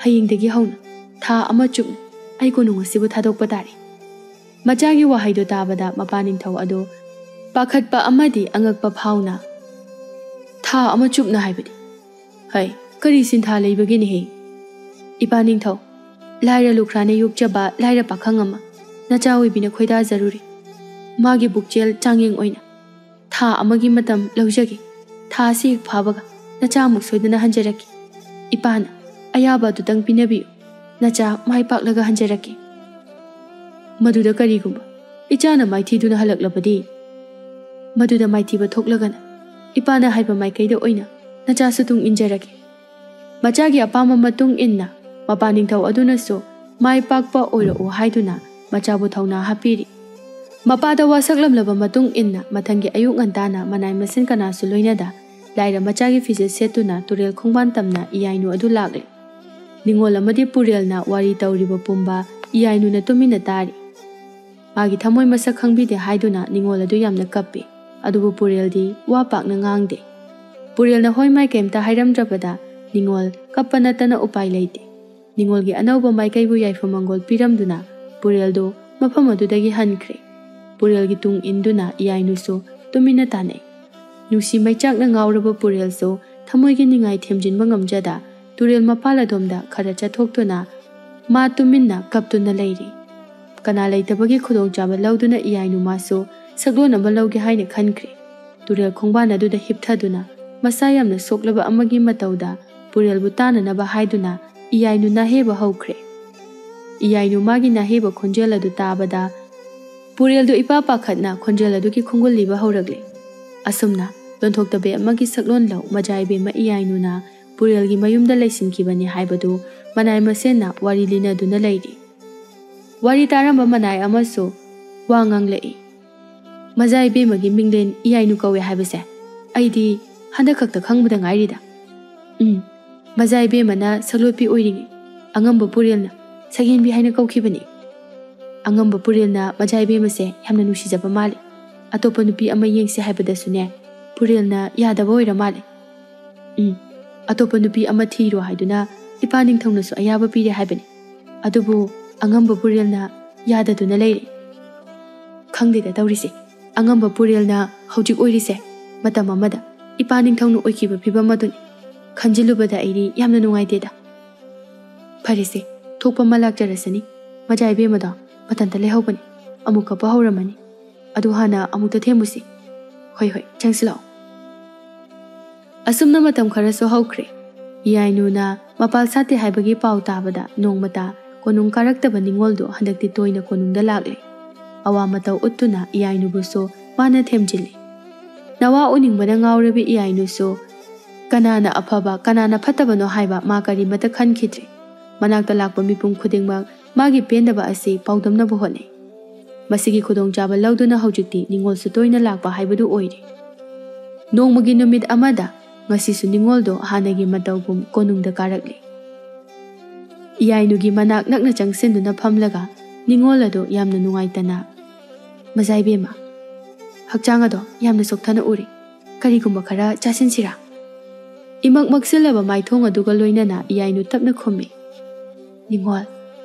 ꯍꯌꯦꯡꯗꯒꯤ ꯍꯧꯅ ꯊꯥ ꯑꯃ ꯆꯨꯞꯅ ꯑꯩ ꯀꯣꯅꯨꯡ ꯑꯁꯤꯕꯨ ꯊꯥꯗꯣꯛꯄ ꯇꯥꯔꯦ꯫" ꯃꯆꯥꯒꯤ ꯋꯥꯍꯩꯗꯨ ꯇꯥꯕꯗ ꯃꯄꯥ ꯅꯤꯡꯊꯧ ꯑꯗꯨ ꯄꯥꯈꯠꯄ ꯑꯃꯗꯤ ꯑꯉꯛꯄ ꯐꯥꯎꯅ, "ꯊꯥ ꯑꯃ ꯆꯨꯞꯅ ꯍꯥꯏꯕꯗꯤ? ꯍꯩ, ꯀꯔꯤ ꯁꯤꯟꯊꯥ ꯂꯩꯕꯒꯤꯅꯤꯍꯦ? ꯏꯄꯥ ꯅꯤꯡꯊꯧ, ꯂꯥꯏꯔ ꯂꯨꯈ꯭ꯔꯥꯅ ꯌꯣꯛꯆꯕ ꯂꯥꯏꯔ ꯄꯥꯈꯪ ꯑꯃ ꯅꯆꯥ ꯑꯣꯏꯕꯤꯅ ꯈꯣꯏꯗꯥꯖꯔꯨꯔꯦ꯫ ꯃꯥꯒꯤ ꯄꯨꯛꯆꯦꯜ ꯆꯥꯡꯌꯦꯡ ꯑꯣꯏꯅ ꯊꯥ ꯑꯃꯒꯤ ꯃꯇꯝ ꯂꯧꯖꯒꯦ꯫ ꯊꯥ ꯑꯁꯤ ꯍꯦꯛ ꯐꯥꯕꯒ ꯅꯆꯥ ꯑꯃꯨꯛ ꯁꯣꯏꯗꯅ ꯍꯟꯖꯔꯛꯀꯦ꯫ ꯏꯄꯥꯅ ꯑꯌꯥꯕ ꯑꯗꯨꯇꯪ ꯄꯤꯅꯕꯤꯌꯨ꯫ ꯅꯆꯥ ꯃꯥꯏ ꯄꯥꯛꯂꯒ ꯍꯟꯖꯔꯛꯀꯦ꯫" "ꯃꯗꯨꯗ ꯀꯔꯤꯒꯨꯝꯕ ꯏꯆꯥꯅ ꯃꯥꯏꯊꯤꯗꯨꯅ ꯍꯜꯂꯛꯂꯕꯗꯤ?" "ꯃꯗꯨꯗ ꯃꯥꯏꯊꯤꯕ ꯊꯣꯛꯂꯒꯅ ꯏꯄꯥꯅ ꯍꯥꯏꯕ ꯃꯥꯏꯀꯩꯗ ꯑꯣꯏꯅ ꯅꯆꯥꯁꯨ ꯇꯨꯡ ꯏꯟꯖꯔꯒꯦ꯫" ꯃꯆꯥꯒꯤ ꯑꯄꯥꯝꯕ ꯃꯇꯨꯡ ꯏꯟꯅ ꯃꯄꯥ ꯅꯤꯡꯊꯧ ꯑꯗꯨꯅꯁꯨ ꯃꯥꯏ ꯄꯥꯛꯄ ꯑꯣꯏꯔꯛꯎ ꯍꯥꯏꯗꯨꯅ ꯃꯆꯥꯕꯨ ꯊꯧꯅꯥ ꯍꯥꯞꯄꯤꯔꯤ꯫ ꯃꯄꯥꯗ ꯋꯥꯁꯛꯂꯝꯂꯕ ꯃꯇꯨꯡ ꯏꯟꯅ ꯃꯊꯪꯒꯤ ꯑꯌꯨꯛ ꯉꯟꯇꯥꯅ ꯃꯅꯥꯏ ꯃꯁꯦꯟ ꯀꯅꯥꯁꯨ ꯂꯣꯏꯅꯗ ꯂꯥꯏꯔ ꯃꯆꯥꯒꯤ ꯐꯤꯖꯦꯠ ꯁꯦꯠꯇꯨꯅ ꯇꯨꯔꯦꯜ ꯈꯣꯡꯕꯥꯟ ꯇꯝꯅ ꯏꯌꯥꯏꯅꯨ ꯑꯗꯨ ꯂꯥꯛꯂꯦ꯫ ꯅꯤꯉꯣꯜ ꯑꯃꯗꯤ ꯄꯨꯔꯦꯜꯅ ꯋꯥꯔꯤ ꯇꯧꯔꯤꯕ ꯄꯨꯝꯕ ꯏꯌꯥꯏꯅꯨꯅ ꯇꯨꯃꯤꯟꯅ ꯇꯥꯔꯤ꯫ ꯃꯥꯒꯤ ꯊꯃꯣꯏ ꯃꯁꯛ ꯈꯪꯕꯤꯗꯦ ꯍꯥꯏꯗꯨꯅ ꯅꯤꯉꯣꯜ ꯑꯗꯨ ꯌꯥꯝꯅ ꯀꯞꯄꯤ꯫ ꯑꯗꯨꯕꯨ ꯄꯨꯔꯦꯜꯗꯤ ꯋꯥ ꯄꯥꯛꯅ ꯉꯥꯡꯗꯦ꯫ ꯄꯨꯔꯦꯜꯅ ꯍꯣꯏ ꯃꯥꯏ ꯀꯩꯝꯇ ꯍꯥꯏꯔꯝꯗ꯭ꯔꯕꯗ ꯅꯤꯉꯣꯜ ꯀꯞꯄ ꯅꯠꯇꯅ ꯎꯄꯥꯏ ꯂꯩꯇꯦ꯫ ꯅꯤꯉꯣꯜꯒꯤ ꯑꯅꯧꯕ ꯃꯥꯏꯀꯩꯕꯨ ꯌꯥꯏꯐ ꯃꯪꯒꯣꯜ ꯄꯤꯔꯝꯗꯨꯅ ꯄꯨꯔꯦꯜꯗꯨ ꯃꯐꯝ ꯑꯗꯨꯗꯒꯤ ꯍꯟꯈ꯭ꯔꯦ꯫ ꯄꯨꯔꯦꯜꯒꯤ ꯇꯨꯡ ꯏꯟꯗꯨꯅ ꯏꯌꯥꯏꯅꯨꯁꯨ ꯇꯨꯃꯤꯟꯅ ꯇꯥꯅꯩ꯫ ꯅꯨꯡꯁꯤ ꯃꯩꯆꯥꯛꯅ ꯉꯥꯎꯔꯕ ꯄꯨꯔꯦꯜꯁꯨ ꯊꯃꯣꯏꯒꯤ ꯅꯤꯡꯉꯥꯏ ꯊꯦꯝꯖꯤꯟꯕ ꯉꯝꯖꯗ ꯇꯨꯔꯦꯜ ꯃꯄꯥꯜ ꯑꯗꯣꯝꯗ ꯈꯔ ꯆꯠꯊꯣꯛꯇꯨꯅ ꯃꯥ ꯇꯨꯃꯤꯟꯅ ꯀꯞꯇꯨꯅ ꯂꯩꯔꯤ꯫ ꯀꯅꯥ ꯂꯩꯇꯕꯒꯤ ꯈꯨꯗꯣꯡꯆꯥꯕ ꯂꯧꯗꯨꯅ ꯏꯌꯥꯏꯅꯨ ꯃꯥꯁꯨ ꯁꯛꯂꯣꯟ ꯑꯃ ꯂꯧꯒꯦ ꯍꯥꯏꯅ ꯈꯟꯈ꯭ꯔꯦ꯫ ꯇꯨꯔꯦꯜ ꯈꯣꯡꯕꯥꯟ ꯑꯗꯨꯗ ꯍꯤꯞꯊꯗꯨꯅ ꯃꯁꯥ ꯌꯥꯝꯅ ꯁꯣꯛꯂꯕ ꯑꯃꯒꯤ ꯃꯇꯧꯗ ꯄꯨꯔꯦꯜꯕꯨ ꯇꯥꯅꯅꯕ ꯍꯥꯏꯗꯨꯅ ꯏꯌꯥꯏꯅꯨ ꯅꯥꯍꯦꯕ ꯍꯧꯈ꯭ꯔꯦ꯫ ꯏꯌꯥꯏꯅꯨ ꯃꯥꯒꯤ ꯅꯥꯍꯦꯕ ꯈꯣꯟꯖꯦꯜ ꯑꯗꯨ ꯇꯥꯕꯗ ꯄꯨꯔꯦꯜꯗꯨ ꯏꯄꯥ ꯄꯥꯈꯠꯅ ꯈꯣꯟꯖꯦꯜ ꯑꯗꯨꯒꯤ ꯈꯣꯡꯒꯨꯜ ꯂꯤꯕ ꯍꯧꯔꯛꯂꯦ꯫ ꯑꯁꯨꯝꯅ ꯂꯣꯟꯊꯣꯛꯇꯕꯤ ꯑꯃꯒꯤ ꯁꯛꯂꯣꯟ ꯂꯧ ꯃꯖꯥꯏꯕꯦꯝꯃ ꯏꯌꯥꯏꯅꯨꯅ ꯄꯨꯔꯦꯜꯒꯤ ꯃꯌꯨꯝꯗ ꯂꯩꯁꯤꯟꯈꯤꯕꯅꯤ ꯍꯥꯏꯕꯗꯨ ꯃꯅꯥꯏ ꯃꯁꯦꯟꯅ ꯋꯥꯔꯤ ꯂꯤꯅꯗꯨꯅ ꯂꯩꯔꯤ꯫ ꯋꯥꯔꯤ ꯇꯥꯔꯝꯕ ꯃꯅꯥꯏ ꯑꯃꯁꯨ ꯋꯥ ꯉꯥꯡꯂꯛꯏ꯫ "ꯃꯖꯥ ꯏꯕꯦꯝꯃꯒꯤ ꯃꯤꯡꯂꯦꯟ ꯏꯌꯥꯏꯅꯨ ꯀꯧꯋꯦ ꯍꯥꯏꯕꯁꯦ ꯑꯩꯗꯤ ꯍꯟꯗꯛ ꯈꯛꯇ ꯈꯪꯕꯗ ꯉꯥꯏꯔꯤꯗ꯫ ꯎꯝ, ꯃꯖꯥ ꯏꯕꯦꯝꯃꯅ ꯁꯛꯂꯣꯠꯄꯤ ꯑꯣꯏꯔꯤꯉꯩ ꯑꯉꯝꯕ ꯄꯨꯔꯦꯜꯅ ꯁꯛꯍꯦꯟꯕꯤ ꯍꯥꯏꯅ ꯀꯧꯈꯤꯕꯅꯤ꯫" ꯑꯉꯝꯕ ꯄꯨꯔꯦꯜꯅ ꯃꯖꯥ ꯏꯕꯦꯝꯃꯁꯦ ꯌꯥꯝꯅ ꯅꯨꯡꯁꯤꯖꯕ ꯃꯥꯜꯂꯦ꯫ ꯑꯇꯣꯞꯄ ꯅꯨꯄꯤ ꯑꯃ ꯌꯦꯡꯁꯤ ꯍꯥꯏꯕꯗꯁꯨꯅꯦ, ꯄꯨꯔꯦꯜꯅ ꯌꯥꯗꯕ ꯑꯣꯏꯔ ꯃꯥꯜꯂꯦ꯫ ꯎꯝ, ꯑꯇꯣꯞꯄ ꯅꯨꯄꯤ ꯑꯃ ꯊꯤꯔꯣ ꯍꯥꯏꯗꯨꯅ ꯏꯄꯥ ꯅꯤꯡꯊꯧꯅꯁꯨ ꯑꯌꯥꯕ ꯄꯤꯔꯦ ꯍꯥꯏꯕꯅꯤ꯫ ꯑꯗꯨꯕꯨ ꯑꯉꯝꯕ ꯄꯨꯔꯦꯜꯅ ꯌꯥꯗꯗꯨꯅ ꯂꯩꯔꯦ꯫ ꯈꯪꯗꯦꯗ ꯇꯧꯔꯤꯁꯦ, ꯑꯉꯝꯕ ꯄꯨꯔꯦꯜꯅ ꯍꯧꯖꯤꯛ ꯑꯣꯏꯔꯤꯁꯦ ꯃꯇꯝ ꯑꯃꯗ ꯏꯄꯥ ꯅꯤꯡꯊꯧꯅ ꯑꯣꯏꯈꯤꯕ ꯐꯤꯕꯝ ꯑꯗꯨꯅꯤ꯫ ꯈꯟꯖꯤꯜꯂꯨꯕꯗ ꯑꯩꯗꯤ ꯌꯥꯝꯅ ꯅꯨꯡꯉꯥꯏꯇꯦꯗ꯫ ꯐꯔꯦꯁꯦ, ꯊꯣꯛꯄ ꯑꯃ ꯂꯥꯛꯆꯔꯁꯅꯤ꯫ ꯃꯖꯥ ꯏꯕꯦꯝꯃꯗꯣ ꯃꯊꯟꯇ ꯂꯩꯍꯧꯕꯅꯤ꯫ ꯑꯃꯨꯛ ꯀꯞꯄ ꯍꯧꯔꯝꯃꯅꯤ꯫ ꯑꯗꯨ ꯍꯥꯟꯅ ꯑꯃꯨꯛꯇ ꯊꯦꯝꯃꯨꯁꯤ꯫ ꯍꯣꯏ, ꯍꯣꯏ, ꯆꯪꯁꯤꯜꯂꯛꯑꯣ꯫ ꯑꯁꯨꯝꯅ ꯃꯇꯝ ꯈꯔꯁꯨ ꯍꯧꯈ꯭ꯔꯦ꯫ ꯏꯌꯥꯏꯅꯨꯅ ꯃꯄꯥꯜ ꯁꯥꯠꯇꯦ ꯍꯥꯏꯕꯒꯤ ꯄꯥꯎ ꯇꯥꯕꯗ ꯅꯣꯡꯃꯇ ꯀꯣꯅꯨꯡ ꯀꯥꯔꯛꯇꯕ ꯅꯤꯉꯣꯜꯗꯨ ꯍꯟꯗꯛꯇꯤ ꯇꯣꯏꯅ ꯀꯣꯅꯨꯡꯗ ꯂꯥꯛꯂꯦ꯫ ꯑꯋꯥ ꯃꯇꯧ ꯎꯠꯇꯨꯅ ꯏꯌꯥꯏꯅꯨꯕꯨꯁꯨ ꯃꯥꯅ ꯊꯦꯝꯖꯤꯜꯂꯤ꯫ ꯅꯋꯥ ꯎꯅꯤꯡꯕꯅ ꯉꯥꯎꯔꯕꯤ ꯏꯌꯥꯏꯅꯨꯁꯨ ꯀꯅꯥꯅ ꯑꯐꯕ, ꯀꯅꯥꯅ ꯐꯠꯇꯕꯅꯣ ꯍꯥꯏꯕ ꯃꯥ ꯀꯔꯤꯃꯠꯇ ꯈꯟꯈꯤꯗ꯭ꯔꯦ꯫ ꯃꯅꯥꯛꯇ ꯂꯥꯛꯄ ꯃꯤꯄꯨꯝ ꯈꯨꯗꯤꯡꯃꯛ ꯃꯥꯒꯤ ꯄꯦꯟꯗꯕ ꯑꯁꯤ ꯄꯥꯎꯗꯝꯅꯕ ꯍꯣꯠꯅꯩ꯫ ꯃꯁꯤꯒꯤ ꯈꯨꯗꯣꯡꯆꯥꯕ ꯂꯧꯗꯨꯅ ꯍꯧꯖꯤꯛꯇꯤ ꯅꯤꯉꯣꯜꯁꯨ ꯇꯣꯏꯅ ꯂꯥꯛꯄ ꯍꯥꯏꯕꯗꯨ ꯑꯣꯏꯔꯦ꯫ ꯅꯣꯡꯃꯒꯤ ꯅꯨꯃꯤꯠ ꯑꯃꯗ ꯉꯁꯤꯁꯨ ꯅꯤꯉꯣꯜꯗꯣ ꯍꯥꯟꯅꯒꯤ ꯃꯇꯧꯒꯨꯝ ꯀꯣꯅꯨꯡꯗ ꯀꯥꯔꯛꯂꯦ꯫ ꯏꯌꯥꯏꯅꯨꯒꯤ ꯃꯅꯥꯛ ꯅꯛꯅ ꯆꯪꯁꯤꯟꯗꯨꯅ ꯐꯝꯂꯒ ꯅꯤꯉꯣꯜ ꯑꯗꯨ ꯌꯥꯝꯅ ꯅꯨꯡꯉꯥꯏꯇꯅ, "ꯃꯖꯥ ꯏꯕꯦꯝꯃ, ꯍꯛꯆꯥꯡ ꯑꯗꯣ ꯌꯥꯝꯅ ꯆꯣꯛꯊꯅ ꯎꯔꯦ꯫ ꯀꯔꯤꯒꯨꯝꯕ ꯈꯔ ꯆꯥꯁꯤꯟꯁꯤꯔꯥ?" ꯏꯃꯛ ꯃꯛꯁꯤꯜꯂꯕ ꯃꯥꯏꯊꯣꯡ ꯑꯗꯨꯒ ꯂꯣꯏꯅꯅ ꯏꯌꯥꯏꯅꯨ ꯇꯞꯅ ꯈꯨꯝꯃꯤ, "ꯅꯤꯉꯣꯜ,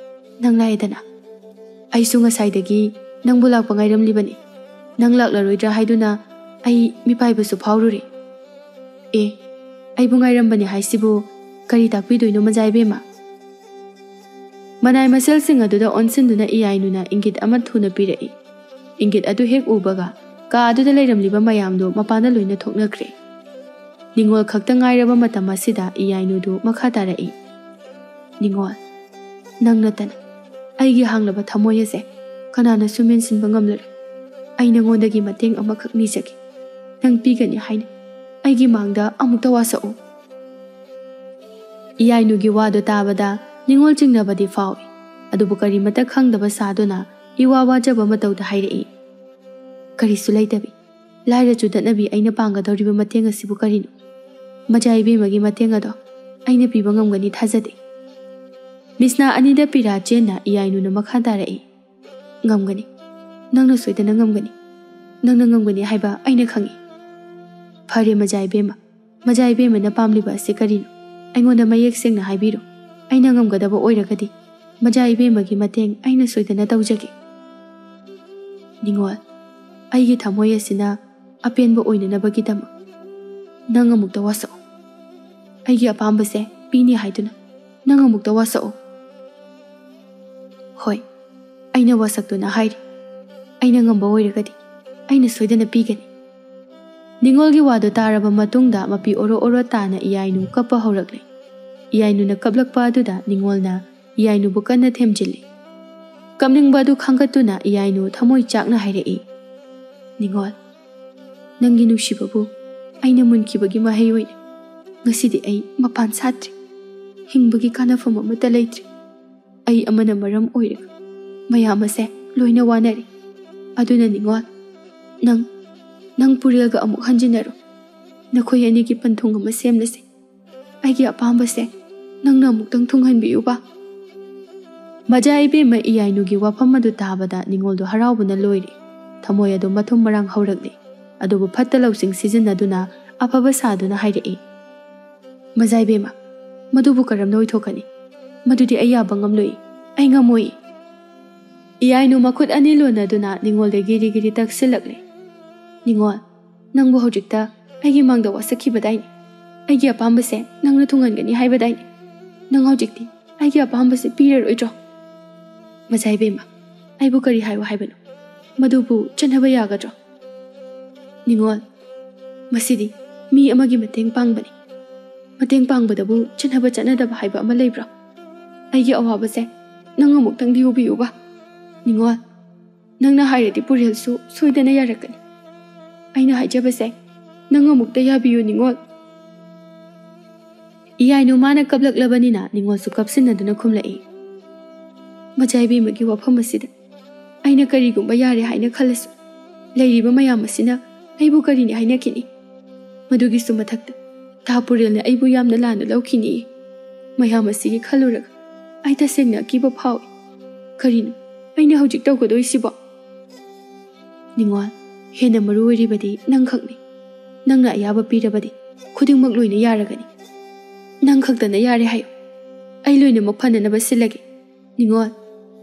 ꯅꯪ ꯂꯥꯛꯑꯦꯗꯅ꯫ ꯑꯩꯁꯨ ꯉꯁꯥꯏꯗꯒꯤ ꯅꯪꯕꯨ ꯂꯥꯛꯄ ꯉꯥꯏꯔꯝꯂꯤꯕꯅꯤ꯫ ꯅꯪ ꯂꯥꯛꯂꯔꯣꯏꯗ꯭ꯔꯥ ꯍꯥꯏꯗꯨꯅ ꯑꯩ ꯃꯤꯄꯥꯏꯕꯁꯨ ꯐꯥꯎꯔꯨꯔꯦ꯫ ꯑꯦ, ꯑꯩꯕꯨ ꯉꯥꯏꯔꯝꯕꯅꯤ ꯍꯥꯏꯁꯤꯕꯨ ꯀꯔꯤ ꯇꯥꯛꯄꯤꯗꯣꯏꯅꯣ, ꯃꯖꯥ ꯏꯕꯦꯝꯃ?" ꯃꯅꯥꯏ ꯃꯁꯦꯜꯁꯤꯡ ꯑꯗꯨꯗ ꯑꯣꯟꯁꯤꯟꯗꯨꯅ ꯏꯌꯥꯏꯅꯨꯅ ꯏꯪꯒꯤꯠ ꯑꯃ ꯊꯨꯅ ꯄꯤꯔꯛꯏ꯫ ꯏꯪꯒꯤꯠ ꯑꯗꯨ ꯍꯦꯛ ꯎꯕꯒ ꯀꯥ ꯑꯗꯨꯗ ꯂꯩꯔꯝꯂꯤꯕ ꯃꯌꯥꯝꯗꯨ ꯃꯄꯥꯟꯗ ꯂꯣꯏꯅ ꯊꯣꯛꯅꯈ꯭ꯔꯦ꯫ ꯅꯤꯉꯣꯜ ꯈꯛꯇ ꯉꯥꯏꯔꯕ ꯃꯇꯝ ꯑꯁꯤꯗ ꯏꯌꯥꯏꯅꯨꯗꯨ ꯃꯈꯥ ꯇꯥꯔꯛꯏ, "ꯅꯤꯉꯣꯜ, ꯅꯪ ꯅꯠꯇꯅ ꯑꯩꯒꯤ ꯍꯥꯡꯂꯕ ꯊꯃꯣꯏ ꯑꯁꯦ ꯀꯅꯥꯅꯁꯨ ꯃꯦꯟꯁꯤꯟꯕ ꯉꯝꯂꯔꯣꯏ꯫ ꯑꯩ ꯅꯉꯣꯟꯗꯒꯤ ꯃꯇꯦꯡ ꯑꯃꯈꯛ ꯅꯤꯖꯒꯦ꯫ ꯅꯪ ꯄꯤꯒꯅꯤ ꯍꯥꯏꯅ ꯑꯩꯒꯤ ꯃꯥꯡꯗ ꯑꯃꯨꯛꯇ ꯋꯥꯁꯛꯎ꯫" ꯏꯌꯥꯏꯅꯨꯒꯤ ꯋꯥꯗꯨ ꯇꯥꯕꯗ ꯅꯤꯉꯣꯜ ꯆꯤꯡꯅꯕꯗꯤ ꯐꯥꯎꯏ, ꯑꯗꯨꯕꯨ ꯀꯔꯤꯃꯠꯇ ꯈꯪꯗꯕ ꯁꯥꯗꯨꯅ ꯏꯋꯥ ꯋꯥꯖꯕ ꯃꯇꯧꯗ ꯍꯥꯏꯔꯛꯏ, "ꯀꯔꯤꯁꯨ ꯂꯩꯇꯕꯤ, ꯂꯥꯏꯔ ꯆꯨꯗꯠꯅꯕꯤ ꯑꯩꯅ ꯄꯥꯡꯒꯗꯧꯔꯤꯕ ꯃꯇꯦꯡ ꯑꯁꯤꯕꯨ ꯀꯔꯤꯅꯣ? ꯃꯖꯥ ꯏꯕꯦꯝꯃꯒꯤ ꯃꯇꯦꯡ ꯑꯗꯣ ꯑꯩꯅ ꯄꯤꯕ ꯉꯝꯒꯅꯤ ꯊꯥꯖꯗꯦ꯫" ꯃꯤꯁꯅꯥ ꯑꯅꯤꯗ ꯄꯤꯔꯥ ꯆꯦꯟꯅ ꯏꯌꯥꯏꯅꯨꯅ ꯃꯈꯥ ꯇꯥꯔꯛꯏ, "ꯉꯝꯒꯅꯤ꯫ ꯅꯪꯅ ꯁꯣꯏꯗꯅ ꯉꯝꯒꯅꯤ꯫ ꯅꯪꯅ ꯉꯝꯒꯅꯤ ꯍꯥꯏꯕ ꯑꯩꯅ ꯈꯪꯏ꯫" "ꯐꯔꯦ, ꯃꯖꯥ ꯏꯕꯦꯝꯃ꯫ ꯃꯖꯥ ꯏꯕꯦꯝꯃꯅ ꯄꯥꯝꯂꯤꯕ ꯑꯁꯤ ꯀꯔꯤꯅꯣ? ꯑꯩꯉꯣꯟꯗ ꯃꯌꯦꯛ ꯁꯦꯡꯅ ꯍꯥꯏꯕꯤꯔꯣ꯫ ꯑꯩꯅ ꯉꯝꯒꯗꯕ ꯑꯣꯏꯔꯒꯗꯤ ꯃꯖꯥ ꯏꯕꯦꯝꯃꯒꯤ ꯃꯇꯦꯡ ꯑꯩꯅ ꯁꯣꯏꯗꯅ ꯇꯧꯖꯒꯦ꯫" "ꯅꯤꯉꯣꯜ, ꯑꯩꯒꯤ ꯊꯃꯣꯏ ꯑꯁꯤꯅ ꯑꯄꯦꯟꯕ ꯑꯣꯏꯅꯅꯕꯒꯤꯗꯃꯛ ꯅꯪ ꯑꯃꯨꯛꯇ ꯋꯥꯁꯛꯎ꯫ ꯑꯩꯒꯤ ꯑꯄꯥꯝꯕꯁꯦ ꯄꯤꯅꯤ ꯍꯥꯏꯗꯨꯅ ꯅꯪ ꯑꯃꯨꯛꯇ ꯋꯥꯁꯛꯎ꯫" "ꯍꯣꯏ, ꯑꯩꯅ ꯋꯥꯁꯛꯇꯨꯅ ꯍꯥꯏꯔꯤ꯫ ꯑꯩꯅ ꯉꯝꯕ ꯑꯣꯏꯔꯒꯗꯤ ꯑꯩꯅ ꯁꯣꯏꯗꯅ ꯄꯤꯒꯅꯤ꯫" ꯅꯤꯉꯣꯜꯒꯤ ꯋꯥꯗꯨ ꯇꯥꯔꯕ ꯃꯇꯨꯡꯗ ꯃꯄꯤ ꯑꯣꯔꯣ ꯑꯣꯔꯣ ꯇꯥꯅ ꯏꯌꯥꯏꯅꯨ ꯀꯞꯄ ꯍꯧꯔꯛꯂꯦ꯫ ꯏꯌꯥꯏꯅꯨꯅ ꯀꯞꯂꯛꯄ ꯑꯗꯨꯗ ꯅꯤꯉꯣꯜꯅ ꯏꯌꯥꯏꯅꯨꯕꯨ ꯀꯟꯅ ꯊꯦꯝꯖꯤꯜꯂꯤ꯫ ꯀꯞꯅꯤꯡꯕ ꯑꯗꯨ ꯈꯥꯡꯒꯠꯇꯨꯅ ꯏꯌꯥꯏꯅꯨ ꯊꯃꯣꯏ ꯆꯥꯛꯅ ꯍꯥꯏꯔꯛꯏ, "ꯅꯤꯉꯣꯜ, ꯅꯪꯒꯤ ꯅꯨꯡꯁꯤꯕꯕꯨ ꯑꯩꯅ ꯃꯨꯟꯈꯤꯕꯒꯤ ꯃꯍꯩ ꯑꯣꯏꯅ ꯉꯁꯤꯗꯤ ꯑꯩ ꯃꯄꯥꯟ ꯁꯥꯠꯇ꯭ꯔꯤ꯫ ꯍꯤꯡꯕꯒꯤ ꯀꯥꯟꯅꯐꯝ ꯑꯃꯠꯇ ꯂꯩꯇ꯭ꯔꯤ꯫ ꯑꯩ ꯑꯃꯅ ꯃꯔꯝ ꯑꯣꯏꯔꯒ ꯃꯌꯥꯝ ꯑꯁꯦ ꯂꯣꯏꯅ ꯋꯥꯅꯔꯤ꯫ ꯑꯗꯨꯅ ꯅꯤꯉꯣꯜ, ꯅꯪ, ꯅꯪ ꯄꯨꯔꯦꯜꯒ ꯑꯃꯨꯛ ꯍꯟꯖꯤꯟꯅꯔꯣ꯫ ꯅꯈꯣꯏ ꯑꯅꯤꯒꯤ ꯄꯟꯊꯨꯡ ꯑꯃ ꯁꯦꯝꯂꯁꯤ꯫ ꯑꯩꯒꯤ ꯑꯄꯥꯝꯕꯁꯦ ꯅꯪꯅ ꯑꯃꯨꯛꯇꯪ ꯊꯨꯡꯍꯟꯕꯤꯌꯨꯕ꯫" ꯃꯖꯥ ꯏꯕꯦꯝꯃ ꯏꯌꯥꯏꯅꯨꯒꯤ ꯋꯥꯐꯝ ꯑꯗꯨ ꯇꯥꯕꯗ ꯅꯤꯉꯣꯜꯗꯨ ꯍꯔꯥꯎꯕꯅ ꯂꯣꯏꯔꯦ꯫ ꯊꯃꯣꯏ ꯑꯗꯨ ꯃꯊꯨꯝ ꯃꯔꯥꯡ ꯍꯧꯔꯛꯂꯦ꯫ ꯑꯗꯨꯕꯨ ꯐꯠꯇ ꯂꯧꯁꯤꯡ ꯁꯤꯖꯤꯟꯅꯗꯨꯅ ꯑꯐꯕ ꯁꯥꯗꯨꯅ ꯍꯥꯏꯔꯛꯏ, "ꯃꯖꯥ ꯏꯕꯦꯝꯃ, ꯃꯗꯨꯕꯨ ꯀꯔꯝꯅ ꯑꯣꯏꯊꯣꯛꯀꯅꯤ? ꯃꯗꯨꯗꯤ ꯑꯩ ꯌꯥꯕ ꯉꯝꯂꯣꯏ꯫ ꯑꯩ ꯉꯝꯃꯣꯏ꯫" ꯏꯌꯥꯏꯅꯨ ꯃꯈꯨꯠ ꯑꯅꯤ ꯂꯣꯟꯅꯗꯨꯅ ꯅꯤꯉꯣꯜꯗ ꯒꯤꯔꯤ ꯒꯤꯔꯤ ꯇꯛꯁꯤꯜꯂꯛꯂꯦ꯫ "ꯅꯤꯉꯣꯜ, ꯅꯪꯕꯨ ꯍꯧꯖꯤꯛꯇ ꯑꯩꯒꯤ ꯃꯥꯡꯗ ꯋꯥꯁꯛꯈꯤꯕꯗꯥꯏꯅꯦ? ꯑꯩꯒꯤ ꯑꯄꯥꯝꯕꯁꯦ ꯅꯪꯅ ꯊꯨꯡꯍꯟꯒꯅꯤ ꯍꯥꯏꯕꯗꯥꯏꯅꯦ? ꯅꯪ ꯍꯧꯖꯤꯛꯇꯤ ꯑꯩꯒꯤ ꯑꯄꯥꯝꯕꯁꯦ ꯄꯤꯔꯔꯣꯏꯗ꯭ꯔꯣ? ꯃꯖꯥ ꯏꯕꯦꯝꯃ, ꯑꯩꯕꯨ ꯀꯔꯤ ꯍꯥꯏꯌꯨ ꯍꯥꯏꯕꯅꯣ? ꯃꯗꯨꯕꯨ ꯆꯠꯅꯕ ꯌꯥꯒꯗ꯭ꯔꯣ?" "ꯅꯤꯉꯣꯜ, ꯃꯁꯤꯗꯤ ꯃꯤ ꯑꯃꯒꯤ ꯃꯇꯦꯡ ꯄꯥꯡꯕꯅꯤ꯫ ꯃꯇꯦꯡ ꯄꯥꯡꯕꯗꯕꯨ ꯆꯠꯅꯕ ꯆꯠꯅꯗꯕ ꯍꯥꯏꯕ ꯑꯃ ꯂꯩꯕ꯭ꯔꯣ? ꯑꯩꯒꯤ ꯑꯋꯥꯕꯁꯦ ꯅꯪ ꯑꯃꯨꯛꯇꯪꯗꯤ ꯎꯕꯤꯌꯨꯕ꯫ ꯅꯤꯉꯣꯜ, ꯅꯪꯅ ꯍꯥꯏꯔꯗꯤ ꯄꯨꯔꯦꯜꯁꯨ ꯁꯣꯏꯗꯅ ꯌꯥꯔꯛꯀꯅꯤ꯫ ꯑꯩꯅ ꯍꯥꯏꯖꯕꯁꯦ ꯅꯪ ꯑꯃꯨꯛꯇ ꯌꯥꯕꯤꯌꯨ ꯅꯤꯉꯣꯜ꯫" ꯏꯌꯥꯏꯅꯨ ꯃꯥꯅ ꯀꯞꯂꯛꯂꯕꯅꯤꯅ ꯅꯤꯉꯣꯜꯁꯨ ꯀꯞꯁꯤꯟꯅꯗꯨꯅ ꯈꯨꯝꯂꯛꯏ, "ꯃꯆꯥ ꯏꯕꯦꯝꯃꯒꯤ ꯋꯥꯐꯝ ꯑꯁꯤꯗ ꯑꯩꯅ ꯀꯔꯤꯒꯨꯝꯕ ꯌꯥꯔꯦ ꯍꯥꯏꯅ ꯈꯜꯂꯁꯨ, ꯂꯩꯔꯤꯕ ꯃꯌꯥꯝ ꯑꯁꯤꯅ ꯑꯩꯕꯨ ꯀꯔꯤꯅꯤ ꯍꯥꯏꯅꯈꯤꯅꯤ? ꯃꯗꯨꯒꯤꯁꯨ ꯃꯊꯛꯇ ꯇꯥ ꯄꯨꯔꯦꯜꯅ ꯑꯩꯕꯨ ꯌꯥꯝꯅ ꯂꯥꯟꯅ ꯂꯧꯈꯤꯅꯤ꯫ ꯃꯌꯥꯝ ꯑꯁꯤꯒꯤ ꯈꯜꯂꯨꯔꯒ ꯑꯩ ꯇꯁꯦꯡꯅ ꯑꯀꯤꯕ ꯐꯥꯎꯏ꯫ ꯀꯔꯤꯅꯣ ꯑꯩꯅ ꯍꯧꯖꯤꯛ ꯇꯧꯒꯗꯣꯏꯁꯤꯕꯣ? ꯅꯤꯉꯣꯜ, ꯍꯦꯟꯅ ꯃꯔꯨ ꯑꯣꯏꯔꯤꯕꯗꯤ ꯅꯪꯈꯛꯅꯤ꯫ ꯅꯪꯅ ꯑꯌꯥꯕ ꯄꯤꯔꯕꯗꯤ ꯈꯨꯗꯤꯡꯃꯛ ꯂꯣꯏꯅ ꯌꯥꯔꯒꯅꯤ꯫ ꯅꯪ ꯈꯛꯇꯅ ꯌꯥꯔꯦ ꯍꯥꯏꯌꯨ꯫ ꯑꯩ ꯂꯣꯏꯅꯃꯛ ꯐꯅꯅꯕ ꯁꯤꯜꯂꯒꯦ꯫ ꯅꯤꯉꯣꯜ,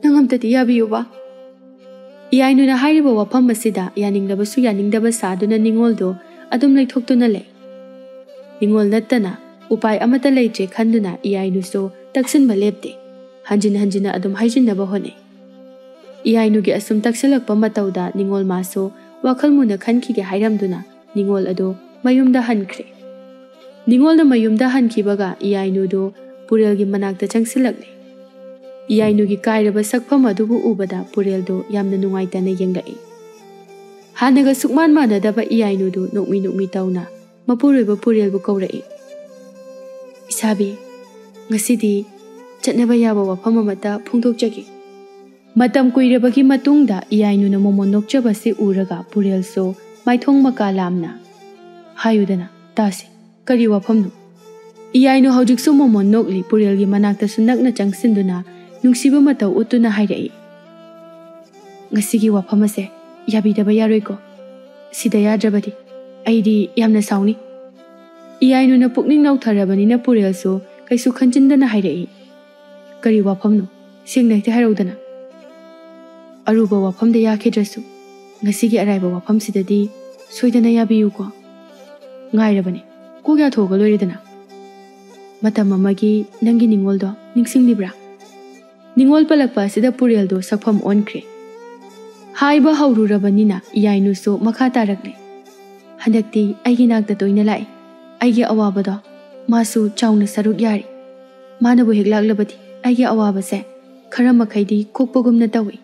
ꯅꯪ ꯑꯝꯇꯗꯤ ꯌꯥꯕꯤꯌꯨꯕ꯫ ꯏꯌꯥꯏꯅꯨꯅ ꯍꯥꯏꯔꯤꯕ ꯋꯥꯐꯝ ꯑꯁꯤꯗ ꯌꯥꯅꯤꯡꯂꯕꯁꯨ ꯌꯥꯅꯤꯡꯗꯕ ꯁꯥꯗꯨꯅ ꯅꯤꯉꯣꯜꯗꯣ ꯑꯗꯨꯝ ꯂꯩꯊꯣꯛꯇꯨꯅ ꯂꯩ꯫ ꯅꯤꯉꯣꯜ ꯅꯠꯇꯅ ꯎꯄꯥꯏ ꯑꯃꯠꯇ ꯂꯩꯇ꯭ꯔꯦ ꯈꯟꯗꯨꯅ ꯏꯌꯥꯏꯅꯨꯁꯨ ꯇꯛꯁꯤꯟꯕ ꯂꯦꯞꯇꯦ꯫ ꯍꯟꯖꯤꯟ ꯍꯟꯖꯤꯟꯅ ꯑꯗꯨꯝ ꯍꯥꯏꯖꯤꯟꯅꯕ ꯍꯣꯠꯅꯩ꯫ ꯏꯌꯥꯏꯅꯨꯒꯤ ꯑꯁꯨꯝ ꯇꯛꯁꯤꯜꯂꯛꯄ ꯃꯇꯧꯗ ꯅꯤꯉꯣꯜ ꯃꯥꯁꯨ ꯋꯥꯈꯜ ꯃꯨꯟꯅ ꯈꯟꯈꯤꯒꯦ ꯍꯥꯏꯔꯝꯗꯨꯅ ꯅꯤꯉꯣꯜ ꯑꯗꯨ ꯃꯌꯨꯝꯗ ꯍꯟꯈ꯭ꯔꯦ꯫ ꯅꯤꯉꯣꯜꯅ ꯃꯌꯨꯝꯗ ꯍꯟꯈꯤꯕꯒ ꯏꯌꯥꯏꯅꯨꯗꯨ ꯄꯨꯔꯦꯜꯒꯤ ꯃꯅꯥꯛꯇ ꯆꯪꯁꯤꯜꯂꯛꯂꯦ꯫ ꯏꯌꯥꯏꯅꯨꯒꯤ ꯀꯥꯏꯔꯕ ꯁꯛꯐꯝ ꯑꯗꯨꯕꯨ ꯎꯕꯗ ꯄꯨꯔꯦꯜꯗꯨ ꯌꯥꯝꯅ ꯅꯨꯡꯉꯥꯏꯇꯅ ꯌꯦꯡꯂꯛꯏ꯫ ꯍꯥꯟꯅꯒ ꯁꯨꯛꯃꯥꯟ ꯃꯥꯟꯅꯗꯕ ꯏꯌꯥꯏꯅꯨꯗꯨ ꯅꯣꯛꯃꯤ ꯅꯣꯛꯃꯤ ꯇꯧꯅ ꯃꯄꯨꯔꯣꯏꯕ ꯄꯨꯔꯦꯜꯕꯨ ꯀꯧꯔꯛꯏ꯫ "ꯏꯁꯥꯕꯤ, ꯉꯁꯤꯗꯤ ꯆꯠꯅꯕ ꯌꯥꯕ ꯋꯥꯐꯝ ꯑꯃꯠꯇ ꯐꯣꯡꯗꯣꯛꯆꯒꯦ꯫" ꯃꯇꯝ ꯀꯨꯏꯔꯕꯒꯤ ꯃꯇꯨꯡꯗ ꯏꯌꯥꯏꯅꯨꯅ ꯃꯣꯃꯣꯟ ꯅꯣꯛꯆꯕꯁꯤ ꯎꯔꯒ ꯄꯨꯔꯦꯜꯁꯨ ꯃꯥꯏꯊꯣꯡ ꯃꯀꯥ ꯂꯥꯝꯅ, "ꯍꯥꯏꯌꯨꯗꯅ ꯇꯥꯁꯤ, ꯀꯔꯤ ꯋꯥꯐꯝꯅꯣ?" ꯏꯌꯥꯏꯅꯨ ꯍꯧꯖꯤꯛꯁꯨ ꯃꯣꯃꯣꯟ ꯅꯣꯛꯂꯤ ꯄꯨꯔꯦꯜꯒꯤ ꯃꯅꯥꯛꯇꯁꯨ ꯅꯛꯅ ꯆꯪꯁꯤꯟꯗꯨꯅ ꯅꯨꯡꯁꯤꯕ ꯃꯇꯧ ꯎꯠꯇꯨꯅ ꯍꯥꯏꯔꯛꯏ꯫ "ꯉꯁꯤꯒꯤ ꯋꯥꯐꯝ ꯑꯁꯦ ꯌꯥꯕꯤꯗꯕ ꯌꯥꯔꯣꯏꯀꯣ꯫ ꯁꯤꯗ ꯌꯥꯗ꯭ꯔꯕꯗꯤ ꯑꯩꯗꯤ ꯌꯥꯝꯅ ꯁꯥꯎꯅꯤ꯫" ꯏꯌꯥꯏꯅꯨꯅ ꯄꯨꯛꯅꯤꯡ ꯅꯧꯊꯔꯕꯅꯤꯅ ꯄꯨꯔꯦꯜꯁꯨ ꯀꯩꯁꯨ ꯈꯟꯖꯤꯟꯗꯅ ꯍꯥꯏꯔꯛꯏ꯫ "ꯀꯔꯤ ꯋꯥꯐꯝꯅꯣ? ꯁꯦꯡꯅ ꯍꯦꯛꯇ ꯍꯥꯏꯔꯧꯗꯅ꯫" "ꯑꯔꯨꯕ ꯋꯥꯐꯝꯗ ꯌꯥꯈꯤꯗ꯭ꯔꯁꯨ ꯉꯁꯤꯒꯤ ꯑꯔꯥꯏꯕ ꯋꯥꯐꯝꯁꯤꯗꯗꯤ ꯁꯣꯏꯗꯅ ꯌꯥꯕꯤꯌꯨꯀꯣ꯫ ꯉꯥꯏꯔꯕꯅꯦ, ꯀꯣꯛ ꯌꯥꯊꯣꯛꯑꯒ ꯂꯣꯏꯔꯦꯗꯅ꯫ ꯃꯇꯝ ꯑꯃꯒꯤ ꯅꯪꯒꯤ ꯅꯤꯡꯉꯣꯜꯗꯣ ꯅꯤꯡꯁꯤꯡꯂꯤꯕ꯭ꯔꯥ?" ꯅꯤꯡꯉꯣꯜ ꯄꯜꯂꯛꯄ ꯑꯁꯤꯗ ꯄꯨꯔꯦꯜꯗꯣ ꯁꯛꯐꯝ ꯑꯣꯟꯈ꯭ꯔꯦ꯫ ꯍꯥꯏꯕ ꯍꯧꯔꯨꯔꯕꯅꯤꯅ ꯏꯌꯥꯏꯅꯨꯁꯨ ꯃꯈꯥ ꯇꯥꯔꯛꯂꯦ꯫ "ꯍꯟꯗꯛꯇꯤ ꯑꯩꯒꯤ ꯅꯥꯛꯇ ꯇꯣꯏꯅ ꯂꯥꯛꯏ꯫ ꯑꯩꯒꯤ ꯑꯋꯥꯕꯗꯣ ꯃꯥꯁꯨ ꯆꯥꯎꯅ ꯁꯔꯨꯛ ꯌꯥꯔꯤ꯫ ꯃꯥꯅꯕꯨ ꯍꯦꯛ ꯂꯥꯛꯂꯕꯗꯤ ꯑꯩꯒꯤ ꯑꯋꯥꯕꯁꯦ ꯈꯔ ꯃꯈꯩꯗꯤ ꯀꯣꯛꯄꯒꯨꯝꯅ ꯇꯧꯏ꯫"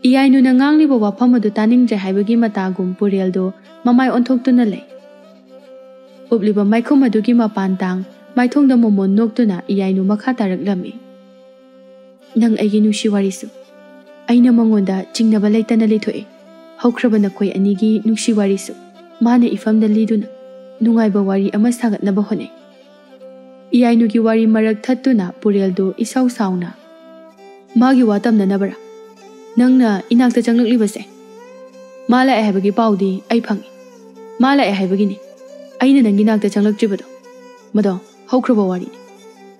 ꯏꯌꯥꯏꯅꯨꯅ ꯉꯥꯡꯂꯤꯕ ꯋꯥꯐꯝ ꯑꯗꯨ ꯇꯥꯅꯤꯡꯗ꯭ꯔꯦ ꯍꯥꯏꯕꯒꯤ ꯃꯇꯥꯒꯨꯝ ꯄꯨꯔꯦꯜꯗꯣ ꯃꯃꯥꯏ ꯑꯣꯟꯊꯣꯛꯇꯨꯅ ꯂꯩ꯫ ꯎꯞꯂꯤꯕ ꯃꯥꯏꯈꯨꯝ ꯑꯗꯨꯒꯤ ꯃꯄꯥꯟ ꯇꯥꯡ ꯃꯥꯏꯊꯣꯡꯗ ꯃꯣꯃꯣꯟ ꯅꯣꯛꯇꯨꯅ ꯏꯌꯥꯏꯅꯨ ꯃꯈꯥ ꯇꯥꯔꯛꯂꯝꯃꯤ꯫ "ꯅꯪ ꯑꯩꯒꯤ ꯅꯨꯡꯁꯤ ꯋꯥꯔꯤꯁꯨ ꯑꯩꯅ ꯃꯉꯣꯟꯗ ꯆꯤꯡꯅꯕ ꯂꯩꯇꯅ ꯂꯤꯊꯣꯛꯏ꯫ ꯍꯧꯈ꯭ꯔꯕ ꯅꯈꯣꯏ ꯑꯅꯤꯒꯤ ꯅꯨꯡꯁꯤ ꯋꯥꯔꯤꯁꯨ ꯃꯥꯅ ꯏꯐꯝꯗ ꯂꯤꯗꯨꯅ ꯅꯨꯡꯉꯥꯏꯕ ꯋꯥꯔꯤ ꯑꯃ ꯁꯥꯒꯠꯅꯕ ꯍꯣꯠꯅꯩ꯫" ꯏꯌꯥꯏꯅꯨꯒꯤ ꯋꯥꯔꯤ ꯃꯔꯛ ꯊꯠꯇꯨꯅ ꯄꯨꯔꯦꯜꯗꯨ ꯏꯁꯥꯎ ꯁꯥꯎꯅ, "ꯃꯥꯒꯤ ꯋꯥ ꯇꯝꯅꯅꯕꯔꯥ? ꯅꯪꯅ ꯏꯅꯥꯛꯇ ꯆꯪꯂꯛꯂꯤꯕꯁꯦ, ꯃꯥ ꯂꯥꯛꯑꯦ ꯍꯥꯏꯕꯒꯤ ꯄꯥꯎꯗꯤ ꯑꯩ ꯐꯪꯉꯤ꯫ ꯃꯥ ꯂꯥꯛꯑꯦ ꯍꯥꯏꯕꯒꯤꯅꯤ ꯑꯩꯅ ꯅꯪꯒꯤ ꯅꯥꯛꯇ ꯆꯪꯂꯛꯇ꯭ꯔꯤꯕꯗꯣ꯫ ꯃꯗꯣ ꯍꯧꯈ꯭ꯔꯕ ꯋꯥꯔꯤꯅꯤ꯫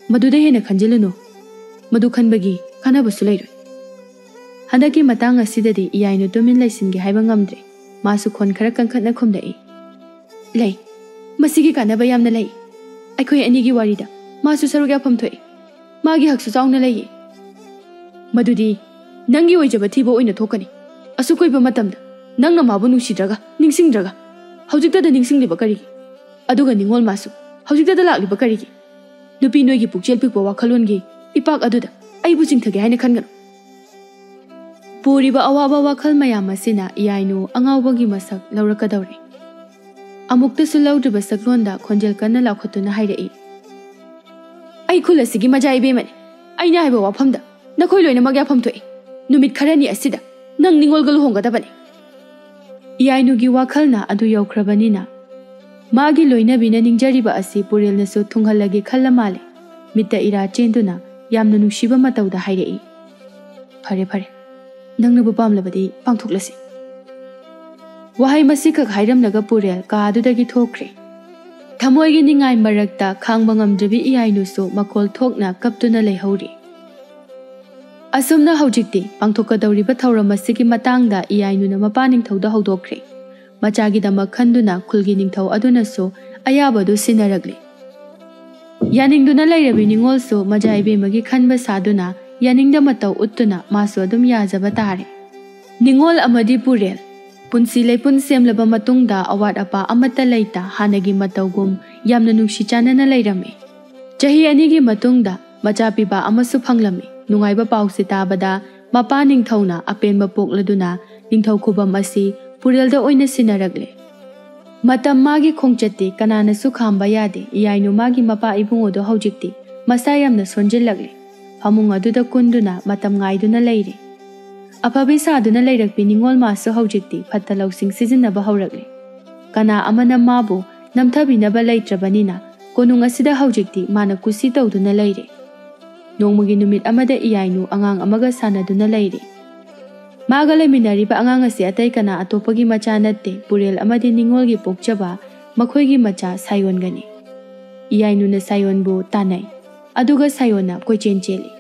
ꯃꯗꯨꯗ ꯍꯦꯟꯅ ꯈꯟꯖꯤꯜꯂꯨꯅꯨ꯫ ꯃꯗꯨ ꯈꯟꯕꯒꯤ ꯀꯥꯟꯅꯕꯁꯨ ꯂꯩꯔꯣꯏ꯫ ꯍꯟꯗꯛꯀꯤ ꯃꯇꯥꯡ ꯑꯁꯤꯗꯗꯤ ꯏꯌꯥꯏꯅꯨ ꯇꯨꯃꯤꯟ ꯂꯩꯁꯤꯟꯒꯦ ꯍꯥꯏꯕ ꯉꯝꯗ꯭ꯔꯦ꯫ ꯃꯥꯁꯨ ꯈꯣꯟ ꯈꯔ ꯀꯟꯈꯠꯅ ꯈꯨꯝꯂꯛꯏ꯫ "ꯂꯩ꯫ ꯃꯁꯤꯒꯤ ꯀꯥꯟꯅꯕ ꯌꯥꯝꯅ ꯂꯩ꯫ ꯑꯩꯈꯣꯏ ꯑꯅꯤꯒꯤ ꯋꯥꯔꯤꯗ ꯃꯥꯁꯨ ꯁꯔꯨꯛ ꯌꯥꯐꯝ ꯊꯣꯛꯏ꯫ ꯃꯥꯒꯤ ꯍꯛꯁꯨ ꯆꯥꯎꯅ ꯂꯩꯌꯦ꯫ ꯃꯗꯨꯗꯤ ꯅꯪꯒꯤ ꯑꯣꯏꯖꯕ ꯊꯤꯕ ꯑꯣꯏꯅ ꯊꯣꯛꯀꯅꯤ꯫ ꯑꯁꯨꯛ ꯀꯨꯏꯕ ꯃꯇꯝꯗ ꯅꯪꯅ ꯃꯥꯕꯨ ꯅꯨꯡꯁꯤꯗ꯭ꯔꯒ, ꯅꯤꯡꯁꯤꯡꯗ꯭ꯔꯒ, ꯍꯧꯖꯤꯛꯇꯗ ꯅꯤꯡꯁꯤꯡꯂꯤꯕ ꯀꯔꯤꯒꯤ? ꯑꯗꯨꯒ ꯅꯤꯡꯉꯣꯜ ꯃꯥꯁꯨ ꯍꯧꯖꯤꯛꯇꯗ ꯂꯥꯛꯂꯤꯕ ꯀꯔꯤꯒꯤ? ꯅꯨꯄꯤ ꯅꯣꯏꯒꯤ ꯄꯨꯛꯆꯦꯜ ꯄꯤꯛꯄ ꯋꯥꯈꯜꯂꯣꯟꯒꯤ ꯏꯄꯥꯛ ꯑꯗꯨꯗ ꯑꯩꯕꯨ ꯆꯤꯡꯊꯒꯦ ꯍꯥꯏꯅ ꯈꯟꯒꯅꯨ꯫" ꯄꯨꯔꯤꯕ ꯑꯋꯥꯕ ꯋꯥꯈꯜ ꯃꯌꯥꯝ ꯑꯁꯤꯅ ꯏꯌꯥꯏꯅꯨ ꯑꯉꯥꯎꯕꯒꯤ ꯃꯁꯛ ꯂꯧꯔꯛꯀꯗꯧꯔꯦ꯫ ꯑꯃꯨꯛꯇꯁꯨ ꯂꯧꯗ꯭ꯔꯤꯕ ꯁꯛꯂꯣꯟꯗ ꯈꯣꯟꯖꯦꯜ ꯀꯟꯅ ꯂꯥꯎꯈꯠꯇꯨꯅ ꯍꯥꯏꯔꯛꯏ꯫ "ꯑꯩ ꯈꯨꯜ ꯑꯁꯤꯒꯤ ꯃꯖꯥ ꯏꯕꯦꯝꯃꯅꯤ꯫ ꯑꯩꯅ ꯍꯥꯏꯕ ꯋꯥꯐꯝꯗ ꯅꯈꯣꯏ ꯂꯣꯏꯅꯃꯛ ꯌꯥꯐꯝ ꯊꯣꯛꯏ꯫ ꯅꯨꯃꯤꯠ ꯈꯔꯅꯤ ꯑꯁꯤꯗ ꯅꯪ ꯅꯤꯡꯉꯣꯜꯒ ꯂꯨꯍꯣꯡꯒꯗꯕꯅꯤ꯫" ꯏꯌꯥꯏꯅꯨꯒꯤ ꯋꯥꯈꯜꯅ ꯑꯗꯨ ꯌꯧꯈ꯭ꯔꯕꯅꯤꯅ, ꯃꯥꯒꯤ ꯂꯣꯏꯅꯕꯤꯅ ꯅꯤꯡꯖꯔꯤꯕ ꯑꯁꯤ ꯄꯨꯔꯦꯜꯅꯁꯨ ꯊꯨꯡꯍꯜꯂꯒꯦ ꯈꯜꯂ ꯃꯥꯜꯂꯦ꯫ ꯃꯤꯠꯇ ꯏꯔꯥ ꯆꯦꯟꯗꯨꯅ ꯌꯥꯝꯅ ꯅꯨꯡꯁꯤꯕ ꯃꯇꯧꯗ ꯍꯥꯏꯔꯛꯏ꯫ "ꯐꯔꯦ, ꯐꯔꯦ, ꯅꯪꯅꯕꯨ ꯄꯥꯝꯂꯕꯗꯤ ꯄꯥꯡꯊꯣꯛꯂꯁꯤ꯫" ꯋꯥꯍꯩ ꯃꯁꯤꯈꯛ ꯍꯥꯏꯔꯝꯂꯒ ꯄꯨꯔꯦꯜ ꯀꯥ ꯑꯗꯨꯗꯒꯤ ꯊꯣꯛꯈ꯭ꯔꯦ꯫ ꯊꯃꯣꯏꯒꯤ ꯅꯤꯡꯉꯥꯏ ꯃꯔꯛꯇ ꯈꯥꯡꯕ ꯉꯝꯗ꯭ꯔꯕꯤ ꯏꯌꯥꯏꯅꯨꯁꯨ ꯃꯈꯣꯜ ꯊꯣꯛꯅ ꯀꯞꯇꯨꯅ ꯂꯩꯍꯧꯔꯤ꯫ ꯑꯁꯨꯝꯅ ꯍꯧꯖꯤꯛꯇꯤ ꯄꯥꯡꯊꯣꯛꯀꯗꯧꯔꯤꯕ ꯊꯧꯔꯝ ꯑꯁꯤꯒꯤ ꯃꯇꯥꯡꯗ ꯏꯌꯥꯏꯅꯨꯅ ꯃꯄꯥ ꯅꯤꯡꯊꯧꯗ ꯍꯧꯗꯣꯛꯈ꯭ꯔꯦ꯫ ꯃꯆꯥꯒꯤꯗꯃꯛ ꯈꯟꯗꯨꯅ ꯈꯨꯜꯒꯤ ꯅꯤꯡꯊꯧ ꯑꯗꯨꯅꯁꯨ ꯑꯌꯥꯕꯗꯨ ꯁꯤꯟꯅꯔꯛꯂꯦ꯫ ꯌꯥꯅꯤꯡꯗꯨꯅ ꯂꯩꯔꯕꯤ ꯅꯤꯡꯉꯣꯜꯁꯨ ꯃꯖꯥ ꯏꯕꯦꯝꯃꯒꯤ ꯈꯟꯕ ꯁꯥꯗꯨꯅ ꯌꯥꯅꯤꯡꯗ ꯃꯇꯧ ꯎꯠꯇꯨꯅ ꯃꯥꯁꯨ ꯑꯗꯨꯝ ꯌꯥꯖꯕ ꯇꯥꯔꯦ꯫ ꯅꯤꯡꯉꯣꯜ ꯑꯃꯗꯤ ꯄꯨꯔꯦꯜ ꯄꯨꯟꯁꯤ ꯂꯩꯄꯨꯟ ꯁꯦꯝꯂꯕ ꯃꯇꯨꯡꯗ ꯑꯋꯥꯠ ꯑꯄꯥ ꯑꯃꯠꯇ ꯂꯩꯇ ꯍꯥꯟꯅꯒꯤ ꯃꯇꯧꯒꯨꯝ ꯌꯥꯝꯅ ꯅꯨꯡꯁꯤ ꯆꯥꯟꯅꯅ ꯂꯩꯔꯝꯃꯤ꯫ ꯆꯍꯤ ꯑꯅꯤꯒꯤ ꯃꯇꯨꯡꯗ ꯃꯆꯥ ꯄꯤꯕ ꯑꯃꯁꯨ ꯐꯪꯂꯝꯃꯤ꯫ ꯅꯨꯡꯉꯥꯏꯕ ꯄꯥꯎꯁꯤ ꯇꯥꯕꯗ ꯃꯄꯥ ꯅꯤꯡꯊꯧꯅ ꯑꯄꯦꯟꯕ ꯄꯣꯛꯂꯗꯨꯅ ꯅꯤꯡꯊꯧ ꯈꯨꯕꯝ ꯑꯁꯤ ꯄꯨꯔꯦꯜꯗ ꯑꯣꯏꯅ ꯁꯤꯟꯅꯔꯛꯂꯦ꯫ ꯃꯇꯝ ꯃꯥꯒꯤ ꯈꯣꯡꯆꯠꯇꯤ ꯀꯅꯥꯅꯁꯨ ꯈꯥꯝꯕ ꯌꯥꯗꯦ꯫ ꯏꯌꯥꯏꯅꯨ ꯃꯥꯒꯤ ꯃꯄꯥ ꯏꯕꯨꯡꯉꯣꯗꯣ ꯍꯧꯖꯤꯛꯇꯤ ꯃꯁꯥ ꯌꯥꯝꯅ ꯁꯣꯟꯖꯤꯜꯂꯛꯂꯦ꯫ ꯐꯃꯨꯡ ꯑꯗꯨꯗ ꯀꯨꯟꯗꯨꯅ ꯃꯇꯝ ꯉꯥꯏꯗꯨꯅ ꯂꯩꯔꯦ꯫ ꯑꯐꯕꯤ ꯁꯥꯗꯨꯅ ꯂꯩꯔꯛꯄꯤ ꯅꯤꯡꯉꯣꯜ ꯃꯥꯁꯨ ꯍꯧꯖꯤꯛꯇꯤ ꯐꯠꯇ ꯂꯧꯁꯤꯡ ꯁꯤꯖꯤꯟꯅꯕ ꯍꯧꯔꯛꯂꯦ꯫ ꯀꯅꯥ ꯑꯃꯅ ꯃꯥꯕꯨ ꯅꯝꯊꯕꯤꯅꯕ ꯂꯩꯇ꯭ꯔꯕꯅꯤꯅ ꯀꯣꯅꯨꯡ ꯑꯁꯤꯗ ꯍꯧꯖꯤꯛꯇꯤ ꯃꯥꯅ ꯀꯨꯁꯤ ꯇꯧꯗꯨꯅ ꯂꯩꯔꯦ꯫ ꯅꯣꯡꯃꯒꯤ ꯅꯨꯃꯤꯠ ꯑꯃꯗ ꯏꯌꯥꯏꯅꯨ ꯑꯉꯥꯡ ꯑꯃꯒ ꯁꯥꯟꯅꯗꯨꯅ ꯂꯩꯔꯦ꯫ ꯃꯥꯒ ꯂꯩꯃꯤꯟꯅꯔꯤꯕ ꯑꯉꯥꯡ ꯑꯁꯤ ꯑꯇꯩ ꯀꯅꯥ ꯑꯇꯣꯞꯄꯒꯤ ꯃꯆꯥ ꯅꯠꯇꯦ, ꯄꯨꯔꯦꯜ ꯑꯃꯗꯤ ꯅꯤꯡꯉꯣꯜꯒꯤ ꯄꯣꯛꯆꯕ ꯃꯈꯣꯏꯒꯤ ꯃꯆꯥ ꯁꯥꯌꯣꯟꯒꯅꯤ꯫ ꯏꯌꯥꯏꯅꯨꯅ ꯁꯥꯌꯣꯟꯕꯨ ꯇꯥꯟꯅꯩ, ꯑꯗꯨꯒ ꯁꯥꯌꯣꯟꯅ ꯀꯣꯏꯆꯦꯟ ꯆꯦꯜꯂꯤ꯫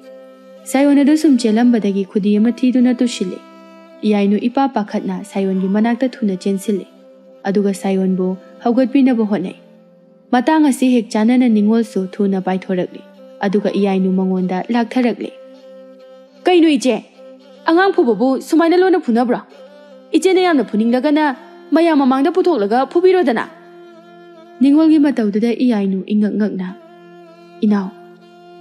ꯁꯥꯌꯣꯟ ꯑꯗꯨ ꯁꯨꯝ ꯆꯦꯜꯂꯝꯕꯗꯒꯤ ꯈꯨꯗꯤ ꯑꯃ ꯊꯤꯗꯨꯅ ꯇꯨꯁꯤꯜꯂꯤ꯫ ꯏꯌꯥꯏꯅꯨ ꯏꯄꯥ ꯄꯥꯈꯠꯅ ꯁꯥꯌꯣꯟꯒꯤ ꯃꯅꯥꯛꯇ ꯊꯨꯅ ꯆꯦꯟꯁꯤꯜꯂꯤ, ꯑꯗꯨꯒ ꯁꯥꯌꯣꯟꯕꯨ ꯍꯧꯒꯠꯄꯤꯅꯕ ꯍꯣꯠꯅꯩ꯫ ꯃꯇꯥꯡ ꯑꯁꯤ ꯍꯦꯛ ꯆꯥꯅꯅ ꯅꯤꯡꯉꯣꯜꯁꯨ ꯊꯨꯅ ꯄꯥꯏꯊꯣꯔꯛꯂꯤ, ꯑꯗꯨꯒ ꯏꯌꯥꯏꯅꯨ ꯃꯉꯣꯟꯗ ꯂꯥꯛꯊꯔꯛꯂꯤ꯫ "ꯀꯩꯅꯣ ꯏꯆꯦ? ꯑꯉꯥꯡ ꯐꯨꯕꯕꯨ ꯁꯨꯃꯥꯏꯅ ꯂꯣꯟꯅ ꯐꯨꯅꯕ꯭ꯔꯣ? ꯏꯆꯦꯅ ꯌꯥꯝꯅ ꯐꯨꯅꯤꯡꯂꯒꯅ ꯃꯌꯥꯝ ꯃꯃꯥꯡꯗ ꯄꯨꯊꯣꯛꯂꯒ ꯐꯨꯕꯤꯔꯣꯗꯅ꯫" ꯅꯤꯡꯉꯣꯜꯒꯤ ꯃꯇꯧꯗꯨꯗ ꯏꯌꯥꯏꯅꯨ ꯏꯉꯛ ꯉꯛꯅ, "ꯏꯅꯥꯎ,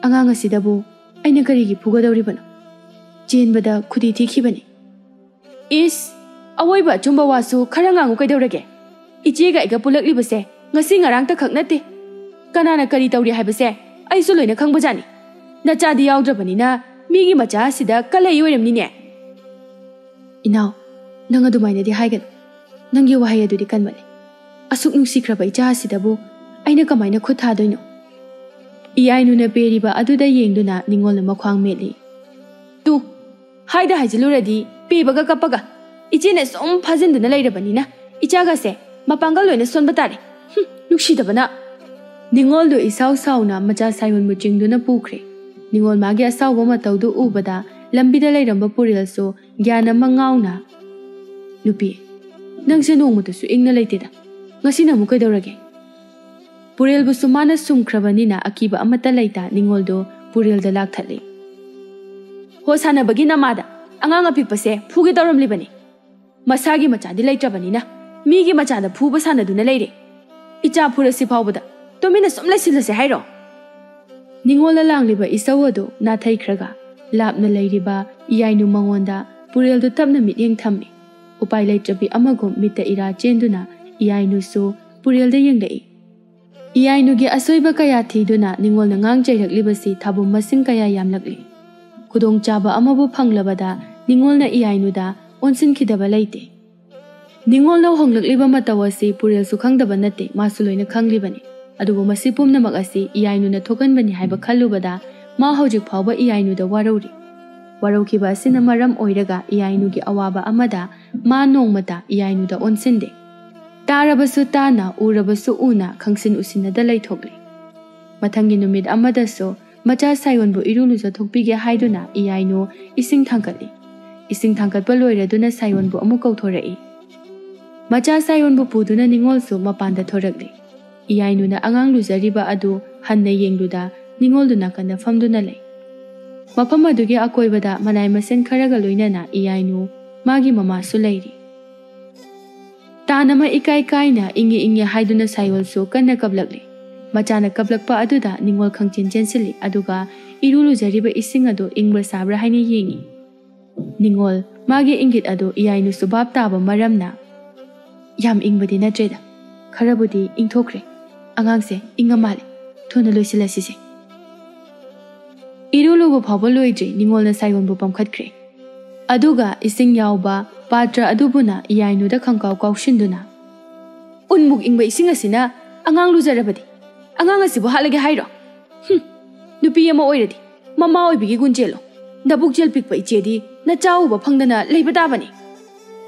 ꯑꯉꯥꯡ ꯑꯁꯤꯗꯕꯨ ꯑꯩꯅ ꯀꯔꯤꯒꯤ ꯐꯨꯒꯗꯧꯔꯤꯕꯅꯣ? ꯆꯦꯟꯕꯗ ꯈꯨꯗꯤ ꯊꯤꯈꯤꯕꯅꯤ꯫" "ꯏꯁ, ꯑꯋꯣꯏꯕ ꯑꯆꯨꯝꯕ ꯋꯥꯁꯨ ꯈꯔ ꯉꯥꯡꯉꯨ ꯀꯩꯗꯧꯔꯒꯦ? ꯏꯆꯦꯒ ꯑꯩꯒ ꯄꯨꯜꯂꯛꯂꯤꯕꯁꯦ ꯉꯁꯤ ꯉꯔꯥꯡꯇ ꯈꯛ ꯅꯠꯇꯦ꯫ ꯀꯅꯥꯅ ꯀꯔꯤ ꯇꯧꯔꯤ ꯍꯥꯏꯕꯁꯦ ꯑꯩꯁꯨ ꯂꯣꯏꯅ ꯈꯪꯕꯖꯥꯠꯅꯤ꯫ ꯅꯆꯥꯗꯤ ꯌꯥꯎꯗ꯭ꯔꯕꯅꯤꯅ ꯃꯤꯒꯤ ꯃꯆꯥ ꯑꯁꯤꯗ ꯀꯜꯂꯛꯏ ꯑꯣꯏꯔꯝꯅꯤꯅꯦ꯫" "ꯏꯅꯥꯎ, ꯅꯪ ꯑꯗꯨꯃꯥꯏꯅꯗꯤ ꯍꯥꯏꯒꯅꯨ꯫ ꯅꯪꯒꯤ ꯋꯥꯍꯩ ꯑꯗꯨꯗꯤ ꯀꯟꯃꯜꯂꯦ꯫ ꯑꯁꯨꯛ ꯅꯨꯡꯁꯤꯈ꯭ꯔꯕ ꯏꯆꯥ ꯑꯁꯤꯗꯕꯨ ꯑꯩꯅ ꯀꯃꯥꯏꯅ ꯈꯨꯠ ꯊꯥꯗꯣꯏꯅꯣ?" ꯏꯌꯥꯏꯅꯨꯅ ꯄꯦꯔꯤꯕ ꯑꯗꯨꯗ ꯌꯦꯡꯗꯨꯅ ꯅꯤꯡꯉꯣꯜꯅ ꯃꯈ꯭ꯋꯥꯡ ꯃꯦꯠꯂꯤ꯫ "ꯇꯨ, ꯍꯥꯏꯗ ꯍꯥꯏꯖꯤꯜꯂꯨꯔꯗꯤ ꯄꯦꯕꯒ ꯀꯞꯄꯒ ꯏꯆꯦꯅ ꯁꯨꯝ ꯐꯥꯖꯤꯟꯗꯨꯅ ꯂꯩꯔꯕꯅꯤꯅ ꯏꯆꯥꯒꯁꯦ ꯃꯄꯥꯡꯒꯜ ꯂꯣꯏꯅ ꯁꯣꯟꯕ ꯇꯥꯔꯦ꯫ ꯍꯨꯝ, ꯅꯨꯡꯁꯤꯗꯕꯅ꯫" ꯅꯤꯡꯉꯣꯜꯗꯨ ꯏꯁꯥꯎ ꯁꯥꯎꯅ ꯃꯆꯥ ꯁꯥꯌꯣꯟꯕꯨ ꯆꯤꯡꯗꯨꯅ ꯄꯨꯈ꯭ꯔꯦ꯫ ꯅꯤꯡꯉꯣꯜ ꯃꯥꯒꯤ ꯑꯁꯥꯎꯕ ꯃꯇꯧꯗꯨ ꯎꯕꯗ ꯂꯝꯕꯤꯗ ꯂꯩꯔꯝꯕ ꯄꯨꯔꯦꯜꯁꯨ ꯒ꯭ꯌꯥꯟ ꯑꯃ ꯉꯥꯎꯅ, "ꯅꯨꯄꯤ, ꯅꯪꯁꯦ ꯅꯣꯡꯃꯇꯁꯨ ꯏꯪꯅ ꯂꯩꯇꯦꯗ꯫ ꯉꯁꯤꯅ ꯑꯃꯨꯛ ꯀꯩꯗꯧꯔꯒꯦ?" ꯄꯨꯔꯦꯜꯕꯨꯁꯨ ꯃꯥꯅ ꯁꯨꯝꯈ꯭ꯔꯕꯅꯤꯅ ꯑꯀꯤꯕ ꯑꯃꯠꯇ ꯂꯩꯇ ꯅꯤꯡꯉꯣꯜꯗꯣ ꯄꯨꯔꯦꯜꯗ ꯂꯥꯛꯊꯠꯂꯤ꯫ "ꯍꯣ ꯁꯥꯟꯅꯕꯒꯤ ꯅꯃꯥꯗ ꯑꯉꯥꯡ ꯑꯄꯤꯛꯄꯁꯦ ꯐꯨꯒꯦ ꯇꯧꯔꯝꯂꯤꯕꯅꯤ꯫ ꯃꯁꯥꯒꯤ ꯃꯆꯥꯗꯤ ꯂꯩꯇ꯭ꯔꯕꯅꯤꯅ ꯃꯤꯒꯤ ꯃꯆꯥꯗ ꯐꯨꯕ ꯁꯥꯟꯅꯗꯨꯅ ꯂꯩꯔꯦ꯫ ꯏꯆꯥ ꯐꯨꯔꯁꯤ ꯐꯥꯎꯕꯗ ꯇꯨꯃꯤꯟꯅ ꯁꯨꯝ ꯂꯩꯁꯤꯜꯂꯁꯦ ꯍꯥꯏꯔꯣ?" ꯅꯤꯡꯉꯣꯜꯅ ꯂꯥꯡꯂꯤꯕ ꯏꯁꯧ ꯑꯗꯨ ꯅꯥꯊꯩꯈ꯭ꯔꯒ ꯂꯥꯞꯅ ꯂꯩꯔꯤꯕ ꯏꯌꯥꯏꯅꯨ ꯃꯉꯣꯟꯗ ꯄꯨꯔꯦꯜꯗꯨ ꯇꯞꯅ ꯃꯤꯠꯌꯦꯡ ꯊꯝꯃꯤ꯫ ꯎꯄꯥꯏ ꯂꯩꯇ꯭ꯔꯕꯤ ꯑꯃꯒꯨꯝ ꯃꯤꯠꯇ ꯏꯔꯥ ꯆꯦꯟꯗꯨꯅ ꯏꯌꯥꯏꯅꯨꯁꯨ ꯄꯨꯔꯦꯜꯗ ꯌꯦꯡꯂꯛꯏ꯫ ꯏꯌꯥꯏꯅꯨꯒꯤ ꯑꯁꯣꯏꯕ ꯀꯌꯥ ꯊꯤꯗꯨꯅ ꯅꯤꯡꯉꯣꯜꯅ ꯉꯥꯡ ꯆꯩꯔꯛꯂꯤꯕꯁꯤ ꯊꯥꯕꯨꯝ ꯃꯁꯤꯡ ꯀꯌꯥ ꯌꯥꯝꯂꯛꯂꯤ꯫ ꯈꯨꯗꯣꯡꯆꯥꯕ ꯑꯃꯕꯨ ꯐꯪꯂꯕꯗ ꯅꯤꯡꯉꯣꯜꯅ ꯏꯌꯥꯏꯅꯨꯗ ꯑꯣꯟꯁꯤꯟꯈꯤꯗꯕ ꯂꯩꯇꯦ꯫ ꯅꯤꯡꯉꯣꯜꯅ ꯍꯣꯡꯂꯛꯂꯤꯕ ꯃꯇꯧ ꯑꯁꯤ ꯄꯨꯔꯦꯜꯁꯨ ꯈꯪꯗꯕ ꯅꯠꯇꯦ, ꯃꯥꯁꯨ ꯂꯣꯏꯅ ꯈꯪꯂꯤꯕꯅꯤ꯫ ꯑꯗꯨꯕꯨ ꯃꯁꯤ ꯄꯨꯝꯅꯃꯛ ꯑꯁꯤ ꯏꯌꯥꯏꯅꯨꯅ ꯊꯣꯛꯍꯟꯕꯅꯤ ꯍꯥꯏꯕ ꯈꯜꯂꯨꯕꯗ ꯃꯥ ꯍꯧꯖꯤꯛ ꯐꯥꯎꯕ ꯏꯌꯥꯏꯅꯨꯗ ꯋꯥꯔꯧꯔꯤ꯫ ꯋꯥꯔꯧꯈꯤꯕ ꯑꯁꯤꯅ ꯃꯔꯝ ꯑꯣꯏꯔꯒ ꯏꯌꯥꯏꯅꯨꯒꯤ ꯑꯋꯥꯕ ꯑꯃꯗ ꯃꯥ ꯅꯣꯡꯃꯇ ꯏꯌꯥꯏꯅꯨꯗ ꯑꯣꯟꯁꯤꯟꯗꯦ꯫ ꯇꯥꯔꯕꯁꯨ ꯇꯥꯅ, ꯎꯔꯕꯁꯨ ꯎꯅ, ꯈꯪꯁꯤꯟ ꯎꯁꯤꯟꯅꯗ ꯂꯩꯊꯣꯛꯂꯦ꯫ ꯃꯊꯪꯒꯤ ꯅꯨꯃꯤꯠ ꯑꯃꯗꯁꯨ ꯃꯆꯥ ꯁꯥꯌꯣꯟꯕꯨ ꯏꯔꯨ ꯂꯨꯖꯊꯣꯛꯄꯤꯒꯦ ꯍꯥꯏꯗꯨꯅ ꯏꯌꯥꯏꯅꯨ ꯏꯁꯤꯡ ꯊꯥꯡꯀꯠꯂꯤ꯫ ꯏꯁꯤꯡ ꯊꯥꯡꯀꯠꯄ ꯂꯣꯏꯔꯗꯨꯅ ꯁꯥꯌꯣꯟꯕꯨ ꯑꯃꯨꯛ ꯀꯧꯊꯣꯔꯛꯏ꯫ ꯃꯆꯥ ꯁꯥꯌꯣꯟꯕꯨ ꯄꯨꯗꯨꯅ ꯅꯤꯉꯣꯜꯁꯨ ꯃꯄꯥꯟꯗ ꯊꯣꯔꯛꯂꯤ꯫ ꯏꯌꯥꯏꯅꯨꯅ ꯑꯉꯥꯡ ꯂꯨꯖꯔꯤꯕ ꯑꯗꯨ ꯍꯟꯅ ꯌꯦꯡꯂꯨꯗ ꯅꯤꯉꯣꯜꯗꯨ ꯅꯥꯀꯟꯗ ꯐꯝꯗꯨꯅ ꯂꯩ꯫ ꯃꯐꯝ ꯑꯗꯨꯒꯤ ꯑꯀꯣꯏꯕꯗ ꯃꯅꯥꯏ ꯃꯁꯤꯟ ꯈꯔꯒ ꯂꯣꯏꯅꯅ ꯏꯌꯥꯏꯅꯨ, ꯃꯥꯒꯤ ꯃꯃꯥꯁꯨ ꯂꯩꯔꯤ꯫ ꯇꯥꯟ ꯑꯃ ꯏꯀꯥꯏ ꯀꯥꯏꯅ ꯏꯪꯉꯦ ꯏꯪꯉꯦ ꯍꯥꯏꯗꯨꯅ ꯁꯥꯌꯣꯜꯁꯨ ꯀꯟꯅ ꯀꯞꯂꯛꯂꯤ꯫ ꯃꯆꯥꯅ ꯀꯞꯂꯛꯄ ꯑꯗꯨꯗ ꯅꯤꯉꯣꯜ ꯈꯪꯆꯦꯟ ꯆꯦꯟꯁꯤꯜꯂꯤ, ꯑꯗꯨꯒ ꯏꯔꯨ ꯂꯨꯖꯔꯤꯕ ꯏꯁꯤꯡ ꯑꯗꯨ ꯏꯪꯕ꯭ꯔꯥ ꯁꯥꯕ꯭ꯔꯥ ꯍꯥꯏꯅ ꯌꯦꯡꯉꯤ꯫ ꯅꯤꯉꯣꯜ, ꯃꯥꯒꯤ ꯏꯪꯒꯤꯠ ꯑꯗꯨ ꯏꯌꯥꯏꯅꯨꯁꯨ ꯚꯥꯞ ꯇꯥꯕ ꯃꯔꯝꯅ, "ꯌꯥꯝ ꯏꯪꯕꯗꯤ ꯅꯠꯇ꯭ꯔꯦꯗ, ꯈꯔꯕꯨꯗꯤ ꯏꯪꯊꯣꯛꯈ꯭ꯔꯦ꯫ ꯑꯉꯥꯡꯁꯦ ꯏꯪꯉ ꯃꯥꯜꯂꯦ, ꯊꯨꯅ ꯂꯣꯏꯁꯤꯜꯂꯁꯤꯁꯦ"꯫ ꯏꯔꯨ ꯂꯨꯕ ꯐꯥꯎꯕ ꯂꯣꯏꯗ꯭ꯔꯤ ꯅꯤꯉꯣꯜꯅ ꯁꯥꯌꯣꯟꯕꯨ ꯄꯝꯈꯠꯈ꯭ꯔꯦ꯫ ꯑꯗꯨꯒ ꯏꯁꯤꯡ ꯌꯥꯎꯕ ꯄꯥꯇ꯭ꯔ ꯑꯗꯨꯕꯨꯅ ꯏꯌꯥꯏꯅꯨꯗ ꯈꯪꯀꯥꯎ ꯀꯥꯎꯁꯤꯟꯗꯨꯅ, "ꯎꯟꯃꯨꯛ ꯏꯪꯕ ꯏꯁꯤꯡ ꯑꯁꯤꯅ ꯑꯉꯥꯡ ꯂꯨꯖꯔꯕꯗꯤ? ꯑꯉꯥꯡ ꯑꯁꯤꯕꯨ ꯍꯥꯠꯂꯒꯦ ꯍꯥꯏꯔꯣ? ꯍꯨꯝ, ꯅꯨꯄꯤ ꯑꯃ ꯑꯣꯏꯔꯗꯤ ꯃꯃꯥ ꯑꯣꯏꯕꯒꯤ ꯒꯨꯟ ꯆꯦꯜꯂꯣ꯫ ꯅꯕꯨꯛ ꯆꯦꯜ ꯄꯤꯛꯄ ꯏꯆꯦꯗꯤ ꯅꯆꯥ ꯎꯕ ꯐꯪꯗꯅ ꯂꯩꯕ ꯇꯥꯕꯅꯤ"꯫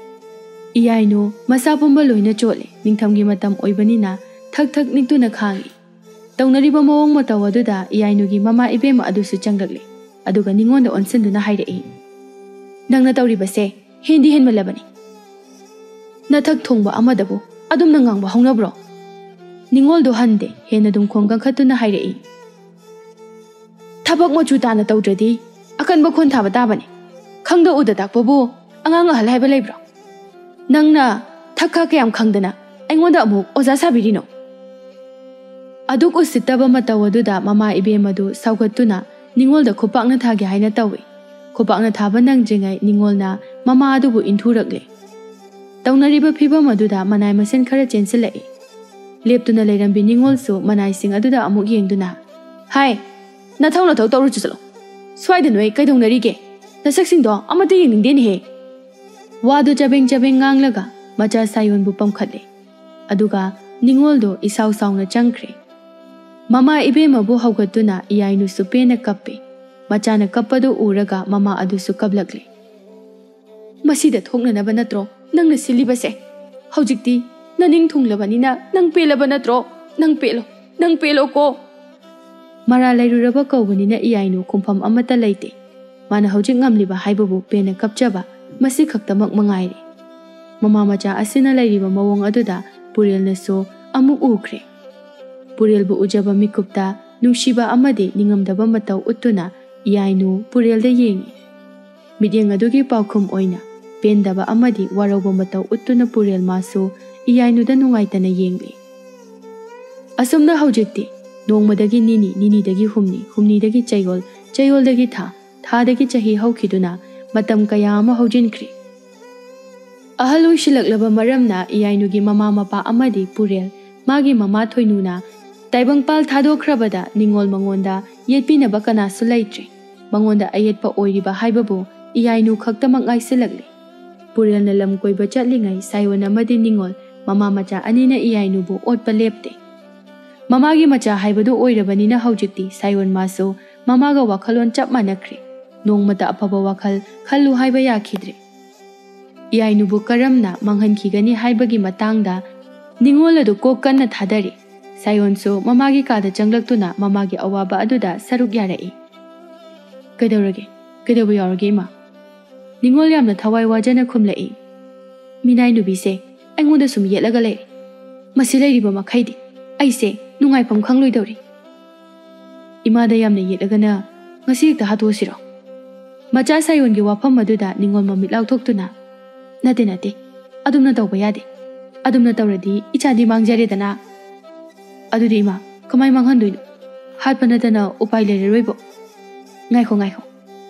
ꯏꯌꯥꯏꯅꯨ ꯃꯁꯥ ꯄꯨꯝꯕ ꯂꯣꯏꯅ ꯆꯣꯠꯂꯦ꯫ ꯅꯤꯡꯊꯝꯒꯤ ꯃꯇꯝ ꯑꯣꯏꯕꯅꯤꯅ ꯊꯛ ꯊꯛ ꯅꯤꯛꯇꯨꯅ ꯈꯥꯡꯉꯤ꯫ ꯇꯧꯅꯔꯤꯕ ꯃꯑꯣꯡ ꯃꯇꯧ ꯑꯗꯨꯗ ꯏꯌꯥꯏꯅꯨꯒꯤ ꯃꯃꯥ ꯏꯕꯦꯝꯃ ꯑꯗꯨꯁꯨ ꯆꯪꯂꯛꯂꯦ꯫ ꯑꯗꯨꯒ ꯅꯤꯉꯣꯟꯗ ꯑꯣꯟꯁꯤꯟꯗꯨꯅ ꯍꯥꯏꯔꯛꯏ, "ꯅꯪꯅ ꯇꯧꯔꯤꯕꯁꯦ ꯍꯦꯟꯗꯤ ꯍꯦꯟꯃꯜꯂꯕꯅꯤ꯫ ꯅꯊꯛ ꯊꯣꯡꯕ ꯑꯃꯗꯕꯨ ꯑꯗꯨꯝꯅ ꯉꯥꯡꯕ ꯍꯧꯅꯕ꯭ꯔꯣ?" ꯅꯤꯉꯣꯜꯗꯨ ꯍꯟꯗꯦ, ꯍꯦꯟꯅ ꯑꯗꯨꯝ ꯈꯣꯡ ꯀꯟꯈꯠꯇꯨꯅ ꯍꯥꯏꯔꯛꯏ, "ꯊꯕꯛ ꯃꯆꯨ ꯇꯥꯅ ꯇꯧꯗ꯭ꯔꯗꯤ ꯑꯀꯟꯕ ꯈꯣꯟ ꯊꯥꯕ ꯇꯥꯕꯅꯤ꯫ ꯈꯪꯗ ꯎꯗ ꯇꯥꯛꯄꯕꯨ ꯑꯉꯥꯡ ꯑꯍꯜ ꯍꯥꯏꯕ ꯂꯩꯕ꯭ꯔꯣ? ꯅꯪꯅ ꯊꯛ ꯈꯥ ꯀꯌꯥꯝ ꯈꯪꯗꯅ ꯑꯩꯉꯣꯟꯗ ꯑꯃꯨꯛ ꯑꯣꯖꯥ ꯁꯥꯕꯤꯔꯤꯅꯣ?" ꯑꯗꯨꯛ ꯎꯁꯤꯠꯇꯕ ꯃꯇꯧ ꯑꯗꯨꯗ ꯃꯃꯥ ꯏꯕꯦꯝ ꯑꯗꯨ ꯁꯥꯎꯒꯠꯇꯨꯅ ꯅꯤꯉꯣꯜꯗ ꯈꯨꯄꯥꯛꯅ ꯊꯥꯒꯦ ꯍꯥꯏꯅ ꯇꯧꯏ꯫ ꯈꯨꯄꯥꯛꯅ ꯊꯥꯕ ꯅꯪꯗ꯭ꯔꯤꯉꯩ ꯅꯤꯉꯣꯜꯅ ꯃꯃꯥ ꯑꯗꯨꯕꯨ ꯏꯟꯊꯨꯔꯛꯂꯦ꯫ ꯇꯧꯅꯔꯤꯕ ꯐꯤꯕꯝ ꯑꯗꯨꯗ ꯃꯅꯥꯏ ꯃꯁꯤꯟ ꯈꯔ ꯆꯦꯟꯁꯤꯜꯂꯛꯏ꯫ ꯂꯦꯞꯇꯨꯅ ꯂꯩꯔꯝꯕꯤ ꯅꯤꯉꯣꯜꯁꯨ ꯃꯅꯥꯏꯁꯤꯡ ꯑꯗꯨꯗ ꯑꯃꯨꯛ ꯌꯦꯡꯗꯨꯅ, "ꯍꯥꯏ, ꯅꯊꯧ ꯅꯊꯧ ꯇꯧꯔꯨ ꯆꯠꯂꯣ꯫ ꯁ꯭ꯋꯥꯏꯗ ꯅꯣꯏ ꯀꯩꯗꯧꯅꯔꯤꯒꯦ? ꯅꯁꯛꯁꯤꯡꯗꯣ ꯑꯃꯠꯇ ꯌꯦꯡꯅꯤꯡꯗꯦꯅꯦꯍꯦ"꯫ ꯋꯥꯗꯨ ꯆꯕꯦꯡ ꯆꯕꯦꯡ ꯉꯥꯡꯂꯒ ꯃꯆꯥ ꯁꯥꯌꯣꯟꯕꯨ ꯄꯝꯈꯠꯂꯦ꯫ ꯑꯗꯨꯒ ꯅꯤꯉꯣꯜꯗꯣ ꯏꯁꯥꯎ ꯁꯥꯎꯅ ꯆꯪꯈ꯭ꯔꯦ꯫ ꯃꯃꯥ ꯏꯕꯦꯝꯃꯕꯨ ꯍꯧꯒꯠꯇꯨꯅ ꯏꯌꯥꯏꯅꯨꯁꯨ ꯄꯦꯟꯅ ꯀꯞꯄꯦ꯫ ꯃꯆꯥꯅ ꯀꯞꯄꯗꯨ ꯎꯔꯒ ꯃꯃꯥ ꯑꯗꯨꯁꯨ ꯀꯞꯂꯛꯂꯦ꯫ "ꯃꯁꯤꯗ ꯊꯣꯛꯅꯅꯕ ꯅꯠꯇ꯭ꯔꯣ ꯅꯪꯅ ꯁꯤꯜꯂꯤꯕꯁꯦ? ꯍꯧꯖꯤꯛꯇꯤ ꯅꯅꯤꯡ ꯊꯨꯡꯂꯕꯅꯤꯅ ꯅꯪ ꯄꯦꯜꯂꯕ ꯅꯠꯇ꯭ꯔꯣ? ꯅꯪ ꯄꯦꯜꯂꯣ, ꯅꯪ ꯄꯦꯜꯂꯣꯀꯣ!" ꯃꯔꯥ ꯂꯩꯔꯨꯔꯕ ꯀꯧꯕꯅꯤꯅ ꯏꯌꯥꯏꯅꯨ ꯈꯨꯝꯐꯝ ꯑꯃꯠꯇ ꯂꯩꯇꯦ꯫ ꯃꯥꯅ ꯍꯧꯖꯤꯛ ꯉꯝꯂꯤꯕ ꯍꯥꯏꯕꯕꯨ ꯄꯦꯟꯅ ꯀꯞꯆꯕ, ꯃꯁꯤ ꯈꯛꯇꯃꯛ ꯃꯉꯥꯏꯔꯦ꯫ ꯃꯃꯥ ꯃꯆꯥ ꯑꯁꯤꯅ ꯂꯩꯔꯤꯕ ꯃꯑꯣꯡ ꯑꯗꯨꯗ ꯄꯨꯔꯦꯜꯅꯁꯨ ꯑꯃꯨꯛ ꯎꯈ꯭ꯔꯦ꯫ ꯄꯨꯔꯦꯜꯕꯨ ꯎꯖꯕ ꯃꯤꯀꯨꯞꯇ ꯅꯨꯡꯁꯤꯕ ꯑꯃꯗꯤ ꯅꯤꯡꯉꯝꯗꯕ ꯃꯇꯧ ꯎꯠꯇꯨꯅ ꯏꯌꯥꯏꯅꯨ ꯄꯨꯔꯦꯜꯗ ꯌꯦꯡꯉꯤ꯫ ꯃꯤꯠꯌꯦꯡ ꯑꯗꯨꯒꯤ ꯄꯥꯎꯈꯨꯝ ꯑꯣꯏꯅ ꯄꯦꯟꯗꯕ ꯑꯃꯗꯤ ꯋꯥꯔꯧꯕ ꯃꯇꯧ ꯎꯠꯇꯨꯅ ꯄꯨꯔꯦꯜ ꯃꯥꯁꯨ ꯏꯌꯥꯏꯅꯨꯗ ꯅꯨꯡꯉꯥꯏꯇꯅ ꯌꯦꯡꯂꯤ꯫ ꯑꯁꯨꯝꯅ ꯍꯧꯖꯤꯛꯇꯤ ꯅꯣꯡꯃꯗꯒꯤ ꯅꯤꯅꯤ, ꯅꯤꯅꯤꯗꯒꯤ ꯍꯨꯝꯅꯤ, ꯍꯨꯝꯅꯤꯗꯒꯤ ꯆꯌꯣꯜ, ꯆꯌꯣꯜꯗꯒꯤ ꯊꯥ, ꯊꯥꯗꯒꯤ ꯆꯍꯤ ꯍꯧꯈꯤꯗꯨꯅ ꯃꯇꯝ ꯀꯌꯥ ꯑꯃ ꯍꯧꯖꯤꯟꯈ꯭ꯔꯦ꯫ ꯑꯍꯜ ꯑꯣꯏꯁꯤꯜꯂꯛꯂꯕ ꯃꯔꯝꯅ ꯏꯌꯥꯏꯅꯨꯒꯤ ꯃꯃꯥ ꯃꯄꯥ ꯑꯃꯗꯤ ꯄꯨꯔꯦꯜ, ꯃꯥꯒꯤ ꯃꯃꯥ ꯊꯣꯏꯅꯨꯅ ꯇꯥꯏꯕꯪꯄꯥꯜ ꯊꯥꯗꯣꯛꯈ꯭ꯔꯕꯗ ꯅꯤꯡꯉꯣꯜ ꯃꯉꯣꯟꯗ ꯌꯦꯠꯄꯤꯅꯕ ꯀꯅꯥꯁꯨ ꯂꯩꯇ꯭ꯔꯦ꯫ ꯃꯉꯣꯟꯗ ꯑꯌꯦꯠꯄ ꯑꯣꯏꯔꯤꯕ ꯍꯥꯏꯕꯕꯨ ꯏꯌꯥꯏꯅꯨ ꯈꯛꯇꯃꯛ ꯉꯥꯏꯁꯤꯜꯂꯛꯂꯦ꯫ ꯄꯨꯔꯦꯜꯅ ꯂꯝ ꯀꯣꯏꯕ ꯆꯠꯂꯤꯉꯩ ꯁꯥꯏꯑꯣꯟ ꯑꯃꯗꯤ ꯅꯤꯡꯉꯣꯜ, ꯃꯃꯥ ꯃꯆꯥ ꯑꯅꯤꯅ ꯏꯌꯥꯏꯅꯨꯕꯨ ꯑꯣꯠꯄ ꯂꯦꯞꯇꯦ꯫ ꯃꯃꯥꯒꯤ ꯃꯆꯥ ꯍꯥꯏꯕꯗꯨ ꯑꯣꯏꯔꯕꯅꯤꯅ ꯍꯧꯖꯤꯛꯇꯤ ꯁꯥꯏꯑꯣꯟ ꯃꯥꯁꯨ ꯃꯃꯥꯒ ꯋꯥꯈꯜꯂꯣꯟ ꯆꯞ ꯃꯥꯟꯅꯈ꯭ꯔꯦ꯫ ꯅꯣꯡꯃꯇ ꯑꯐꯕ ꯋꯥꯈꯜ ꯈꯜꯂꯨ ꯍꯥꯏꯕ ꯌꯥꯈꯤꯗ꯭ꯔꯦ꯫ ꯏꯌꯥꯏꯅꯨꯕꯨ ꯀꯔꯝꯅ ꯃꯥꯡꯍꯟꯈꯤꯒꯅꯤ ꯍꯥꯏꯕꯒꯤ ꯃꯇꯥꯡꯗ ꯅꯤꯡꯉꯣꯜ ꯑꯗꯨ ꯀꯣꯛ ꯀꯟꯅ ꯊꯥꯗꯔꯤ꯫ ꯁꯥꯏꯑꯣꯟꯁꯨ ꯃꯃꯥꯒꯤ ꯀꯥꯗ ꯆꯪꯂꯛꯇꯨꯅ ꯃꯃꯥꯒꯤ ꯑꯋꯥꯕ ꯑꯗꯨꯗ ꯁꯔꯨꯛ ꯌꯥꯔꯛꯏ꯫ "ꯀꯩꯗꯧꯔꯒꯦ? ꯀꯩꯗꯧꯕ ꯌꯥꯎꯔꯒꯦ, ꯏꯃꯥ?" ꯅꯤꯡꯉꯣꯜ ꯌꯥꯝꯅ ꯊꯋꯥꯏ ꯋꯥꯖꯅ ꯈꯨꯝꯂꯛꯏ꯫ "ꯃꯤꯅꯥꯏ ꯅꯨꯄꯤꯁꯦ ꯑꯩꯉꯣꯟꯗ ꯁꯨꯝ ꯌꯦꯠꯂꯒ ꯂꯩꯔꯦ꯫ ꯃꯁꯤ ꯂꯩꯔꯤꯕ ꯃꯈꯩꯗꯤ ꯑꯩꯁꯦ ꯅꯨꯡꯉꯥꯏꯐꯝ ꯈꯪꯂꯣꯏꯗꯧꯔꯤ꯫ ꯏꯃꯥꯗ ꯌꯥꯝꯅ ꯌꯦꯠꯂꯒꯅ ꯉꯁꯤ ꯍꯦꯛꯇ ꯍꯥꯠꯇꯣꯛꯑꯁꯤꯔꯣ?" ꯃꯆꯥ ꯁꯥꯏꯑꯣꯟꯒꯤ ꯋꯥꯐꯝ ꯑꯗꯨꯗ ꯅꯤꯡꯉꯣꯜ ꯃꯃꯤꯠ ꯂꯥꯎꯊꯣꯛꯇꯨꯅ, "ꯅꯠꯇꯦ, ꯅꯠꯇꯦ, ꯑꯗꯨꯝꯅ ꯇꯧꯕ ꯌꯥꯗꯦ꯫ ꯑꯗꯨꯝꯅ ꯇꯧꯔꯗꯤ ꯏꯆꯥꯗꯤ ꯃꯥꯡꯖꯔꯦꯗꯅ꯫ ꯑꯗꯨꯗꯤ ꯏꯃꯥ, ꯀꯃꯥꯏ ꯃꯥꯡꯍꯟꯗꯣꯏꯅꯣ? ꯍꯥꯠꯄ ꯅꯠꯇꯅ ꯎꯄꯥꯏ ꯂꯩꯔꯔꯣꯏꯕꯣ꯫ ꯉꯥꯏꯈꯣ, ꯉꯥꯏꯈꯣ꯫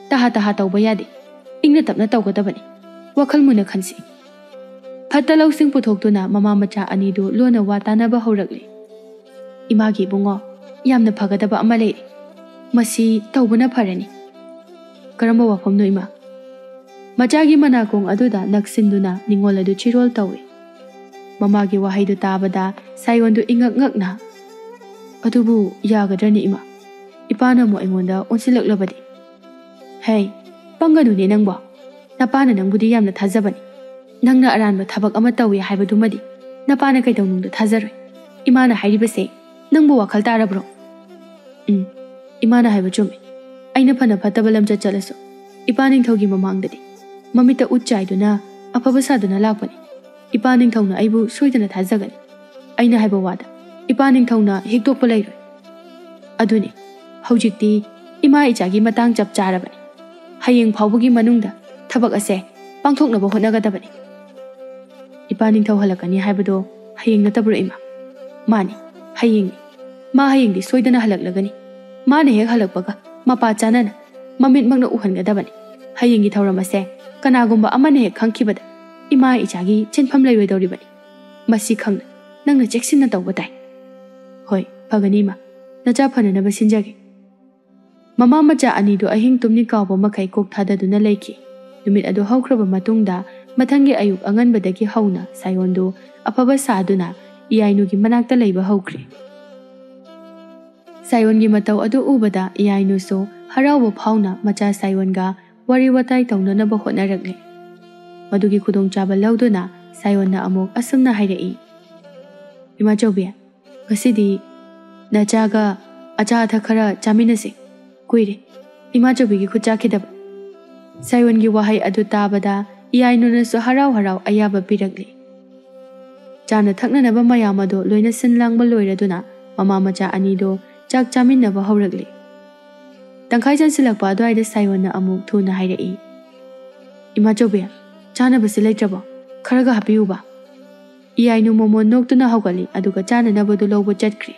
ꯇꯍꯥ ꯇꯍꯥ ꯇꯧꯕ ꯌꯥꯗꯦ꯫ ꯏꯪꯅ ꯇꯞꯅ ꯇꯧꯒꯗꯕꯅꯤ꯫ ꯋꯥꯈꯜ ꯃꯨꯟꯅ ꯈꯟꯁꯤ꯫" ꯐꯠꯇ ꯂꯧꯁꯤꯡ ꯄꯨꯊꯣꯛꯇꯨꯅ ꯃꯃꯥ ꯃꯆꯥ ꯑꯅꯤꯗꯨ ꯂꯣꯟꯅ ꯋꯥ ꯇꯥꯅꯕ ꯍꯧꯔꯛꯂꯤ꯫ "ꯏꯃꯥꯒꯤ ꯏꯕꯨꯡꯉꯣ, ꯌꯥꯝꯅ ꯐꯒꯗꯕ ꯑꯃ ꯂꯩꯔꯦ꯫ ꯃꯁꯤ ꯇꯧꯕꯅ ꯐꯔꯅꯤ꯫" "ꯀꯔꯝꯕ ꯋꯥꯐꯝꯅꯣ, ꯏꯃꯥ?" ꯃꯆꯥꯒꯤ ꯃꯅꯥꯀꯣꯡ ꯑꯗꯨꯗ ꯅꯛꯁꯤꯟꯗꯨꯅ ꯅꯤꯡꯉꯣꯜ ꯑꯗꯨ ꯆꯤꯔꯣꯜ ꯇꯧꯏ꯫ ꯃꯃꯥꯒꯤ ꯋꯥꯍꯩꯗꯨ ꯇꯥꯕꯗ ꯁꯥꯏꯑꯣꯟꯗꯨ ꯏꯉꯛ ꯉꯛꯅ, "ꯑꯗꯨꯕꯨ ꯌꯥꯒꯗ꯭ꯔꯅꯤ, ꯏꯃꯥ? ꯏꯄꯥꯅ ꯑꯃꯨꯛ ꯑꯩꯉꯣꯟꯗ ꯑꯣꯟꯁꯤꯜꯂꯛꯂꯕꯗꯤ?" "ꯍꯦ, ꯄꯪꯒꯅꯨꯅꯦ ꯅꯪꯕꯣ꯫ ꯅꯄꯥꯅ ꯅꯪꯕꯨꯗꯤ ꯌꯥꯝꯅ ꯊꯥꯖꯕꯅꯤ꯫ ꯅꯪꯅ ꯑꯔꯥꯟꯕ ꯊꯕꯛ ꯑꯃ ꯇꯧꯏ ꯍꯥꯏꯕꯗꯨꯃꯗꯤ ꯅꯄꯥꯅ ꯀꯩꯗꯧꯅꯨꯡꯗ ꯊꯥꯖꯔꯣꯏ꯫ ꯏꯃꯥꯅ ꯍꯥꯏꯔꯤꯕꯁꯦ ꯅꯪꯕꯨ ꯋꯥꯈꯜ ꯇꯥꯔꯕ꯭ꯔꯣ?" "ꯎꯝ, ꯏꯃꯥꯅ ꯍꯥꯏꯕ ꯆꯨꯝꯃꯤ꯫ ꯑꯩꯅ ꯐꯅ ꯐꯠꯇꯕ ꯂꯝꯆꯠ ꯆꯠꯂꯁꯨ ꯏꯄꯥ ꯅꯤꯡꯊꯧꯒꯤ ꯃꯃꯥꯡꯗꯗꯤ ꯃꯃꯤꯠꯇ ꯎꯠ ꯆꯥꯏꯗꯨꯅ ꯑꯐꯕ ꯁꯥꯗꯨꯅ ꯂꯥꯛꯄꯅꯤ꯫ ꯏꯄꯥ ꯅꯤꯡꯊꯧꯅ ꯑꯩꯕꯨ ꯁꯣꯏꯗꯅ ꯊꯥꯖꯒꯅꯤ꯫ ꯑꯩꯅ ꯍꯥꯏꯕ ꯋꯥꯗ ꯏꯄꯥ ꯅꯤꯡꯊꯧꯅ ꯍꯤꯛꯇꯣꯛꯄ ꯂꯩꯔꯣꯏ꯫ ꯑꯗꯨꯅꯤ, ꯍꯧꯖꯤꯛꯇꯤ ꯏꯃꯥ ꯏꯆꯥꯒꯤ ꯃꯇꯥꯡ ꯆꯞ ꯆꯥꯔꯕꯅꯤ꯫ ꯍꯌꯦꯡ ꯐꯥꯎꯕꯒꯤ ꯃꯅꯨꯡꯗ ꯊꯕꯛ ꯑꯁꯦ ꯄꯥꯡꯊꯣꯛꯅꯕ ꯍꯣꯠꯅꯒꯗꯕꯅꯤ꯫ ꯏꯄꯥ ꯅꯤꯡꯊꯧ ꯍꯜꯂꯛꯀꯅꯤ ꯍꯥꯏꯕꯗꯣ ꯍꯌꯦꯡ ꯅꯠꯇꯕ꯭ꯔꯣ, ꯏꯃꯥ?" "ꯃꯥꯅꯤ, ꯍꯌꯦꯡꯅꯤ꯫ ꯃꯥ ꯍꯌꯦꯡꯗꯤ ꯁꯣꯏꯗꯅ ꯍꯜꯂꯛꯂꯒꯅꯤ꯫ ꯃꯥꯅ ꯍꯦꯛ ꯍꯜꯂꯛꯄꯒ ꯃꯄꯥ ꯆꯥꯅꯅ ꯃꯃꯤꯠꯃꯛꯅ ꯎꯍꯟꯒꯗꯕꯅꯤ꯫ ꯍꯌꯦꯡꯒꯤ ꯊꯧꯔꯝ ꯑꯁꯦ ꯀꯅꯥꯒꯨꯝꯕ ꯑꯃꯅ ꯍꯦꯛ ꯈꯪꯈꯤꯕꯗ ꯏꯃꯥ ꯏꯆꯥꯒꯤ ꯆꯤꯟꯐꯝ ꯂꯩꯔꯣꯏꯗꯧꯔꯤꯕꯅꯤ꯫ ꯃꯁꯤ ꯈꯪꯅ ꯅꯪꯅ ꯆꯦꯛꯁꯤꯟꯅ ꯇꯧꯕ ꯇꯥꯏ꯫" "ꯍꯣꯏ, ꯐꯒꯅꯤ, ꯏꯃꯥ꯫ ꯅꯆꯥ ꯐꯅꯅꯕ ꯁꯤꯟꯖꯒꯦ꯫" ꯃꯃꯥ ꯃꯆꯥ ꯑꯅꯤꯗꯨ ꯑꯍꯤꯡ ꯇꯨꯝꯅꯤ ꯀꯥꯎꯕ ꯃꯈꯩ ꯀꯣꯛ ꯊꯥꯗꯗꯨꯅ ꯂꯩꯈꯤ꯫ ꯅꯨꯃꯤꯠ ꯑꯗꯨ ꯍꯧꯈ꯭ꯔꯕ ꯃꯇꯨꯡꯗ ꯃꯊꯪꯒꯤ ꯑꯌꯨꯛ ꯑꯉꯟꯕꯗꯒꯤ ꯍꯧꯅ ꯁꯥꯏꯑꯣꯟꯗꯨ ꯑꯐꯕ ꯁꯥꯗꯨꯅ ꯏꯌꯥꯏꯅꯨꯒꯤ ꯃꯅꯥꯛꯇ ꯂꯩꯕ ꯍꯧꯈ꯭ꯔꯦ꯫ ꯁꯥꯏꯑꯣꯟꯒꯤ ꯃꯇꯧ ꯑꯗꯨ ꯎꯕꯗ ꯏꯌꯥꯏꯅꯨꯁꯨ ꯍꯔꯥꯎꯕ ꯐꯥꯎꯅ ꯃꯆꯥ ꯁꯥꯏꯑꯣꯟꯒ ꯋꯥꯔꯤ ꯋꯥꯇꯥꯏ ꯇꯧꯅꯅꯕ ꯍꯣꯠꯅꯔꯛꯂꯦ꯫ ꯃꯗꯨꯒꯤ ꯈꯨꯗꯣꯡꯆꯥꯕ ꯂꯧꯗꯨꯅ ꯁꯥꯏꯑꯣꯟꯅ ꯑꯃꯨꯛ ꯑꯁꯨꯝꯅ ꯍꯥꯏꯔꯛꯏ, "ꯏꯃꯥꯆꯧꯕꯤ, ꯉꯁꯤꯗꯤ ꯅꯆꯥꯒ ꯑꯆꯥ ꯑꯊꯛ ꯈꯔ ꯆꯥꯃꯤꯟꯅꯁꯤ꯫ ꯀꯨꯏꯔꯦ ꯏꯃꯥꯆꯧꯕꯤꯒꯤ ꯈꯨꯠ ꯆꯥꯈꯤꯗꯕ꯫" ꯁꯥꯏꯑꯣꯟꯒꯤ ꯋꯥꯍꯩ ꯑꯗꯨ ꯇꯥꯕꯗ ꯏꯌꯥꯏꯅꯨꯅꯁꯨ ꯍꯔꯥꯎ ꯍꯔꯥꯎ ꯑꯌꯥꯕ ꯄꯤꯔꯛꯂꯤ꯫ ꯆꯥꯅ ꯊꯛꯅꯅꯕ ꯃꯌꯥꯝ ꯑꯗꯨ ꯂꯣꯏꯅ ꯁꯤꯟ ꯂꯥꯡꯕ ꯂꯣꯏꯔꯗꯨꯅ ꯃꯃꯥ ꯃꯆꯥ ꯑꯅꯤꯗꯨ ꯆꯥꯛ ꯆꯥꯃꯤꯟꯅꯕ ꯍꯧꯔꯛꯂꯤ꯫ ꯇꯪꯈꯥꯏ ꯆꯟꯁꯤꯜꯂꯛꯄ ꯑꯗꯨꯋꯥꯏꯗ ꯁꯥꯏꯑꯣꯟꯅ ꯑꯃꯨꯛ ꯊꯨꯅ ꯍꯥꯏꯔꯛꯏ, "ꯏꯃꯥꯆꯧꯕꯤ, ꯆꯥꯅꯕꯁꯤ ꯂꯩꯇ꯭ꯔꯕꯣ? ꯈꯔꯒ ꯍꯥꯞꯄꯤꯌꯨꯕ꯫" ꯏꯌꯥꯏꯅꯨ ꯃꯣꯃꯣꯟ ꯅꯣꯛꯇꯨꯅ ꯍꯧꯒꯠꯂꯤ, ꯑꯗꯨꯒ ꯆꯥꯅꯅꯕꯗꯨ ꯂꯧꯕ ꯆꯠꯈ꯭ꯔꯤ꯫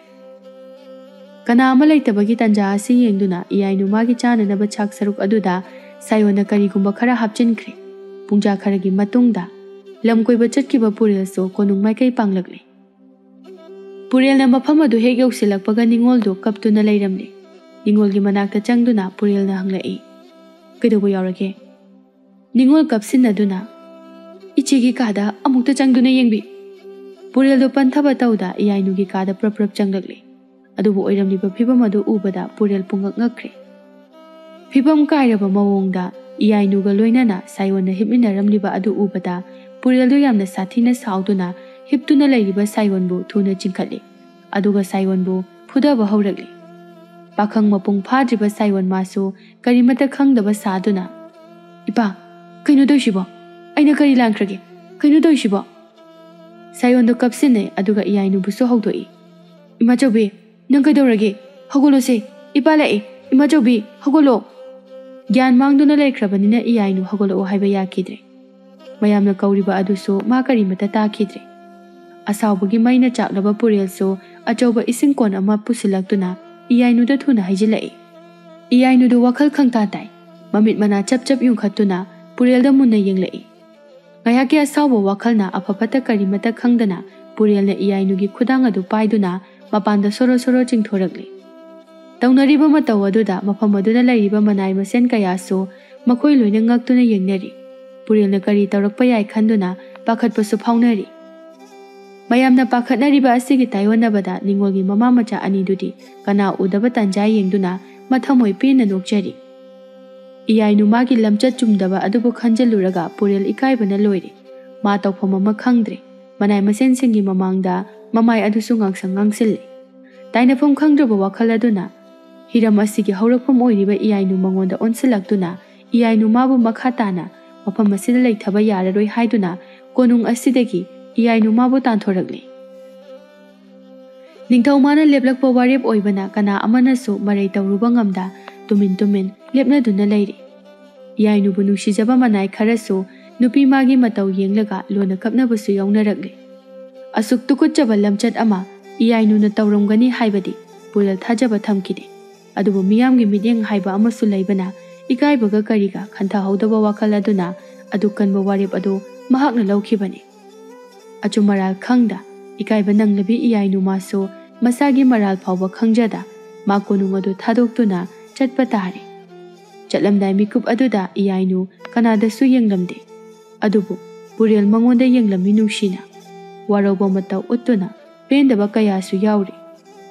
ꯀꯅꯥ ꯑꯃ ꯂꯩꯇꯕꯒꯤ ꯇꯥꯟꯖꯥ ꯑꯁꯤ ꯌꯦꯡꯗꯨꯅ ꯏꯌꯥꯏꯅꯨ ꯃꯥꯒꯤ ꯆꯥꯅꯅꯕ ꯆꯥꯛ ꯁꯔꯨꯛ ꯑꯗꯨꯗ ꯁꯥꯏꯑꯣꯟꯅ ꯀꯔꯤꯒꯨꯝꯕ ꯈꯔ ꯍꯥꯞꯆꯤꯟꯈ꯭ꯔꯦ꯫ ꯄꯨꯡꯖꯥ ꯈꯔꯒꯤ ꯃꯇꯨꯡꯗ ꯂꯝ ꯀꯣꯏꯕ ꯆꯠꯈꯤꯕ ꯄꯨꯔꯦꯜꯁꯨ ꯀꯣꯅꯨꯡ ꯃꯥꯏꯀꯩ ꯄꯥꯡꯂꯛꯂꯦ꯫ ꯄꯨꯔꯦꯜꯅ ꯃꯐꯝ ꯑꯗꯨ ꯍꯦꯛ ꯌꯧꯁꯤꯜꯂꯛꯄꯒ ꯅꯤꯉꯣꯜꯗꯨ ꯀꯞꯇꯨꯅ ꯂꯩꯔꯝꯂꯦ꯫ ꯅꯤꯉꯣꯜꯒꯤ ꯃꯅꯥꯛꯇ ꯆꯪꯗꯨꯅ ꯄꯨꯔꯦꯜꯅ ꯍꯪꯂꯛꯏ, "ꯀꯩꯗꯧꯕ ꯌꯥꯎꯔꯒꯦ?" ꯅꯤꯉꯣꯜ ꯀꯞꯁꯤꯟꯅꯗꯨꯅ, "ꯏꯆꯦꯒꯤ ꯀꯥꯗ ꯑꯃꯨꯛꯇ ꯆꯪꯗꯨꯅ ꯌꯦꯡꯕꯤ꯫" ꯄꯨꯔꯦꯜꯗꯨ ꯄꯟꯊꯕ ꯇꯧꯗ ꯏꯌꯥꯏꯅꯨꯒꯤ ꯀꯥꯗ ꯄ꯭ꯔꯞ ꯄ꯭ꯔꯞ ꯆꯪꯂꯛꯂꯦ꯫ ꯑꯗꯨꯕꯨ ꯑꯣꯏꯔꯝꯂꯤꯕ ꯐꯤꯕꯝ ꯑꯗꯨ ꯎꯕꯗ ꯄꯨꯔꯦꯜ ꯄꯨꯡꯉꯛ ꯉꯛꯈ꯭ꯔꯦ꯫ ꯐꯤꯕꯝ ꯀꯥꯏꯔꯕ ꯃꯑꯣꯡꯗ ꯏꯌꯥꯏꯅꯨꯒ ꯂꯣꯏꯅꯅ ꯁꯥꯌꯣꯟꯅ ꯍꯤꯞꯃꯤꯟꯅꯔꯝꯂꯤꯕ ꯑꯗꯨ ꯎꯕꯗ ꯄꯨꯔꯦꯜꯗꯨ ꯌꯥꯝꯅ ꯁꯥꯊꯤꯅ ꯁꯥꯎꯗꯨꯅ ꯍꯤꯞꯇꯨꯅ ꯂꯩꯔꯤꯕ ꯁꯥꯌꯣꯟꯕꯨ ꯊꯨꯅ ꯆꯤꯡꯈꯠꯂꯤ꯫ ꯑꯗꯨꯒ ꯁꯥꯌꯣꯟꯕꯨ ꯐꯨꯗꯕ ꯍꯧꯔꯛꯂꯤ꯫ ꯄꯥꯈꯪ ꯃꯄꯨꯡ ꯐꯥꯗ꯭ꯔꯤꯕ ꯁꯥꯌꯣꯟ ꯃꯥꯁꯨ ꯀꯔꯤꯃꯠꯇ ꯈꯪꯗꯕ ꯁꯥꯗꯨꯅ, "ꯏꯄꯥ, ꯀꯩꯅꯣ ꯇꯧꯏꯁꯤꯕꯣ? ꯑꯩꯅ ꯀꯔꯤ ꯂꯥꯟꯈ꯭ꯔꯒꯦ? ꯀꯩꯅꯣ ꯇꯧꯏꯁꯤꯕꯣ?" ꯁꯥꯌꯣꯟꯗꯣ ꯀꯞꯁꯤꯟꯅꯩ, ꯑꯗꯨꯒ ꯏꯌꯥꯏꯅꯨꯕꯨꯁꯨ ꯍꯧꯗꯣꯛꯏ꯫ "ꯏꯃꯥꯆꯧꯕꯤ, ꯅꯪ ꯀꯩꯗꯧꯔꯒꯦ? ꯍꯧꯒꯠꯂꯣꯁꯦ꯫ ꯏꯄꯥ ꯂꯥꯛꯑꯦ꯫ ꯏꯃꯥꯆꯧꯕꯤ, ꯍꯧꯒꯠꯂꯣ!" ꯒ꯭ꯌꯥꯟ ꯃꯥꯡꯗꯨꯅ ꯂꯩꯈ꯭ꯔꯕꯅꯤꯅ ꯏꯌꯥꯏꯅꯨ ꯍꯧꯒꯠꯂꯛꯑꯣ ꯍꯥꯏꯕ ꯌꯥꯈꯤꯗ꯭ꯔꯦ꯫ ꯃꯌꯥꯝꯅ ꯀꯧꯔꯤꯕ ꯑꯗꯨꯁꯨ ꯃꯥ ꯀꯔꯤꯃꯠꯇ ꯇꯥꯈꯤꯗ꯭ꯔꯦ꯫ ꯑꯁꯥꯎꯕꯒꯤ ꯃꯩꯅ ꯆꯥꯛꯂꯕ ꯄꯨꯔꯦꯜꯁꯨ ꯑꯆꯧꯕ ꯏꯁꯤꯡ ꯀꯣꯟ ꯑꯃ ꯄꯨꯁꯤꯜꯂꯛꯇꯨꯅ ꯏꯌꯥꯏꯅꯨꯗ ꯊꯨꯅ ꯍꯩꯖꯤꯜꯂꯛꯏ꯫ ꯏꯌꯥꯏꯅꯨꯗꯨ ꯋꯥꯈꯜ ꯈꯪꯇꯥ ꯇꯥꯏ꯫ ꯃꯃꯤꯠ ꯃꯅꯥ ꯆꯞ ꯆꯞ ꯌꯨꯡꯈꯠꯇꯨꯅ ꯄꯨꯔꯦꯜꯗ ꯃꯨꯟꯅ ꯌꯦꯡꯂꯛꯏ꯫ ꯉꯥꯏꯍꯥꯛꯀꯤ ꯑꯁꯥꯎꯕ ꯋꯥꯈꯜꯅ ꯑꯐ ꯐꯠꯇ ꯀꯔꯤꯃꯠꯇ ꯈꯪꯗꯅ ꯄꯨꯔꯦꯜꯅ ꯏꯌꯥꯏꯅꯨꯒꯤ ꯈꯨꯗꯥꯡ ꯑꯗꯨ ꯄꯥꯏꯗꯨꯅ ꯃꯄꯥꯟꯗ ꯁꯣꯔꯣ ꯁꯣꯔꯣ ꯆꯤꯡꯊꯣꯔꯛꯂꯤ꯫ ꯇꯧꯅꯔꯤꯕ ꯃꯇꯧ ꯑꯗꯨꯗ ꯃꯐꯝ ꯑꯗꯨꯗ ꯂꯩꯔꯤꯕ ꯃꯅꯥꯏ ꯃꯁꯦꯟ ꯀꯌꯥꯁꯨ ꯃꯈꯣꯏ ꯂꯣꯏꯅ ꯉꯛꯇꯨꯅ ꯌꯦꯡꯅꯔꯤ꯫ ꯄꯨꯔꯦꯜꯅ ꯀꯔꯤ ꯇꯧꯔꯛꯄ ꯌꯥꯏ ꯈꯟꯗꯨꯅ ꯄꯥꯈꯠꯄꯁꯨ ꯐꯥꯎꯅꯔꯤ꯫ ꯃꯌꯥꯝꯅ ꯄꯥꯈꯠꯅꯔꯤꯕ ꯑꯁꯤꯒꯤ ꯇꯥꯏꯑꯣꯟꯅꯕꯗ ꯅꯤꯉꯣꯜꯒꯤ ꯃꯃꯥ ꯃꯆꯥ ꯑꯅꯤꯗꯨꯗꯤ ꯀꯅꯥ ꯎꯗꯕ ꯇꯥꯟꯖꯥ ꯌꯦꯡꯗꯨꯅ ꯃꯊꯃꯣꯏ ꯄꯦꯟꯅ ꯅꯣꯛꯆꯔꯤ꯫ ꯏꯌꯥꯏꯅꯨ ꯃꯥꯒꯤ ꯂꯝꯆꯠ ꯆꯨꯝꯗꯕ ꯑꯗꯨꯕꯨ ꯈꯟꯖꯜꯂꯨꯔꯒ ꯄꯨꯔꯦꯜ ꯏꯀꯥꯏꯕꯅ ꯂꯣꯏꯔꯦ꯫ ꯃꯥ ꯇꯧꯐꯝ ꯑꯃ ꯈꯪꯗ꯭ꯔꯦ꯫ ꯃꯅꯥꯏ ꯃꯁꯦꯟꯁꯤꯡꯒꯤ ꯃꯃꯥꯡꯗ ꯃꯃꯥꯏ ꯑꯗꯨꯁꯨ ꯉꯥꯡꯁꯪ ꯉꯥꯡꯁꯤꯜꯂꯤ꯫ ꯇꯥꯏꯅꯐꯝ ꯈꯪꯗ꯭ꯔꯕ ꯋꯥꯈꯜ ꯑꯗꯨꯅ ꯍꯤꯔꯝ ꯑꯁꯤꯒꯤ ꯍꯧꯔꯛꯐꯝ ꯑꯣꯏꯔꯤꯕ ꯏꯌꯥꯏꯅꯨ ꯃꯉꯣꯟꯗ ꯑꯣꯟꯁꯤꯜꯂꯛꯇꯨꯅ ꯏꯌꯥꯏꯅꯨ ꯃꯥꯕꯨ ꯃꯈꯥ ꯇꯥꯅ ꯃꯐꯝ ꯑꯁꯤꯗ ꯂꯩꯊꯕ ꯌꯥꯔꯔꯣꯏ ꯍꯥꯏꯗꯨꯅ ꯀꯣꯅꯨꯡ ꯑꯁꯤꯗꯒꯤ ꯏꯌꯥꯏꯅꯨ ꯃꯥꯕꯨ ꯇꯥꯟꯊꯣꯔꯛꯂꯤ꯫ ꯅꯤꯡꯊꯧ ꯃꯥꯅ ꯂꯦꯞꯂꯛꯄ ꯋꯥꯔꯦꯞ ꯑꯣꯏꯕꯅ ꯀꯅꯥ ꯑꯃꯅꯁꯨ ꯃꯔꯩ ꯇꯧꯔꯨꯕ ꯉꯝꯗ ꯇꯨꯃꯤꯟ ꯇꯨꯃꯤꯟ ꯂꯦꯞꯅꯗꯨꯅ ꯂꯩꯔꯤ꯫ ꯏꯌꯥꯏꯅꯨꯕꯨ ꯅꯨꯡꯁꯤꯖꯕ ꯃꯅꯥꯏ ꯈꯔꯁꯨ ꯅꯨꯄꯤ ꯃꯥꯒꯤ ꯃꯇꯧ ꯌꯦꯡꯂꯒ ꯂꯣꯟꯅ ꯀꯞꯅꯕꯁꯨ ꯌꯥꯎꯅꯔꯛꯂꯤ꯫ ꯑꯁꯨꯛ ꯇꯨꯀꯠꯆꯕ ꯂꯝꯆꯠ ꯑꯃ ꯏꯌꯥꯏꯅꯨꯅ ꯇꯧꯔꯝꯒꯅꯤ ꯍꯥꯏꯕꯗꯤ ꯄꯨꯔꯦꯜ ꯊꯥꯖꯕ ꯊꯝꯈꯤꯗꯦ꯫ ꯑꯗꯨꯕꯨ ꯃꯤꯌꯥꯝꯒꯤ ꯃꯤꯠꯌꯦꯡ ꯍꯥꯏꯕ ꯑꯃꯁꯨ ꯂꯩꯕꯅ ꯏꯀꯥꯏꯕꯒ ꯀꯔꯤꯒ ꯈꯟꯊꯍꯧꯗꯕ ꯋꯥꯈꯜ ꯑꯗꯨꯅ ꯑꯗꯨꯛ ꯀꯟꯕ ꯋꯥꯔꯦꯞ ꯑꯗꯨ ꯃꯍꯥꯛꯅ ꯂꯧꯈꯤꯕꯅꯤ꯫ ꯑꯆꯨꯝ ꯑꯔꯥꯜ ꯈꯪꯗ ꯏꯀꯥꯏꯕ ꯅꯪꯂꯕꯤ ꯏꯌꯥꯏꯅꯨ ꯃꯥꯁꯨ ꯃꯁꯥꯒꯤ ꯃꯔꯥꯜ ꯐꯥꯎꯕ ꯈꯪꯖꯗ ꯃꯥ ꯀꯣꯅꯨꯡ ꯑꯗꯨ ꯊꯥꯗꯣꯛꯇꯨꯅ ꯆꯠꯄ ꯇꯥꯔꯦ꯫ ꯆꯠꯂꯝꯗꯥꯏ ꯃꯤꯀꯨꯞ ꯑꯗꯨꯗ ꯏꯌꯥꯏꯅꯨ ꯀꯅꯥꯗꯁꯨ ꯌꯦꯡꯂꯝꯗꯦ꯫ ꯑꯗꯨꯕꯨ ꯄꯨꯔꯦꯜ ꯃꯉꯣꯟꯗ ꯌꯦꯡꯂꯝꯃꯤ ꯅꯨꯡꯁꯤꯅ꯫ ꯋꯥꯔꯧꯕ ꯃꯇꯧ ꯎꯠꯇꯨꯅ ꯄꯦꯟꯗꯕ ꯀꯌꯥꯁꯨ ꯌꯥꯎꯔꯤ꯫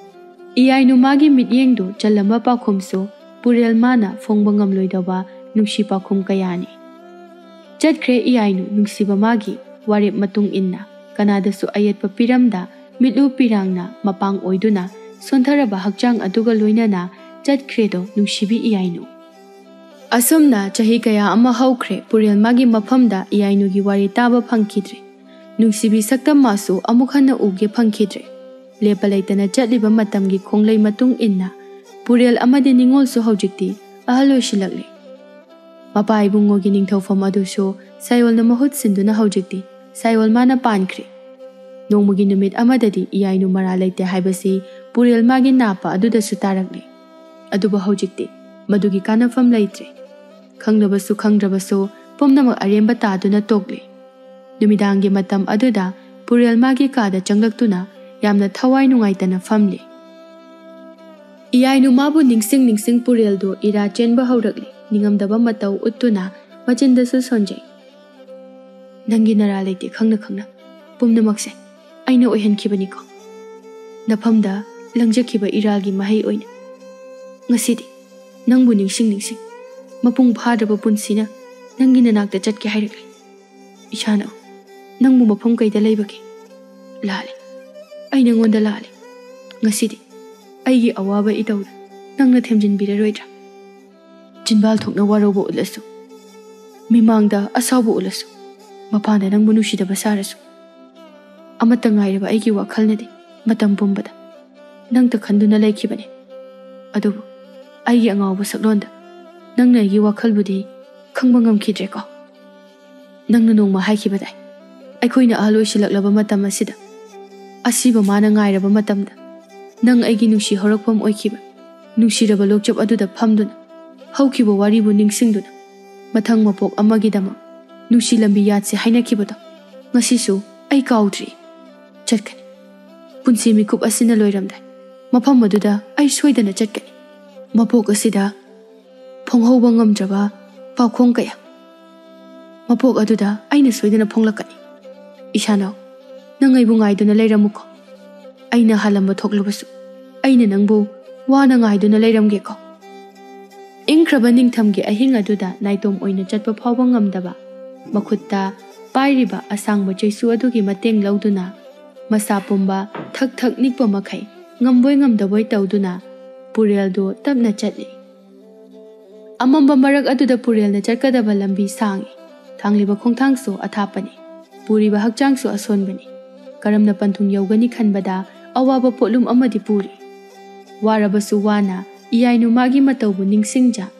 ꯏꯌꯥꯏꯅꯨ ꯃꯥꯒꯤ ꯃꯤꯠꯌꯦꯡꯗꯨ ꯆꯜꯂꯝꯕ ꯄꯥꯎꯈꯨꯝꯁꯨ ꯄꯨꯔꯦꯜ ꯃꯥꯅ ꯐꯣꯡꯕ ꯉꯝꯂꯣꯏꯗꯕ ꯅꯨꯡꯁꯤ ꯄꯥꯎꯈꯨꯝ ꯀꯌꯥꯅꯤ꯫ ꯆꯠꯈ꯭ꯔꯦ ꯏꯌꯥꯏꯅꯨ ꯅꯨꯡꯁꯤꯕ ꯃꯥꯒꯤ ꯋꯥꯔꯦꯞ ꯃꯇꯨꯡ ꯏꯟꯅ꯫ ꯀꯅꯥꯗꯁꯨ ꯑꯌꯦꯠꯄ ꯄꯤꯔꯝꯗ, ꯃꯤꯠꯂꯨ ꯄꯤꯔꯥꯡꯅ ꯃꯄꯥꯡ ꯑꯣꯏꯗꯨꯅ ꯁꯣꯟꯊꯔꯕ ꯍꯛꯆꯥꯡ ꯑꯗꯨꯒ ꯂꯣꯏꯅꯅ ꯆꯠꯈ꯭ꯔꯦꯗꯣ ꯅꯨꯡꯁꯤꯕꯤ ꯏꯌꯥꯏꯅꯨ꯫ ꯑꯁꯨꯝꯅ ꯆꯍꯤ ꯀꯌꯥ ꯑꯃ ꯍꯧꯈ꯭ꯔꯦ꯫ ꯄꯨꯔꯦꯜ ꯃꯥꯒꯤ ꯃꯐꯝꯗ ꯏꯌꯥꯏꯅꯨꯒꯤ ꯋꯥꯔꯤ ꯇꯥꯕ ꯐꯪꯈꯤꯗ꯭ꯔꯦ꯫ ꯅꯨꯡꯁꯤꯕꯤ ꯁꯛꯇꯝ ꯃꯥꯁꯨ ꯑꯃꯨꯛ ꯍꯟꯅ ꯎꯒꯦ ꯐꯪꯈꯤꯗ꯭ꯔꯦ꯫ ꯂꯦꯞꯄ ꯂꯩꯇꯅ ꯆꯠꯂꯤꯕ ꯃꯇꯝꯒꯤ ꯈꯣꯡꯂꯩ ꯃꯇꯨꯡ ꯏꯟꯅ ꯄꯨꯔꯦꯜ ꯑꯃꯗꯤ ꯅꯤꯉꯣꯜꯁꯨ ꯍꯧꯖꯤꯛꯇꯤ ꯑꯍꯜ ꯑꯣꯏꯁꯤꯜꯂꯛꯂꯦ꯫ ꯃꯄꯥ ꯏꯕꯨꯡꯉꯣꯒꯤ ꯅꯤꯡꯊꯧꯐꯝ ꯑꯗꯨꯁꯨ ꯁꯥꯌꯣꯜꯅ ꯃꯍꯨꯠ ꯁꯤꯟꯗꯨꯅ ꯍꯧꯖꯤꯛꯇꯤ ꯁꯥꯌꯣꯜ ꯃꯥꯅ ꯄꯥꯟꯈ꯭ꯔꯦ꯫ ꯅꯣꯡꯃꯒꯤ ꯅꯨꯃꯤꯠ ꯑꯃꯗꯗꯤ ꯏꯌꯥꯏꯅꯨ ꯃꯔꯥ ꯂꯩꯇꯦ ꯍꯥꯏꯕꯁꯤ ꯄꯨꯔꯦꯜ ꯃꯥꯒꯤ ꯅꯥꯄ ꯑꯗꯨꯗꯁꯨ ꯇꯥꯔꯛꯂꯦ꯫ ꯑꯗꯨꯕꯨ ꯍꯧꯖꯤꯛꯇꯤ ꯃꯗꯨꯒꯤ ꯀꯥꯟꯅꯐꯝ ꯂꯩꯇ꯭ꯔꯦ꯫ ꯈꯪꯂꯕꯁꯨ ꯈꯪꯗ꯭ꯔꯕꯁꯨ ꯄꯨꯝꯅꯃꯛ ꯑꯔꯦꯝꯕ ꯇꯥꯗꯨꯅ ꯇꯣꯛꯂꯦ꯫ ꯅꯨꯃꯤꯗꯥꯡꯒꯤ ꯃꯇꯝ ꯑꯗꯨꯗ ꯄꯨꯔꯦꯜ ꯃꯥꯒꯤ ꯀꯥꯗ ꯆꯪꯂꯛꯇꯨꯅ ꯌꯥꯝꯅ ꯊꯋꯥꯏ ꯅꯨꯡꯉꯥꯏꯇꯅ ꯐꯝꯂꯦ꯫ ꯏꯌꯥꯏꯅꯨ ꯃꯥꯕꯨ ꯅꯤꯡꯁꯤꯡ ꯅꯤꯡꯁꯤꯡ ꯄꯨꯔꯦꯜꯗꯨ ꯏꯔꯥ ꯆꯦꯟꯕ ꯍꯧꯔꯛꯂꯦ꯫ ꯅꯤꯡꯉꯝꯗꯕ ꯃꯇꯧ ꯎꯠꯇꯨꯅ ꯃꯆꯤꯟꯗꯁꯨ ꯁꯣꯟꯖꯩ꯫ "ꯅꯪꯒꯤ ꯅꯔꯥ ꯂꯩꯇꯦ ꯈꯪꯅ ꯈꯪꯅ ꯄꯨꯝꯅꯃꯛꯁꯦ ꯑꯩꯅ ꯑꯣꯏꯍꯟꯈꯤꯕꯅꯤꯀꯣ꯫ ꯅꯐꯝꯗ ꯂꯪꯖꯈꯤꯕ ꯏꯔꯥꯜꯒꯤ ꯃꯍꯩ ꯑꯣꯏꯅ ꯉꯁꯤꯗꯤ ꯅꯪꯕꯨ ꯅꯤꯡꯁꯤꯡ ꯅꯤꯡꯁꯤꯡ ꯃꯄꯨꯡ ꯐꯥꯗ꯭ꯔꯕ ꯄꯨꯟꯁꯤꯅ ꯅꯪꯒꯤ ꯅꯅꯥꯛꯇ ꯆꯠꯀꯦ ꯍꯥꯏꯔꯛꯂꯦ꯫ ꯏꯁꯥꯅ ꯅꯪꯕꯨ ꯃꯐꯝ ꯀꯩꯗ ꯂꯩꯕꯒꯦ? ꯂꯥꯜꯂꯦ꯫ ꯑꯩ ꯅꯪꯉꯣꯟꯗ ꯂꯥꯜꯂꯦ꯫ ꯉꯁꯤꯗꯤ ꯑꯩꯒꯤ ꯑꯋꯥꯕ ꯏꯇꯧꯗ ꯅꯪꯅ ꯊꯦꯝꯖꯤꯟꯕꯤꯔꯔꯣꯏꯗ꯭ꯔꯥ? ꯆꯤꯟꯕꯥꯜ ꯊꯣꯛꯅ ꯋꯥꯔꯧꯕ ꯎꯠꯂꯁꯨ, ꯃꯤꯃꯥꯡꯗ ꯑꯁꯥꯎꯕ ꯎꯠꯂꯁꯨ, ꯃꯄꯥꯟꯗ ꯅꯪꯕꯨ ꯅꯨꯡꯁꯤꯗꯕ ꯁꯥꯔꯁꯨ, ꯑꯃꯠꯇ ꯉꯥꯏꯔꯕ ꯑꯩꯒꯤ ꯋꯥꯈꯜꯅꯗꯤ ꯃꯇꯝ ꯄꯨꯝꯕꯗ ꯅꯪꯇ ꯈꯟꯗꯨꯅ ꯂꯩꯈꯤꯕꯅꯤ꯫ ꯑꯗꯨꯕꯨ ꯑꯩꯒꯤ ꯑꯉꯥꯎꯕ ꯁꯛꯂꯣꯟꯗ ꯅꯪꯅ ꯑꯩꯒꯤ ꯋꯥꯈꯜꯕꯨꯗꯤ ꯈꯪꯕ ꯉꯝꯈꯤꯗ꯭ꯔꯦꯀꯣ꯫ ꯅꯪꯅ ꯅꯣꯡꯃ ꯍꯥꯏꯈꯤꯕꯗꯥꯏ, ꯑꯩꯈꯣꯏꯅ ꯑꯍꯜ ꯑꯣꯏꯁꯤꯜꯂꯛꯂꯕ ꯃꯇꯝ ꯑꯁꯤꯗ, ꯑꯁꯤꯕ ꯃꯥꯅ ꯉꯥꯏꯔꯕ ꯃꯇꯝꯗ, ꯅꯪ ꯑꯩꯒꯤ ꯅꯨꯡꯁꯤ ꯍꯧꯔꯛꯐꯝ ꯑꯣꯏꯈꯤꯕ ꯅꯨꯡꯁꯤꯔꯕ ꯂꯣꯛꯆꯞ ꯑꯗꯨꯗ ꯐꯝꯗꯨꯅ ꯍꯧꯈꯤꯕ ꯋꯥꯔꯤꯕꯨ ꯅꯤꯡꯁꯤꯡꯗꯨꯅ ꯃꯊꯪ ꯃꯄꯣꯛ ꯑꯃꯒꯤꯗꯃꯛ ꯅꯨꯡꯁꯤ ꯂꯝꯕꯤ ꯌꯥꯠꯁꯦ ꯍꯥꯏꯅꯈꯤꯕꯗꯣ ꯉꯁꯤꯁꯨ ꯑꯩ ꯀꯥꯎꯗ꯭ꯔꯤ꯫ ꯆꯠꯀꯅꯤ꯫ ꯄꯨꯟꯁꯤ ꯃꯤꯀꯨꯞ ꯑꯁꯤꯅ ꯂꯣꯏꯔꯝꯗꯥꯏ ꯃꯐꯝ ꯑꯗꯨꯗ ꯑꯩ ꯁꯣꯏꯗꯅ ꯆꯠꯀꯅꯤ꯫ ꯃꯄꯣꯛ ꯑꯁꯤꯗ ꯐꯣꯡꯍꯧꯕ ꯉꯝꯗ꯭ꯔꯕ ꯄꯥꯎꯈꯣꯡ ꯀꯌꯥ꯫ ꯃꯄꯣꯛ ꯑꯗꯨꯗ ꯑꯩꯅ ꯁꯣꯏꯗꯅ ꯐꯣꯡꯂꯛꯀꯅꯤ꯫ ꯏꯁꯥꯅꯧ, ꯅꯪ ꯑꯩꯕꯨ ꯉꯥꯏꯗꯨꯅ ꯂꯩꯔꯝꯃꯨꯀꯣ꯫ ꯑꯩꯅ ꯍꯥꯜꯂꯝꯕ ꯊꯣꯛꯂꯕꯁꯨ ꯑꯩꯅ ꯅꯪꯕꯨ ꯋꯥꯅ ꯉꯥꯏꯗꯨꯅ ꯂꯩꯔꯝꯒꯦꯀꯣ꯫ ꯈ꯭ꯔꯕ ꯅꯤꯡꯊꯝꯒꯤ ꯑꯍꯤꯡ ꯑꯗꯨꯗ ꯅꯥꯏꯇꯣꯝ ꯑꯣꯏꯅ ꯆꯠꯄ ꯐꯥꯎꯕ ꯉꯝꯗꯕ, ꯃꯈꯨꯠꯇ ꯄꯥꯏꯔꯤꯕ ꯑꯁꯥꯡꯕ ꯆꯩꯁꯨ ꯑꯗꯨꯒꯤ ꯃꯇꯦꯡ ꯂꯧꯗꯨꯅ ꯃꯁꯥ ꯄꯨꯝꯕ ꯊꯛ ꯊꯛ ꯅꯤꯛꯄ ꯃꯈꯩ ꯉꯝꯕꯣꯏ ꯉꯝꯗꯕꯣꯏ ꯇꯧꯗꯨꯅ ꯄꯨꯔꯦꯜꯗꯨ ꯇꯞꯅ ꯆꯠꯂꯤ꯫ ꯑꯃꯝꯕ ꯃꯔꯛ ꯑꯗꯨꯗ ꯄꯨꯔꯦꯜꯅ ꯆꯠꯀꯗꯕ ꯂꯝꯕꯤ ꯁꯥꯡꯏ꯫ ꯊꯥꯡꯂꯤꯕ ꯈꯣꯡꯊꯥꯡꯁꯨ ꯑꯊꯥꯞꯄꯅꯤ꯫ ꯄꯨꯔꯤꯕ ꯍꯛꯆꯥꯡꯁꯨ ꯑꯁꯣꯟꯕꯅꯤ꯫ ꯀꯔꯝꯅ ꯄꯟꯊꯨꯡ ꯌꯧꯒꯅꯤ ꯈꯟꯕꯗ ꯑꯋꯥꯕ ꯄꯣꯠꯂꯨꯝ ꯑꯃꯗꯤ ꯄꯨꯔꯤ꯫ ꯋꯥꯔꯕꯁꯨ ꯋꯥꯅ ꯏꯌꯥꯏꯅꯨ ꯃꯥꯒꯤ ꯃꯇꯧꯕꯨ ꯅꯤꯡꯁꯤꯡꯖ꯫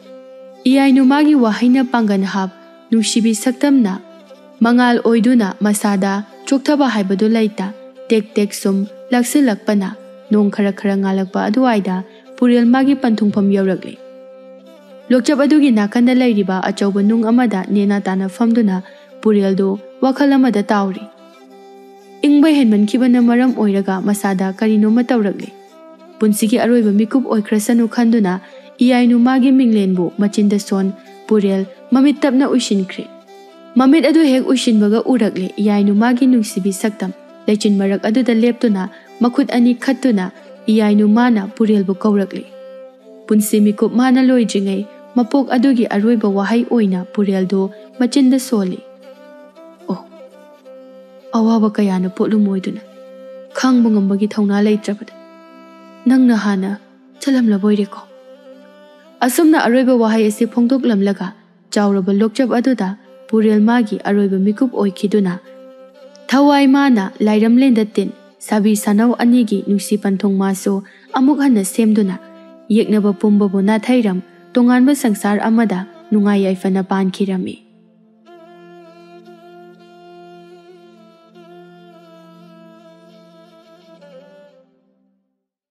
ꯏꯌꯥꯏꯅꯨ ꯃꯥꯒꯤ ꯋꯥꯍꯩꯅ ꯄꯥꯡꯒꯟ ꯍꯥꯞ ꯅꯨꯡꯁꯤꯕꯤ ꯁꯛꯇꯝꯅ ꯃꯉꯥꯜ ꯑꯣꯏꯗꯨꯅ ꯃꯁꯥꯗ ꯆꯣꯛꯊꯕ ꯍꯥꯏꯕꯗꯨ ꯂꯩꯇ, ꯇꯦꯛ ꯇꯦꯛ ꯁꯨꯝ ꯂꯥꯛꯁꯤꯜꯂꯛꯄꯅ ꯅꯣꯡ ꯈꯔ ꯈꯔ ꯉꯥꯜꯂꯛꯄ ꯑꯗꯨꯋꯥꯏꯗ ꯄꯨꯔꯦꯜ ꯃꯥꯒꯤ ꯄꯟꯊꯨꯡꯐꯝ ꯌꯧꯔꯛꯂꯤ꯫ ꯂꯣꯛꯆꯞ ꯑꯗꯨꯒꯤ ꯅꯥꯀꯟꯗ ꯂꯩꯔꯤꯕ ꯑꯆꯧꯕ ꯅꯨꯡ ꯑꯃꯗ ꯅꯦꯅꯥ ꯇꯥꯅ ꯐꯝꯗꯨꯅ ꯄꯨꯔꯦꯜꯗꯨ ꯋꯥꯈꯜ ꯑꯃꯗ ꯇꯥꯎꯔꯤ꯫ ꯏꯪꯕ ꯍꯦꯟꯃꯟꯈꯤꯕꯅ ꯃꯔꯝ ꯑꯣꯏꯔꯒ ꯃꯁꯥꯗ ꯀꯔꯤꯅꯣꯃ ꯇꯧꯔꯛꯂꯤ꯫ ꯄꯨꯟꯁꯤꯒꯤ ꯑꯔꯣꯏꯕ ꯃꯤꯀꯨꯞ ꯑꯣꯏꯈ꯭ꯔꯁꯅꯨ ꯈꯟꯗꯨꯅ ꯏꯌꯥꯏꯅꯨ ꯃꯥꯒꯤ ꯃꯤꯡꯂꯦꯟꯕꯨ ꯃꯆꯤꯟꯗ ꯁꯣꯟ ꯄꯨꯔꯦꯜ ꯃꯃꯤꯠ ꯇꯞꯅ ꯎꯏꯁꯤꯟꯈ꯭ꯔꯦ꯫ ꯃꯃꯤꯠ ꯑꯗꯨ ꯍꯦꯛ ꯎꯏꯁꯤꯟꯕꯒ ꯎꯔꯛꯂꯦ ꯏꯌꯥꯏꯅꯨ ꯃꯥꯒꯤ ꯅꯨꯡꯁꯤꯕꯤ ꯁꯛꯇꯝ ꯂꯩꯆꯤꯟ ꯃꯔꯛ ꯑꯗꯨꯗ ꯂꯦꯞꯇꯨꯅ ꯃꯈꯨꯠ ꯑꯅꯤ ꯈꯠꯇꯨꯅ ꯏꯌꯥꯏꯅꯨ ꯃꯥꯅ ꯄꯨꯔꯦꯜꯕꯨ ꯀꯧꯔꯛꯂꯤ꯫ ꯄꯨꯟꯁꯤ ꯃꯤꯀꯨꯞ ꯃꯥꯅ ꯂꯣꯏꯗ꯭ꯔꯤꯉꯩ ꯃꯄꯣꯛ ꯑꯗꯨꯒꯤ ꯑꯔꯣꯏꯕ ꯋꯥꯍꯩ ꯑꯣꯏꯅ ꯄꯨꯔꯦꯜꯗꯨ ꯃꯆꯤꯟꯗ ꯁꯣꯜꯂꯤ꯫ ꯑꯣ, ꯑꯋꯥꯕ ꯀꯌꯥꯅ ꯄꯣꯠꯂꯨꯝ ꯑꯣꯏꯗꯨꯅ ꯈꯥꯡꯕ ꯉꯝꯕꯒꯤ ꯊꯧꯅꯥ ꯂꯩꯇ꯭ꯔꯕꯗ ꯅꯪꯅ ꯍꯥꯟꯅ ꯆꯠꯂꯝꯂꯕꯣꯏꯔꯦꯀꯣ꯫ ꯑꯁꯨꯝꯅ ꯑꯔꯣꯏꯕ ꯋꯥꯍꯩ ꯑꯁꯤ ꯐꯣꯡꯗꯣꯛꯂꯝꯂꯒ ꯆꯥꯎꯔꯕ ꯂꯣꯛꯆꯞ ꯑꯗꯨꯗ ꯄꯨꯔꯦꯜ ꯃꯥꯒꯤ ꯑꯔꯣꯏꯕ ꯃꯤꯀꯨꯞ ꯑꯣꯏꯈꯤꯗꯨꯅ ꯊꯋꯥꯏ ꯃꯥꯅ ꯂꯥꯏꯔꯝꯂꯦꯟꯗ ꯇꯤꯟ ꯁꯥꯕꯤ ꯁꯥꯅꯧ ꯑꯅꯤꯒꯤ ꯅꯨꯡꯁꯤ ꯄꯟꯊꯨꯡ ꯃꯥꯁꯨ ꯑꯃꯨꯛ ꯍꯟꯅ ꯁꯦꯝꯗꯨꯅ ꯌꯦꯛꯅꯕ ꯄꯨꯝꯕꯕꯨ ꯅꯥꯊꯩꯔꯝ ꯇꯣꯉꯥꯟꯕ ꯁꯪꯁꯥꯔ ꯑꯃꯗ ꯅꯨꯡꯉꯥꯏ ꯌꯥꯏꯐꯅ ꯄꯥꯟꯈꯤꯔꯝꯃꯤ꯫